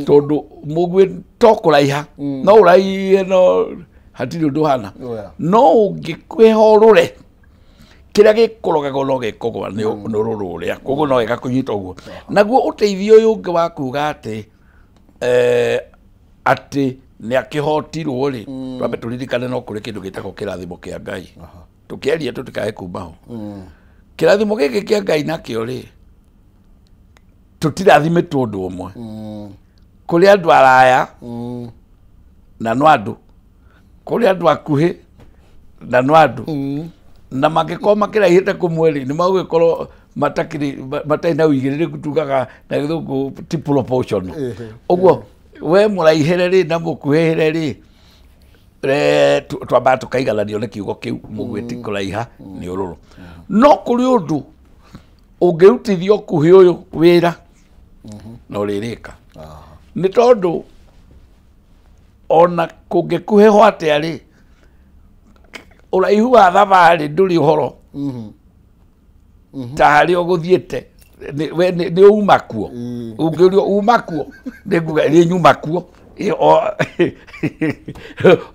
Tondũ mũguĩ to kũraiha, no ũraihe no hatirĩ ũndũ ũhana. No ũngĩkwĩha ũrũre, kĩrĩa gĩkũrogagwo no gĩkũgwa nĩ ũrũrũ ũrĩa. Koguo no wega kũnyita ũguo. Naguo ũteithio ũyũ ũngĩ wa kuga atĩ atĩ Nĩ akĩhotirwo rĩ, twambe tũririkane no kũrĩ kĩndũ gĩtagwo kĩrathimo kĩa Ngai. Tũkĩaria tũtikae kuma ho. Kĩrathimo gĩkĩ kĩa Ngai nakĩo rĩ, tũtirathimĩtwo ũndũ ũmwe. Kũrĩ andũ araya na no andũ, kũrĩ andũ akuhĩ na no andũ, na mangĩkorwo makĩraihĩte kũmwe rĩ, nĩ magũgĩkorwo matarĩ na ũigĩrĩrĩku, tugaga na gĩthũngũ ti proportional. Ũguo we mũraihĩre rĩ na mũkuhĩhĩre rĩ, twambaga tũkaigananio nĩ kiugo kĩu mũguĩ ti kũraiha nĩ ũrũrũ. No kũrĩ ũndũ ũngĩrutithio ũkuhĩ ũyũ wĩra na ũrĩrĩka, nĩ tondũ ona kũngĩkuhĩhwo atĩa rĩ, ũraihu wa thabarĩ ndũrĩ ũhoro ta harĩa ũgũthiĩte nĩ uma kuo. Ũngĩũrio uma kuo, nĩ nguga nĩ nyuma kuo.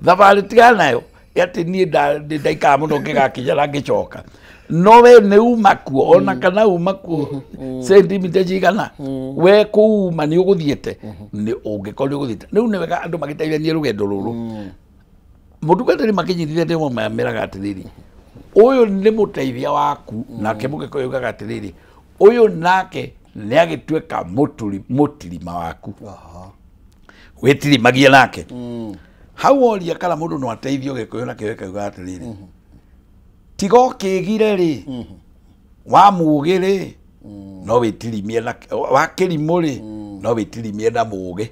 Thabarĩ tigana nayo atĩ niĩ ndaikara mũno ngĩgakinya na ngĩcoka, no we nĩ uma kuo, ona kana uma kuo sentimita cigana, we kũuma nĩ ũgũthiĩte, nĩ ũngĩkorwo nĩ ũgũthiĩte. Rĩu nĩ wega andũ magĩteithanie rũgendo rũrũ. Mũtungatĩri makĩnyitithia ndĩmo mameraga atĩrĩrĩ, ũyũ nĩ mũteithia waku, nake mũgĩkũyũ augaga atĩrĩrĩ, ũyũ nake nĩ agĩtuĩka mũtirima waku, wĩtirimagie nake. Hau woria kana mũndũ no ateithio, gĩkũyũ nakĩo gĩkauga atĩrĩrĩ, tiga ũkĩgire rĩ, wa mũgĩ rĩ, no wĩtirimie na wa kĩrimũ rĩ, no wĩtirimie na mũgĩ.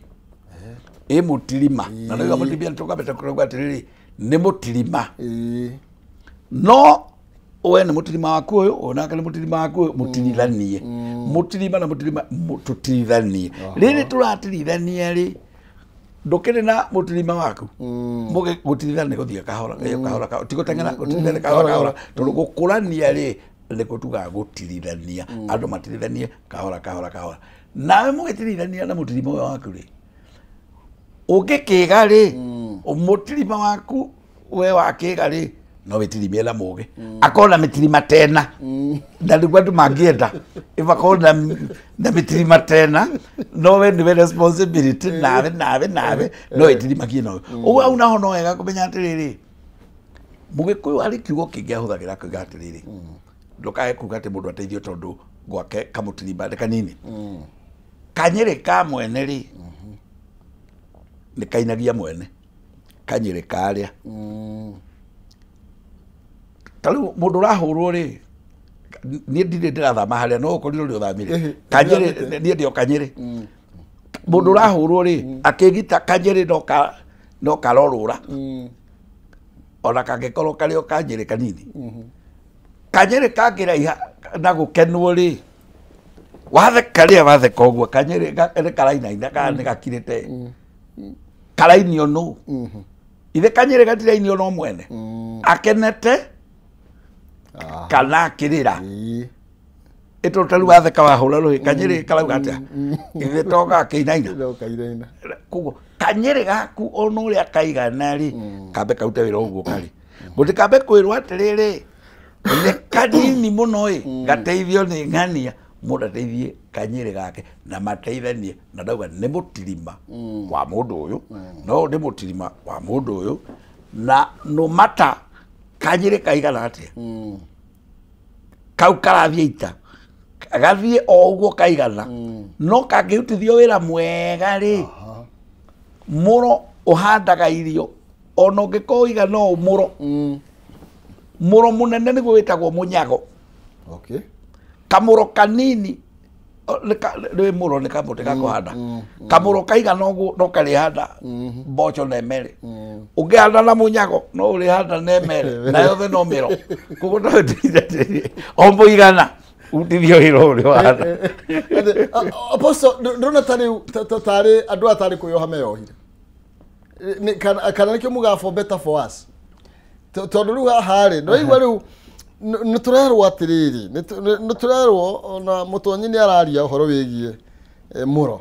Ĩ mũtirima, na nĩuga mũtirima tũkambĩte kũrauga atĩrĩrĩ, nĩ mũtirima. No we nĩ mũtirima waku ũyũ, ũyũ nake nĩ mũtirima waku ũyũ, mũtirithanie. Mũtirima na mũtirima tũtirithanie. Rĩrĩ tũratirithania rĩ, ndũkĩrĩ na mũtirima waku. Gũtirithania nĩ gũthiĩ kahora, kahora, kahora, ti gũteng'era, gũtirithania kahora, kahora. Tondũ gũkũrania rĩ, nĩkuo tugaga gũtirithania. Andũ matirithanie kahora, kahora, kahora. Nawe mũgĩtirithania na mũtirima ũyũ waku rĩ, ũngĩkĩga rĩ, mũtirima waku we wakĩga rĩ, no wĩtirimie na mũgĩ. Akorwo na mĩtirima tena, na nĩguo andũ mangĩenda, ĩmakorwo na mĩtirima tena, no we nĩwe responsibility, nawe, nawe, nawe, no wĩtirimagie nawe. Ũguo hau naho no wega kũmenya atĩrĩrĩ, mũgĩkũyũ harĩ kiugo kĩngĩ ahũthagĩra kuuga atĩrĩrĩ, ndũkae kuuga atĩ mũndũ ateithio tondũ gwake kamũtirima nĩ kanini. Kanyĩrĩ ka mwene rĩ, nĩ kainagia mwene, kanyĩrĩ karĩa. Ta rĩu mũndũ ũrahũrwo rĩ, niĩ ndirĩ ndĩrathama harĩa, no ũkorirwo nĩ ũthamire. Kanyĩrĩ, niĩ ndĩ o kanyĩrĩ. Mũndũ ũrahũrwo rĩ, akĩgita kanyĩrĩ no karorũra, ona kangĩkorwo karĩ o kanyĩrĩ kanini. Kanyĩrĩ kangĩraiha na gũkenwo rĩ, watheka rĩa watheka ũguo, kanyĩrĩ nĩ karainaina kana nĩ gakirĩte, karainio nũ? Ithe kanyĩrĩ gatirainio no mwene, akenete kana akĩrĩra. Ĩtondũ ta rĩu watheka wahũra rũhĩ, kanyĩrĩ karauga atĩa? Ithe to gakĩinaina. Koguo kanyĩrĩ gaku ona ũrĩa kaigana rĩ, kambe karute wĩra ũguo karĩ. Gũtikambe kwĩrwo atĩrĩrĩ, nĩ kanini mũno ĩ, gateithio nĩ ng'ania, mũndũ ateithie kanyĩrĩ gake na mateithanie, na ndauga nĩ mũtirima wa mũndũ ũyũ, no nĩ mũtirima wa mũndũ ũyũ, na no mata kanyĩrĩ kaigana atĩa, kau karathiĩ ita, gathiĩ o ũguo kaigana, no kangĩrutithio wĩra mwega rĩ, mũro ũhandaga irio ona ũngĩkorwo ũigana ũũ mũro, mũro mũnene nĩguo wĩtagwo mũnyago. Kamũro kanini nĩ mũro nĩ kamũtĩ ga kũhanda, kamũro kaigana ũguo no karĩhanda mboco na ĩmere. Ũngĩhanda na mũnyago no ũrĩhanda na ĩmere, na yothe no mĩro. Koguo no o mũigana utithio wĩra ũrĩa ũhanda. Apostle, ndĩrona ta rĩu tarĩ andũ aya tarĩ kwĩyoha meyohire, kana nĩkĩo mugaga for better for us, tondũ rĩu haha rĩ, ndĩraigua rĩu nĩ tũrerwo atĩrĩrĩ, nĩ tũrerwo ona mũtonyi nĩ araria ũhoro wĩgiĩ mũro,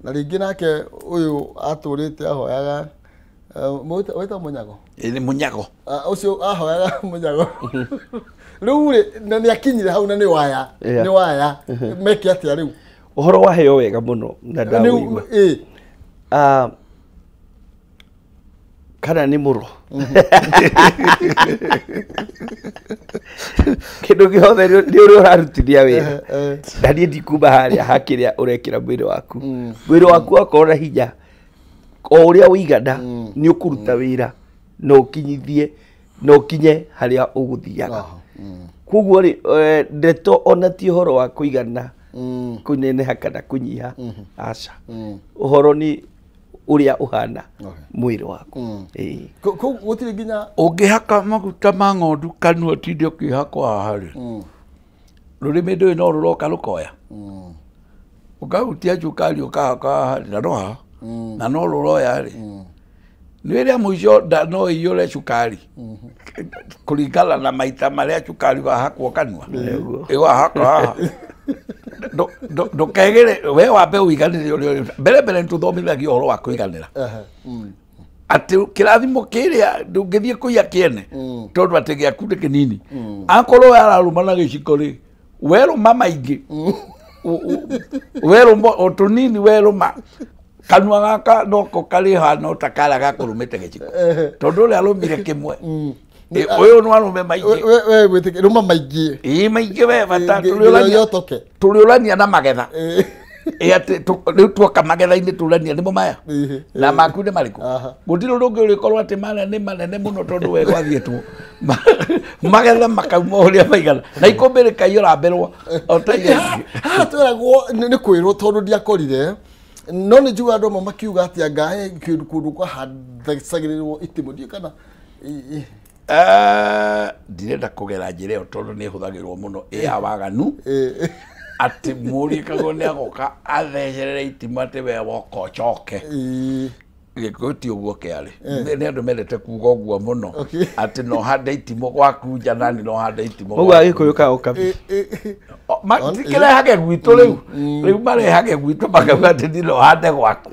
na rĩngĩ nake ũyũ atũrĩte ahoyaga wĩta mũnyago, nĩ mũnyago ũcio ahoyaga mũnyago. Rĩu rĩ, na nĩ akinyire hau na nĩ waya, nĩ waya, meke atĩa rĩu? Ũhoro waheo wega mũno na ndawũigua. Kana nĩ mũro. Kĩndũ gĩothe nĩ ũrĩa ũrarutithia wĩra. Na niĩ ndikuma harĩa hakĩrĩa ũrekĩra mwĩrĩ waku. Mwĩrĩ waku wakorwo na hinya o ũrĩa ũigana nĩ ũkũruta wĩra na ũkinyithie na ũkinye harĩa ũgũthiaga. Koguo rĩ ndeto ona ti ũhoro wa kũigana kũneneha kana kũnyiha, aca. Ũhoro nĩ ũrĩa ũhana mwĩrĩ waku. Gũtirĩ nginya ũngĩhaka maguta ma ng'ondu kanua ũtinde ũkĩhakwo haha rĩ, rũrĩmĩ ndũĩ no rũroka rũkoya. Ũkahutia cukari ũkahaka haha na no haha na no rũroya rĩ, nĩ rĩa mũico nda no ĩiyũre cukari kũringana na maita marĩa cukari wahakwo kanua wahakwo haha. Ndũkegĩre we wambe ũiganĩre ũrĩa mbere mbere nĩtũthomithagia ũhoro wa kũiganĩra atĩ kĩrathimo kĩrĩa ndũngĩthiĩ kũiya kĩene tondũ atĩ gĩaku nĩ kĩnini. Akorwo we ararũma na gĩciko rĩ, werũma maingĩ, werũma o tũnini, werũma kanua gaka noko karĩ hana ta karĩa gakũrũmĩte gĩciko tondũ ũrĩa arũmire kĩmwe ũyũ no arũme maingĩ. We gwĩtĩkĩra rũma maingĩ. Ĩĩ maingĩ we bata tũrĩũrania na magetha. Ĩ atĩ rĩu tuoka magetha-inĩ tũrania nĩmo maya na maku nĩ marĩkũ. Gũtirĩ ũndũ ũngĩ ũrĩkorwo atĩ maya nĩ manene mũno tondũ we gwathiĩtwo magetha makauma ũrĩa maigana na ikũmbĩ rĩkaiyũra mberwa o ta iria ingĩ. Haha twĩragwo nĩ kwĩrwo tondũ ndiakorire no nĩ njiguaga andũ amwe makiuga atĩ anga he kĩndũ kũndũ kwahandacagĩrĩrwo itimũ ndiũĩ kana ndirenda kũgera njĩra ĩyo tondũ nĩ ĩhũthagĩrwo mũno ĩ ya waganu atĩ mũriĩ kagwo nĩ agoka athecerere itimũ atĩ we woka ũcoke. Gĩkũyũ ti ũguo kĩarĩ. Nĩ andũ mendete kuga ũguo mũno atĩ no hande itimũ gwaku nja nani no hande itimũ. Ũguo Agĩkũyũ ka ũkabi. Tikĩrehage gwitũ rĩu. Rĩu marehage gwitũ makauga atĩ niĩ no hande gwaku.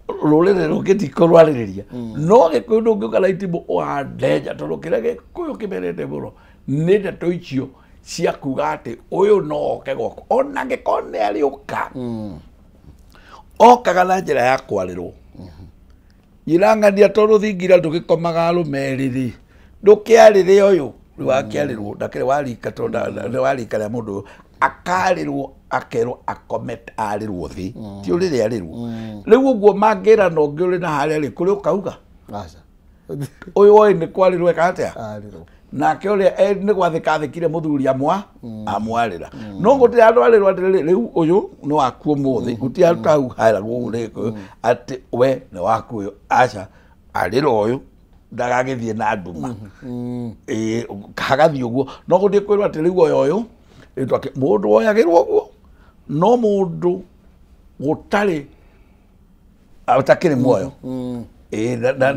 Rũrĩrĩ rũngĩ tikũrwarĩrĩria. No Gĩkũyũ ndũngĩũka na itimũ ũhande nja tondũ kĩrĩa Gĩkũyũ kĩmerete mũno nĩ ndeto icio cia kuga atĩ ũyũ no oke gwaku ona angĩkorwo nĩ arĩũka okaga na njĩra ya kwarĩrwo. Nyirang'ania tondũ thingira ndũgĩkomaga arũme erĩ rĩ, ndũkĩarĩre ũyũ rĩu akĩarĩrwo ndakĩrĩ wa rika tondũ nĩ wa rika rĩa mũndũ ũyũ akarĩrwo akerwo akome arĩrwo thĩ ti ũrĩrĩ arĩrwo. Rĩu ũguo mangĩrana ũngĩ ũrĩ na harĩa rĩ kũrĩ ũkauga ũyũ oĩ nĩ kwarĩrwo eka atĩa nake ũrĩa nĩ gwathĩka athĩkire mũthuri amwarĩra no gũtirĩ andũ arĩrwo atĩrĩrĩ rĩu ũyũ nĩ waku ũmũthĩ gũtirĩ andũ tau heragwo ũguo atĩ we nĩ waku ũyũ aca arĩra ũyũ ndagagĩthiĩ na nduma hagathiĩ ũguo no gũthiĩ kwĩrwo atĩ rĩu oya ũyũ mũndũ oyagĩrwo ũguo no mũndũ gũtarĩ atakĩrĩ muoyo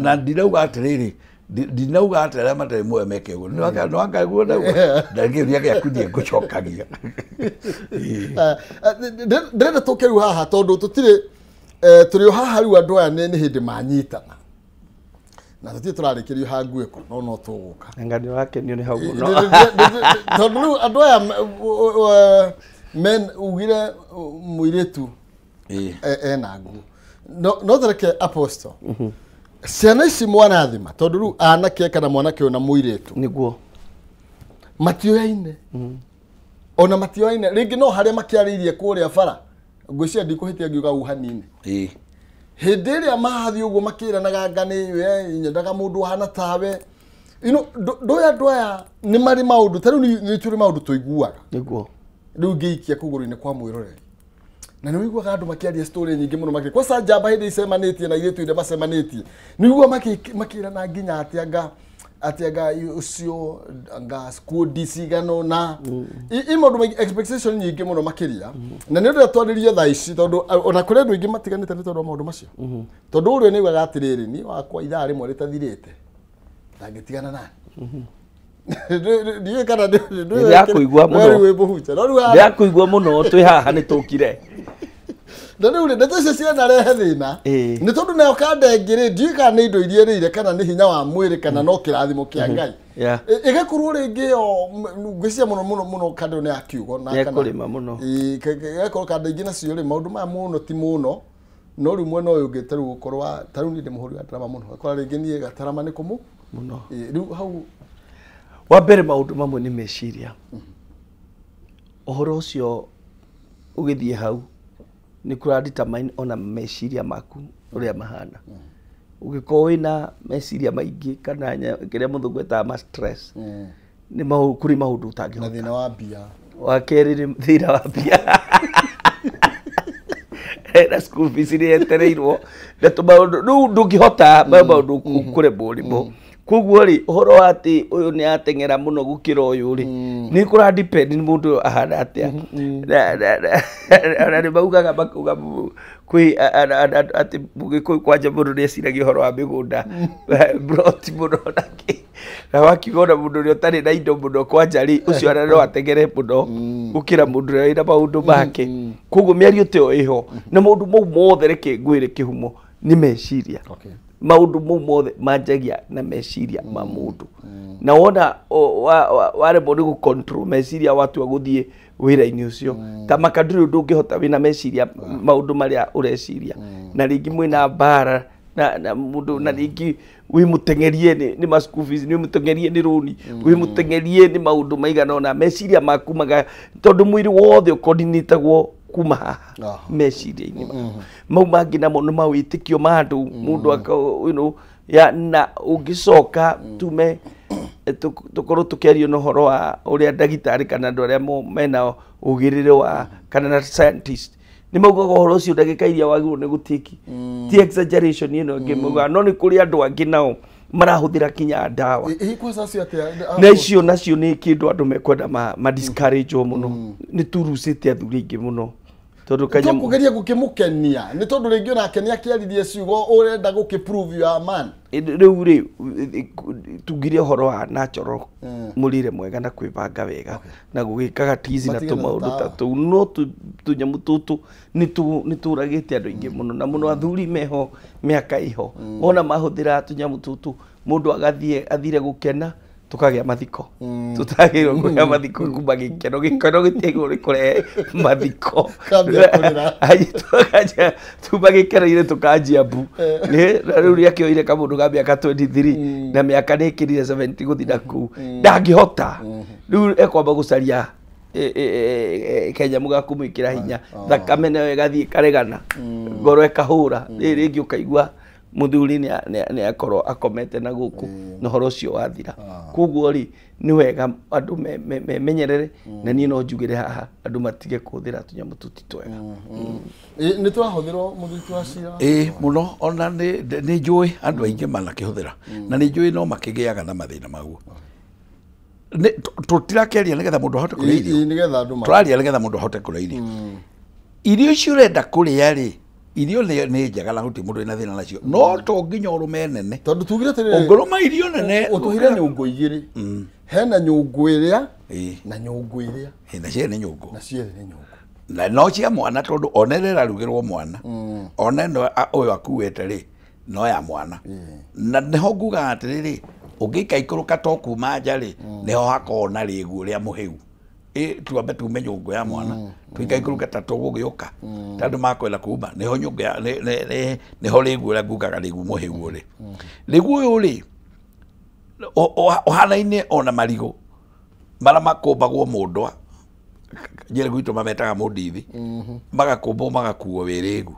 na ndirauga atĩrĩrĩ ndinauga atĩ arĩa matarĩ muoyo meke ũguo nĩwangaiguo ndauga ndangĩũria gĩaku niĩ ngũcokagia. Ndĩrenda tũke rĩu haha tondũ tũtirĩ tũrĩ o haha rĩu andũ aya nĩ hĩndĩ manyitana na tũtirĩ tũrarĩkĩrio ha nguĩko no no tũgũka. Anga nĩ ũrakenio nĩ hau mũno. Tondũ rĩu andũ aya men ugire mũirĩtu ena nguo no tũreke apostle ciana ici mwanathima tondũ rĩu anake kana mwanake ũyũ na mũirĩtu nĩguo matioyaine ona matioyaine rĩngĩ no harĩa makĩarĩirie kũrĩa bara ngwĩciria ndikũhĩtia ngiuga u hanini hĩndĩ ĩrĩa mahathiĩ ũguo makĩranaga anga nĩ we nyendaga mũndũ ũhana tawe ndũĩ andũ aya nĩ marĩ maũndũ ta rĩu nĩ tũrĩ maũndũ tũiguaga nĩguo rĩu ngĩikia kũgũrũ-inĩ kwa mwĩroreri na nĩ ũiguaga andũ makĩaria story nyingĩ mũno makĩria kwanza njamba hĩndĩ icemanĩtie na airĩtu iria macemanĩtie nĩ ũiguaga makĩrana nginya atĩ anga ũcio anga kundi cigana ũna i maũndũ maingĩ expectation nyingĩ mũno makĩria na nĩ ũndũ twarĩrie thaa ici tondũ ona kũrĩ andũ aingĩ matiganĩte nĩ tondũ wa maũndũ macio tondũ ũrĩa nĩ augaga atĩrĩrĩ niĩ wakwa ithaa rĩmwe rĩtathirĩte ndangĩtigana nani ndiũĩ kana ndĩrakũigua mũno ndĩrakũigua mũno twĩ haha nĩ tũkire na rĩu rĩ ndeto icio cianarehe thĩna nĩ tondũ nayo kanda ĩngĩ rĩ ndiũĩ kana nĩ indo iria ĩrĩire kana nĩ hinya wa mwĩrĩ kana no kĩrathimo kĩa Ngai ĩgakorwo rĩngĩ ĩyo ngwĩciria mũno mũno mũno kanda ĩyo nĩ ya kiugo na kana kũrĩma mũno ĩgakorwo kanda ingĩ nacio rĩ maũndũ maya mũno ti mũno No rĩu mwena ũyũ ũngĩ ta rĩu gũkorwo ta rĩu niĩ ndĩ mũhũri wa ndarama mũno. Ũgakora rĩngĩ niĩ gatarama nĩ kũmũ mũno. Rĩu hau wa mbere maũndũ mamwe nĩ meciria. Ũhoro ũcio ũgĩthiĩ hau nĩ kũra determine ona meciria maku ũrĩa mahana. Ũngĩkorwo wĩna meciria maingĩ kana kĩrĩa mũthũngũ etaga ma stress, nĩ kũrĩ maũndũ ũtangĩhota. Na thĩna wa mbia. Wa kerĩ nĩ thĩna wa mbia. Na school fees nĩ yetereirwo na tũmaũndũ rĩu ndũngĩhota maũndũ kũremwo nĩmo. Koguo rĩ ũhoro wa atĩ ũyũ nĩ ateng'era mũno gũkĩra ũyũ rĩ nĩ kũra depend nĩ mũndũ ũyũ ahana atĩa. Na nĩ maugaga makauga kwĩ atĩ mũgĩkũyũ kwanja mũndũ nĩ eciragia ũhoro wa mĩgũnda broti mũno na kĩ na wakiuga ona mũndũ ũrĩa ũtarĩ na indo mũno kwanja rĩ ũcio ona no ateng'ere mũno gũkĩra mũndũ ũrĩa wĩna maũndũ make. Koguo mĩario ta ĩyo ĩho na maũndũ mau mothe reke ngwĩre kĩhumo nĩ meciria. Maũndũ mau mothe manjagia na meciria ma mũndũ. Na wona waremwo nĩ gũ-control meciria watua gũthiĩ wĩra-inĩ ũcio ta maka ndũrĩ ũndũ ũngĩhota wĩna meciria maũndũ marĩa ũreciria. Na rĩngĩ mwĩna mbara na mũndũ na rĩngĩ wĩmũteng'erie nĩ ma school fees, wĩmũteng'erie nĩ rũni, wĩmũteng'erie nĩ maũndũ maigana ũna meciria maku maga tondũ mwĩrĩ wothe ũkoordinatagwo kuma haha meciria-inĩ mau mangĩ namo nĩ mawĩtĩkio ma andũ mũndũ aka you know ya na ũngĩcoka tume tũkorwo tũkĩario na ũhoro wa ũrĩa ndagĩtarĩ kana andũ arĩa mena ũgĩrĩre wa kana na scientist nĩ maugaga ũhoro ũcio ndagĩka iria wagĩrĩirwo nĩ gũtĩki ti exaggeration ĩno ĩngĩ maugaga no nĩ kũrĩ andũ angĩ nao marahũthĩra kinya ndawa na icio nacio nĩ kĩndũ andũ mekwenda ma discourage mũno nĩ turucĩte athuri aingĩ mũno tondũ kanyamũ kũgeria gũkĩmũkenia nĩ tondũ rĩngĩ onake nĩ akĩaririe ciugo ũrenda gũkĩ prove you are man. Rĩu rĩ tugire ũhoro wa natural mũrĩre mwega na kwĩbanga wega na gũgĩkaga tizi na tũmaũndũ ta tũu no tũnyamũ tũtũ nĩ tũragĩte andũ aingĩ mũno na mũno athuri meho mĩaka ĩho wona mahũthĩra tũnyamũ tũtũ mũndũ agathiĩ athire gũkena tukagĩa mathiko tutagĩrwo kũgĩa mathiko kuma gĩkeno gĩkeno gĩtiagĩrĩirwo nĩ kũrehe mathiko tuma gĩkeno-inĩ tũkanjia mbu na rĩu nĩakĩoire kamũndũ ga mĩaka 23 na mĩaka nĩĩkĩrire 70 gũthiĩ na kũu ndangĩhota rĩu ekwamba gũcaria kanyamũ ga kũmwĩkĩra hinya thakame nayo ĩgathiĩ ĩkaregana ngoro ĩkahũra rĩngĩ ũkaigua muthuri ni akorwo akomete na guku na horo ucio wathira. Koguo ri ni wega andu memenyerere na nie no njugire haha andu matige kuhuthira tunyamu tuti twega. Ni turahuthirwo muthuri wa cira muno ona ni njui andu aingi manakihuthira na ni njui no makigiaga na mathina maguo. Tutirakeria nigetha mundu ahote kuria irio, nigetha andu turaria nigetha mundu ahote kuria irio. Irio icio urenda kuria ri irio nĩ njega na gũtirĩ mũndũ wĩna thĩna nacio no to nginya ũrũme nene tondũ tugire atĩrĩrĩ ũngĩrũma irio nene ũtũhire nyũngũ igĩrĩ hena nyũngũ ĩrĩa na nyũngũ ĩrĩa na cierĩ nĩ nyũngũ na cierĩ nĩ nyũngũ na no cia mwana tondũ ona ĩrĩa ĩrarugĩrwo mwana ona ĩno ũyũ akuĩte rĩ no ya mwana na nĩho ngugaga atĩrĩrĩ ũngĩikaikũrũka to kuma nja rĩ nĩho hakoragwo na rĩgu rĩa mũhĩu tuambe tume nyũngũ ya mwana tuikaikũrũke ta tũgũgĩũka ta andũ makwenda kuma nĩho nyũngũ ya nĩho rĩgu ũrĩa ngugaga rĩgu mũhĩu rĩ rĩgu ũyũ rĩ ũhanaine ona marigũ marĩa makũmbagwo mũndwa njĩra gwitũ mametaga mũndithi magakũmbwo magakuo wĩ rĩgu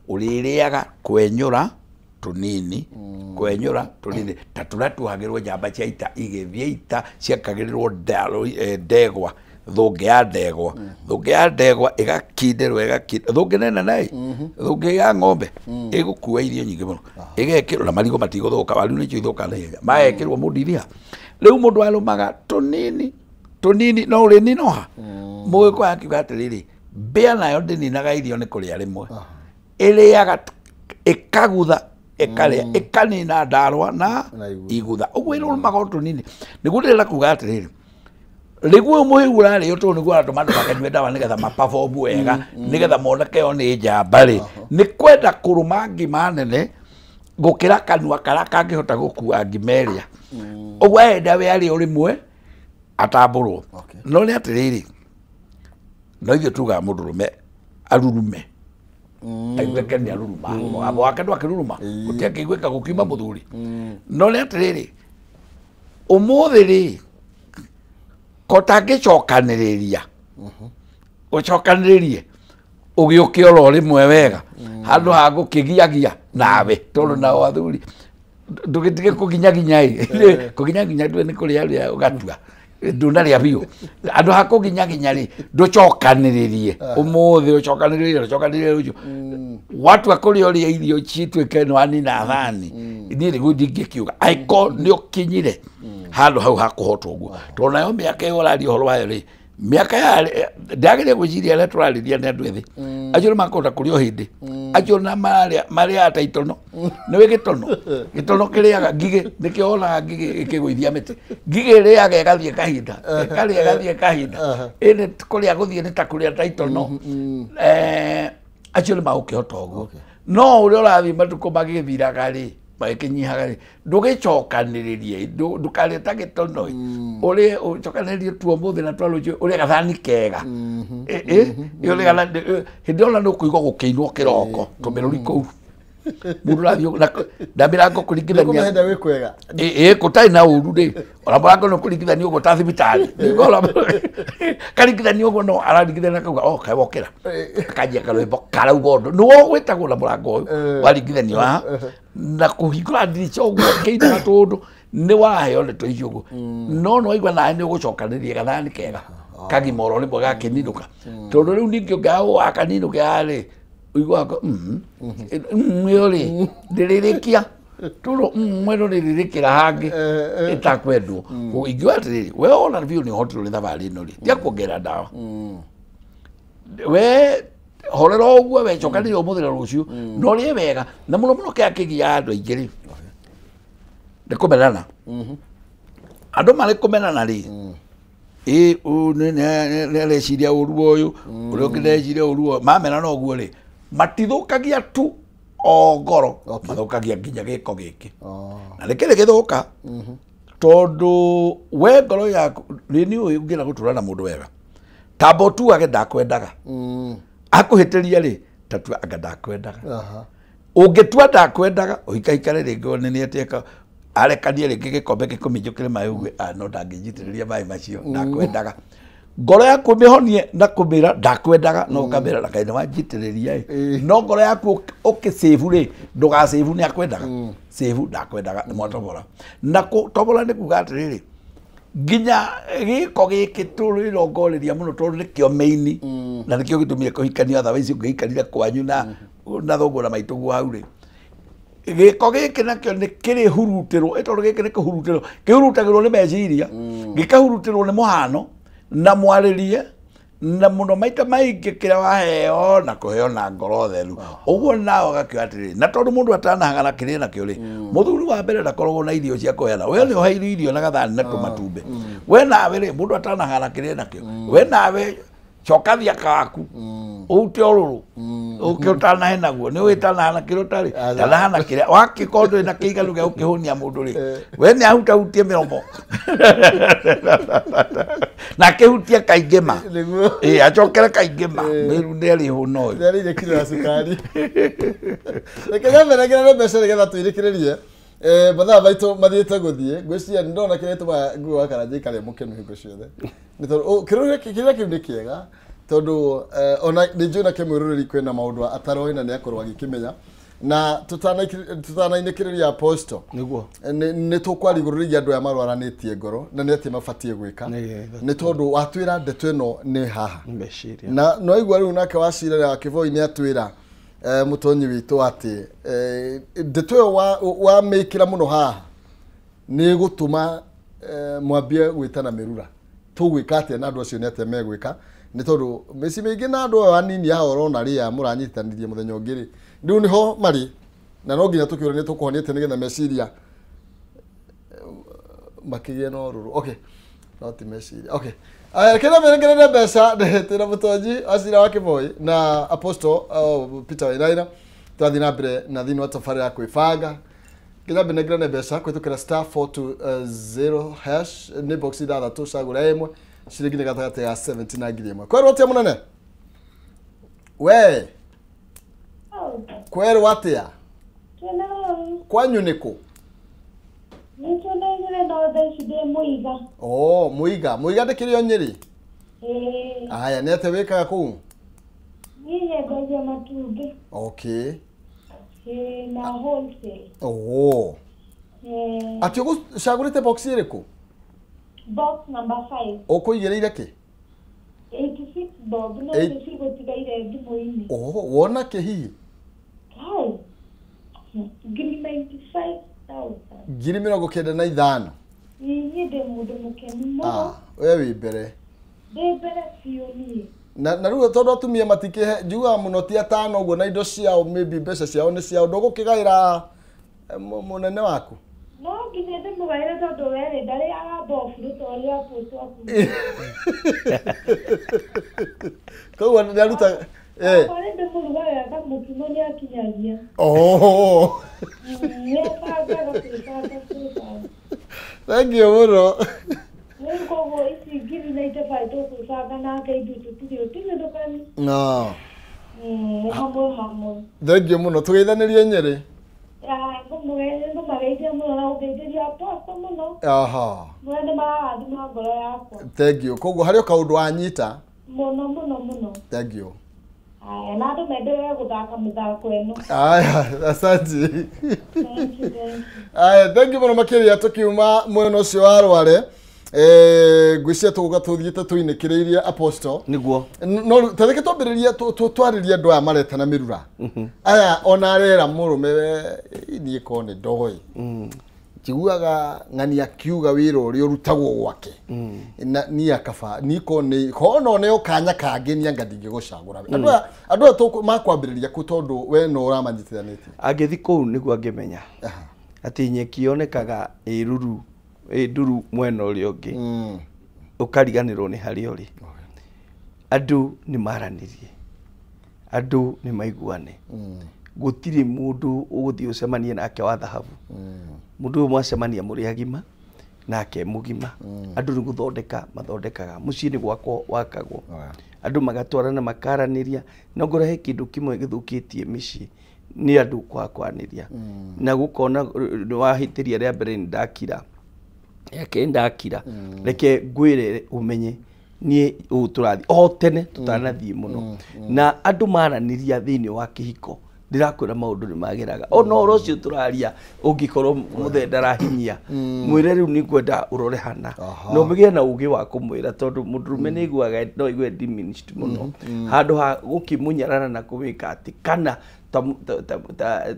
ũrĩrĩaga kwenyũra tunini kwenyũra tunini ta tũrĩa tuohagĩrwo njamba cia ita igĩthiĩ ita ciakagĩrĩrwo ndegwa thũngĩ ya ndegwa thũngĩ ya ndegwa ĩgakindĩrwo ĩgakindĩrwo thũngĩ nene naĩ thũngĩ ya ng'ombe ĩgũkua irio nyingĩ mũno ĩgekĩrwo na marigũ matigũthũka waru nĩcio ithũkaga naihenya magekĩrwo mũndithia rĩu mũndũ arũmaga tũnini tũnini no ũrĩninoha mũgĩkũyũ akiuga atĩrĩrĩ mbĩa nayo ndĩninaga irio nĩ kũrĩa rĩmwe ĩrĩaga ĩkagutha ĩkarĩa ĩkanina ndarwa na igutha ũguo ĩrũmaga o tũnini nĩguo ndĩrenda kuga atĩrĩrĩ rĩgu ũyũ mũhĩu ũrarĩo tondũ nĩguo aratũma andũ makanyue ndawa nĩgetha maperform wega nĩgetha moneke o nĩ njamba rĩ nĩ kwenda kũrũma ngima nene gũkĩra kanua karĩa kangĩhota gũkua ngima ĩrĩa ũguo arenda we arĩo rĩmwe atambũrwo no nĩ atĩrĩrĩ no ithuĩ tugaga mũndũrũme arurume Aiguĩke nĩ aruruma mũgambo wake ndwakĩruruma gũtiakĩiguĩka gũkiuma mũthuri. No nĩ atĩrĩrĩ, ũmũthĩ rĩ kotangĩcokanĩrĩria ũcokanĩrĩrie ũgĩũke oro rĩmwe wega handũ ha gũkĩgiagia nawe tondũ nao athuri ndũgĩtige kũginyaginya ĩ kũginyaginya ndũĩ nĩ kũrĩa rĩa ũgatua ndũnarĩa biũ andũ ha kũginyaginya rĩ ndũcokanĩrĩrie ũmũthĩ ũcokanĩrĩrie ũcokanĩrĩrie rũciũ watua kũrĩa ũrĩa irio cituĩke nĩ wanina thani niĩ nĩguo ndingĩkiuga angĩkorwo nĩ ũkinyire handũ hau ha kũhotwo ũguo tondũ nayo mĩaka ĩyo ũraria ũhoro wayo rĩ mĩaka ya ndagĩrĩire gwĩciria arĩa tũrarĩria nĩ andũ ethĩ acio nĩ makũhota kũrĩa o hĩndĩ acio na marĩaga ta itono nĩũĩ gĩtono gĩtono kĩrĩaga ngigĩ nĩkĩo wonaga ngigĩ ĩkĩgũithia mĩtĩ ngigĩ ĩrĩaga ĩgathiĩ kahinda ĩkarĩa ĩgathiĩ kahinda ĩnĩ kũrĩa gũthiĩ nĩ ta kũrĩa ta itono acio nĩ magũkĩhota ũguo no ũrĩa ũrathiĩ matukũ magĩthiraga rĩ magĩkĩnyihaga rĩ ndũgĩcokanĩrĩrie ndũkarĩe ta gĩtono ũrĩe ũcokanĩrĩrie tu ũmũthĩ na twa rũciũ ũrĩe gathani kega hĩndĩ ĩyo ona nĩ ũkũigua gũkĩinwo kĩroko tũmĩrũri kũu mũndũ ũrathiĩ na mĩrango kũringithania ĩ gũtarĩ na ũru rĩ ona mũrango nĩ ũkũringithania ũguo ta thibitarĩ karingithania ũguo no araringithania akauga o kaĩ wokĩra akanjia karwĩmbo karauga ũndũ nĩwe ũgwĩtagwo na mũrango ũyũ waringithanio haha na kũhingũra ndirica ũguo kĩinaga tũndũ nĩ waheo ndeto icio ũguo no nĩ waigua nawe nĩ ũgũcokanĩria gathani kega kagima oro rĩmwe gakĩninũka tondũ rĩu ningĩ ũngĩaga wakaninũka rĩ ũiguaga ĩyo rĩ ndĩrĩrĩkia tondũ ĩno rĩrĩrĩkĩra hangĩ ĩtakwendwo ingiuga atĩrĩrĩ we ona biũ nĩ ũhotirwo nĩ thabarĩ ĩno rĩ tiga kuongerera ndawa we horera ũguo we cokanĩrĩria ũmũthĩ na rũciũ na ũrĩe wega na mũno mũno kĩrĩa kĩgiaga andũ aingĩ rĩ nĩ kũmenana andũ marĩ kũmenana rĩ ĩ nĩ areciria ũru ũyũ ũrĩa ũngĩ nĩareciria ũru ũyũ mamenana ũguo rĩ matithũkagia tu o ngoro mathũkagia nginya gĩko gĩkĩ na nĩkĩrĩ gĩthũka tondũ we ngoro yaku nĩ ũĩ ũngĩenda gũtũra na mũndũ wega tamba ũtuage ndakwendaga akũhĩtĩria rĩ tatua anga ndakwendaga ũngĩtua ndakwendaga ũikaikare rĩngĩ one nĩ atĩka arekanie rĩngĩ gĩkombe gĩkũminjũkĩre maĩ uge no ndangĩnjitĩrĩria maĩ macio ndakwendaga ngoro yaku mĩhonie na kũmĩra ndakwendaga no ũkamĩra na kaĩ nĩ wanjitĩrĩria ĩ no ngoro yaku ũkĩsave rĩ ndũgasave nĩ akwendaga save ndakwendaga nĩ mwatobora na kũtobora nĩ kuga atĩrĩrĩ nginya gĩko gĩkĩ tũrĩrongoreria mũno tondũ nĩkĩo main na nĩkĩo gĩtũmire kũhikania thaa ici ũngĩhikanire kwanyu na thoguo na maitũguo hau rĩ gĩko gĩkĩ nakĩo nĩ kĩrĩhurutĩrwo tondũ gĩkĩ nĩ kũhurutĩrwo kĩhurutagĩrwo nĩ meciria gĩkahurutĩrwo nĩ mũhano na mwarĩrie na mũno maita maingĩ kĩrĩa waheo na kũheo na ngoro theru ũguo nao agakĩoya atĩrĩrĩ na tondũ mũndũ atanahagana kĩrĩa nakĩo rĩ mũthuri wa mbere ndakoragwo na irio cia kũheana we nĩ ũheirwo irio na gathani na tũmatumbĩ we nawe rĩ mũndũ atanahagana kĩrĩa nakĩo we nawe coka thiaka waku ũrute ũrũrũ ũke ũtanahe naguo nĩ ũĩ tanahana kĩrĩa ũtarĩ tanahana kĩrĩa wakĩkorwo ndũrĩ na kĩiganu gĩa gũkĩhũnia mũndũ rĩ we nĩ ahutahutie mĩromo na akĩhutie kaingĩ ma ĩ acokere kaingĩ ma rĩu nĩ arĩhũna ũyũ nĩ arĩire kiro ya cukari reke nyambe nengere mbeca nĩgetha tũirĩkĩrĩrie mathaa maitũ mathiĩte gũthiĩ ngwĩciria nĩ ndona kĩrĩa gĩtũmaga nguo wa Karanja ikare mũkenu hingo ciothe nĩ tondũ kĩrĩa kĩu nĩ kĩega tondũ ona nĩ njũĩ na kĩmwĩroreri kwĩna maũndũ ataroĩ na nĩ akorwo agĩkĩmenya na tutanainĩkĩrĩria apostle nĩguo nĩ tũkwaria igũrũ rĩgiĩ andũ aya marwaranĩtie ngoro na nĩ atĩa mabatiĩ gwĩka nĩ tondũ watwĩra ndeto ĩno nĩ haha na no igua rĩu nake Wachira wa Kĩboi nĩ atwĩra mũtonyi witũ atĩ ndeto ĩyo wamĩkĩra mũno haha nĩ ĩgũtũma mwambie gwĩtana mĩrura tũgwĩka atĩa na andũ acio nĩ atĩa megwĩka nĩ tondũ mĩciĩ mĩingĩ na andũ aya anini haha ũrona rĩa mũranyitanirie mũthenya ũngĩ rĩ rĩu nĩho marĩ na no nginya tũkĩũra nĩ tũkũhonete nĩgetha meciria makĩgĩe na ũrũrũ okay no ti meciria okay aya kĩrĩa merengerere mbeca twĩna mũtonyi Wachira wa Kĩboi na Apostle Peter Wainaina twathiĩ na mbere na thĩinĩ wa tabarĩra ya kwĩbanga nginya mbenengerane mbeca kũhĩtũkĩra star 420 hash nĩ box ithathatũ cagũra ĩmwe ciringi nĩ gatagatĩ ga 70 na 1000 kwerwo atia mũnene we Kwerwo atia? Kwanyu nĩkũ? Nĩtũnengere no thaa ici ndĩ Mũiga. Oh, Mũiga. Mũiga ndĩkĩrĩ o Nyĩrĩ? Ĩĩ. Aya, nĩ atĩa wĩkaga kũu? Niĩ nyendagia matumbĩ. Okay. Ĩĩ, na wholesale. Oh. Ĩĩ. Atĩ ũgũcagũrĩte box ĩrĩkũ? Box number 5. Ũkũigĩrĩire kĩ? 86 bob. No nĩ cigũtigaire thimũ-inĩ. Oh, wona kĩ hihi? Kai. Ngiri 95,000. Ngiri 95. Niĩ ndĩ mũndũ mũkenu mũno. Ah, we wĩ mbere. Ndĩ mbere biũ niĩ. Na rĩu tondũ atumia matikĩhe njugaga mũno ti atano ũguo na indo ciao maybe mbeca ciao nĩ ciao ndũgũkĩgaĩra mũnene waku? No nginya ndĩmũgaĩre tondũ we rĩ ndarĩaga mbobu ta ũrĩa apostle akuga. Koguo nĩaruta Okorwo ndĩmũrugaga kamũkimo nĩakinyagia. Oh. Nĩebangaga kwĩbanga kwĩbanga. Thank you mũno. Rĩu koguo ici ngiri 95 tũkwĩbanga nake ithuĩ tũtirĩ ũtigithũkani. No. Nĩ hamwe hamwe. Thank you mũno. Tũgeithanĩrie Nyĩrĩ. Ngũmageithia mũno na gũgeithĩria apostle mũno. Aha. Mũrĩa nĩ mararathima ngoro yakwa. Thank you. Koguo harĩ o kaũndũ wanyita. Mũno mũno mũno. Thank you. Aya, na andũ mendelee gũthaka mĩthako ĩno. Aya, asante. Thank you, thank you. Aya, thank you mũno makĩria tũkiuma mwena ũcio wa Rware. Ngwĩciria tũgũka tũthiĩte tũinĩkĩrĩirie apostle. Nĩguo. No tareke twambĩrĩrie twarĩrie andũ aya maretana mĩrura. Aya ona arera mũrũme niĩ korwo nĩ ndoĩ. Njiguaga ng'ani akiuga wĩra ũrĩa ũrutagwo gwake. Na niĩ akaba niĩ korwo nĩ korwo no neo kanya kangĩ niĩ anga ndingĩgũcagũra. Andũ aya makwambĩrĩria kũ tondũ we no ũramanyitithanĩtie. Angĩthiĩ kũu nĩguo angĩmenya atĩ nyeki yonekaga ĩ ruru ĩ nduru mwena ũrĩa ũngĩ ũkariganĩrwo nĩ harĩa ũrĩ. Andũ nĩ maranĩrie, andũ nĩ maiguane. Gũtirĩ mũndũ ũgũthiĩ ũcemanie nake wa thahabu. Mũndũ ũyũ mwacemania mũrĩ agima nake mũgima. Andũ nĩ gũthondeka mathondekaga mũciĩ nĩ gwakwo wakagwo. Andũ magatwarana makaranĩria na ngũrehe kĩndũ kĩmwe gĩthũkĩtie mĩciĩ nĩ andũ kwaga kwaranĩria. Na gũkona nĩ wahĩtĩria rĩa mbere nĩ ndakira, rĩa kerĩ ndakira, reke ngwĩre ũmenye niĩ ũũ tũrathiĩ o tene tũtanathiĩ mũno. Na andũ maranĩria thĩinĩ wa kĩhiko ndĩrakwĩra maũndũ nĩ magĩraga. Ona ũhoro ũcio tũraria ũngĩkorwo mũthee ndarahinyia mwĩre rĩu nĩ ngwenda ũrore hana na ũmĩgĩe na ũgĩ wa kũmwĩra tondũ mũndũrũme nĩ aiguaga no aigue diminished mũno handũ ha gũkĩmũnyarara na kũmwĩka atĩ kana ta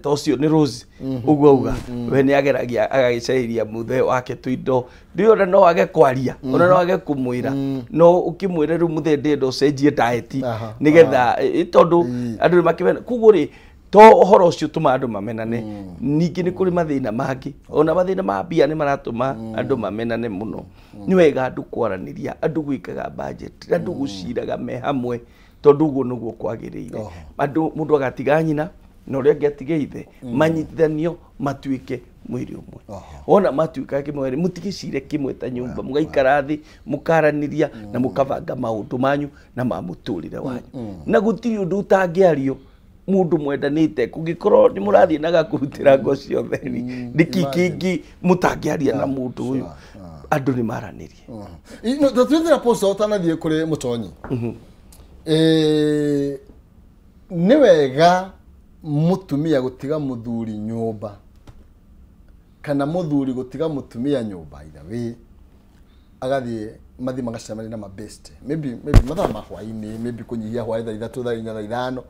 ũcio nĩ Rose ũguo auga we nĩ ageragia agagĩcarĩria mũthee wake tũindo ndĩona no age kwaria ona no age kũmwĩra no ũkĩmwĩre rĩu mũthee ndĩrenda ũcenjie diet nĩgetha tondũ andũ nĩ makĩmena. Koguo rĩ to ũhoro ũcio ũtũmaga andũ mamenane. Ningĩ nĩ kũrĩ mathĩna mangĩ ona mathĩna ma mbia nĩ maratũma andũ mamenane mũno. Nĩ wega andũ kwaranĩria, andũ gwĩkaga budget, andũ gũciraga me hamwe tondũ ũguo nĩguo kwagĩrĩire. Andũ mũndũ agatiga nyina na ũrĩa ũngĩ atige ithe manyitithanio matuĩke mwĩrĩ ũmwe. Wona matuĩka kĩmwe rĩ mũtigĩcire kĩmwe ta nyũmba, mũgaikara thĩ mũkaranĩria na mũkabanga maũndũ manyu na ma mũtũrĩre wanyu. Na gũtirĩ ũndũ ũtangĩario mũndũ mwendanĩte kũngĩkorwo nĩ mũrathiĩ na gakũrutĩra ngo ciothe rĩ nĩkĩ kĩngĩ mũtangĩaria na mũndũ ũyũ? Andũ nĩ maranĩrie. Twĩthĩra apostle ũtanathiĩ kũrĩ mũtonyi. Nĩ wega mũtumia gũtiga mũthuri nyũmba kana mũthuri gũtiga mũtumia nyũmba either way agathiĩ mathi magacemania na mabest maybe mathaa ma hwaĩ-inĩ maybe kũnyihia hwaĩ thaa 3 thaa 4 thaa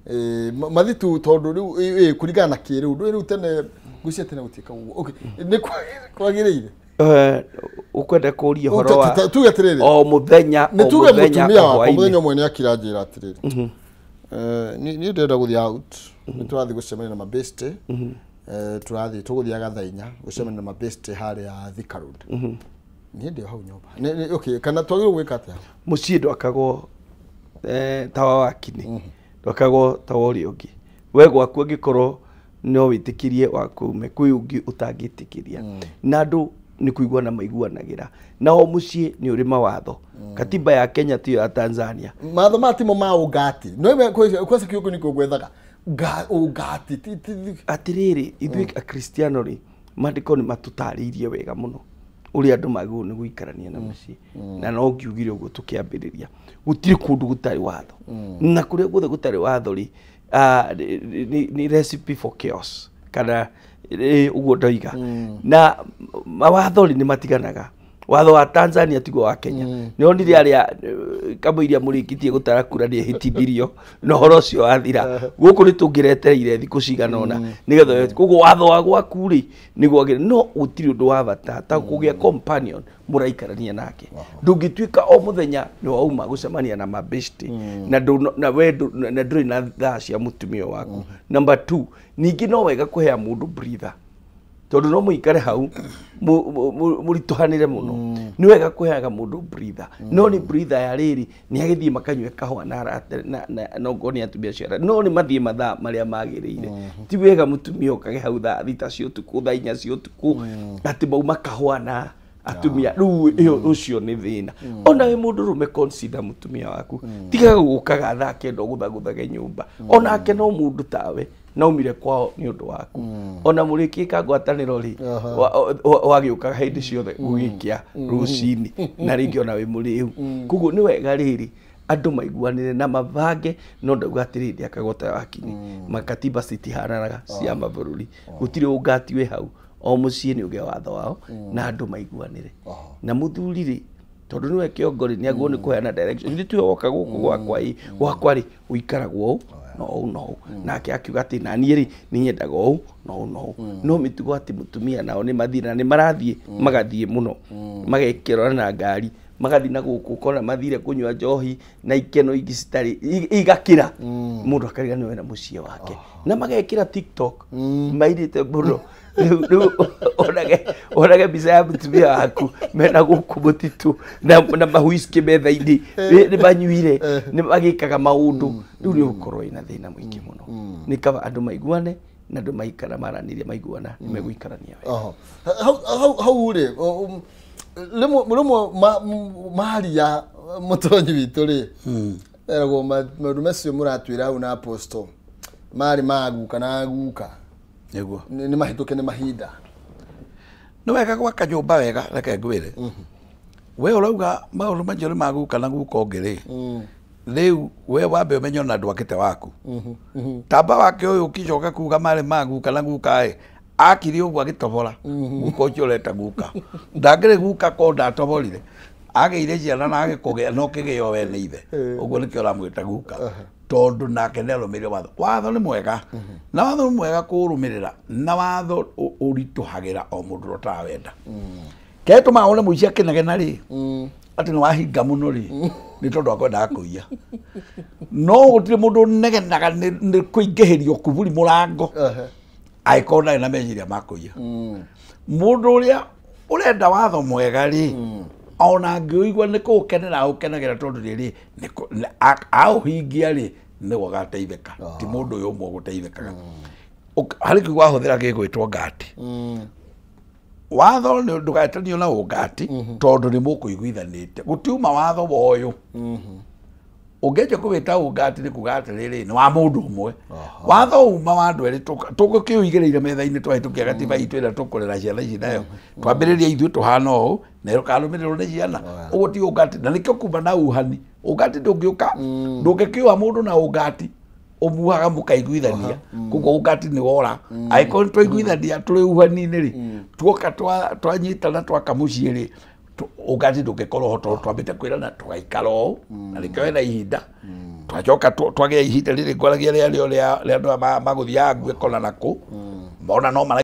5 mathi tu tondũ rĩu kũringana na kĩrĩu rĩu tene ngwĩciria tene gũtiĩka ũguo. Okay, nĩ kwagĩrĩire ukwenda kũria ũhoro wa tuge atĩrĩrĩ o mũthenya nĩ tuge mũtumia wakwa mũthenya ũmwe nĩ akira njĩra atĩrĩrĩ niĩ ndĩrenda gũthiĩ out nĩ tũrathiĩ gũcemania na mabest tũrathiĩ tũgũthiaga thaa 4 gũcemania na mabest harĩa Thika Road. Niĩ ndĩ hau nyũmba. Okay, kana twagĩrĩirwo gwĩka atĩa? Mũciĩ ndwakagwo tawa wa kinĩ ndwakagwo tawa ũrĩa ũngĩ. We gwaku angĩkorwo no wĩtĩkĩrie waku ume kwĩ ũngĩ ũtangĩtĩkĩria. Na andũ nĩ kũiguana maiguanagĩra. Na o mũciĩ nĩ ũrĩ mawatho. Katiba ya Kenya tiyo ya Tanzania. Mawatho maya timo ma ũngati. No kwanza kiugo nĩkĩo ngwethaga. Ũngati atiriri ithuĩ akristiano rĩ maandĩko nĩ matũtarĩirie wega mũno ũrĩa andũ magĩrĩirwo nĩ gũikarania na mũciĩ na no ngiugire ũguo tũkĩambĩrĩria gũtirĩ kũndũ gũtarĩ watho na kũrĩa guothe gũtarĩ watho rĩ ni recipe for chaos kana ũguo ndoiga na mawatho rĩ nĩ matiganaga watho wa Tanzania tiguo wa Kenya nĩ onire arĩa kamũiria mũrĩkĩtie gũtara kura nĩ ĩhĩtithirio na ũhoro ũcio wathira gũkũ nĩ tũngĩretereire thikũ cigana ũna nĩgetha koguo watho wa gwaku rĩ nĩguo wagĩrĩire no gũtirĩ ũndũ wa bata ta kũgĩa companion mũraikarania nake ndũngĩtuĩka o mũthenya nĩ wauma gũcemania na mabeshte na ndũrĩ na thaa cia mũtumia waku. Number 2 ningĩ no wega kũhea mũndũ breather tondu no muikare hau murituhanire muno ni wega kuheaga mundu breather no ni breather ya riri ni agithie makanyue kahua na arata na no ngo ni atumia ciara no ni mathie mathaa maria magiriire ti wega mutumia okage hau thaa 6 cia utuku thaa 4 cia utuku ati mauma kahua na atumia riu iyo ucio ni thina ona we mundu rume consider mutumia waku tigaga gukaga thaa 9 guthaguthage nyumba onake no mundu tawe na umire kwao ni undu waku ona murikika ngwataniro ri wagiukaga hindi ciothe gugikia rucini na ringi ona wi muriu koguo ni wega riri andu maiguanire na mabange no ndauga atiriri akagota wakini makatiba citihananaga cia mabururi gutiri ungati wi hau o mucii ni uge watho wao na andu maiguanire na muthuri ri tondu niwe kiongo ri niagwo ni kuheana direction ni tuwe woka guku gwakwa i gwakwa ri uikaragwo no no nake akiuga ati na niĩ rĩ nĩ nyendaga ũũ no no no mĩtugo atĩ mũtumia nao nĩ mathiĩ na nĩ marathiĩ magathiĩ mũno magekĩrora na ngari magathiĩ na gũkũ ũkona mathire kũnyua njohi na ikeno ingĩ citarĩ igakĩra mũndũ akariganĩrwo na mũciĩ wake na magekĩra TikTok mairĩte mũno rĩu onage mbica ya mũtumia waku mena gũkũ mũtitũ na mahuiski metha-inĩ nĩ manyuire nĩ magĩkaga maũndũ rĩu nĩ ũgũkorwo wĩna thĩna mũingĩ mũno nĩ kaba andũ maiguane na andũ maikara maranĩria maiguana nĩ megũikarania wega. Hau rĩ rĩmwe maria mũtonyi witũ rĩ eragwo maũndũ macio mũratwĩra hau na apostle marĩ maguka na guka niguo nĩ mahĩtũke nĩ mahinda nĩ wega gwaka nyũmba wega reke ngwĩre we ũrauga maũndũ macio nĩ maguka na guka ũngĩ rĩ rĩu we wambe ũmenye ona ndwakĩte waku tamba wake ũyũ ũkĩcoka kuga marĩ maguka na guka ĩ akire ũguo agĩtobora guka ũcio ũreta guka ndangĩrĩ guka ko ndatoborire agĩire ciana na agĩkũgĩa no kĩgĩo we nĩ ithe ũguo nĩkĩo ũramwĩta guka tondu nake nĩ arũmĩrĩire watho watho nĩ mwega na watho nĩ mwega kũũrũmĩrĩra na watho ũritũhagĩra o mũndũ ũrĩa ũtarawenda kĩrĩa gĩtũmaga wone mũici akĩnegena rĩ atĩ nĩ wahinga mũno rĩ nĩ tondũ akwendaga kũiya no gũtirĩ mũndũ ũnegenaga nĩ kũingĩhĩrio kuburi mũrango angĩkorwo ndarĩ na meciria ma kũiya mũndũ ũrĩa ũrenda watho mwega rĩ ona angĩũigua nĩ kũũkenera aũkenagĩra tondũ rĩrĩ aũhingia rĩ nĩwe ũgateithĩka ti mũndũ ũyũ ũmwe ũgũteithĩkaga harĩ kiugo wahũthĩra gĩgwĩtwo ngati watho ndũgaĩtanio na ũngati tondũ nĩ mũkũiguithanĩte gũtiuma watho wa ũyũ ũngĩanjia kũwĩta ũngati nĩ kuga atĩrĩrĩ nĩ wa mũndũ ũmwe watho uma wa andũ erĩ tũgũkĩũigĩrĩire metha-inĩ twahĩtũkia gatiba itũ ĩrĩa tũkũrera ciana ici nayo twambĩrĩria ithuĩ tũhana ũũ na ĩrũkarũmĩrĩrwo nĩ ciana ũguo ti ũngati na nĩkĩo kuma na uhani ũngati ndũngĩũka ndũngĩkĩũa mũndũ na ũngati ũmuhaga mũkaiguithania koguo ũngati nĩ wora angĩkorwo nĩ twaiguithania tũrĩ uhani-inĩ rĩ tuoka twanyitana twaka mũciĩ rĩ ũngati ndũngĩkorwo ho tondũ twambĩte kwĩrana tũgaikara ũũ na nĩkĩo hena ihinda twacoka twagĩa ihinda rĩrĩ ngwaragia rĩarĩo rĩa andũ aya magũthiaga nguĩ kona na kũ mona no mara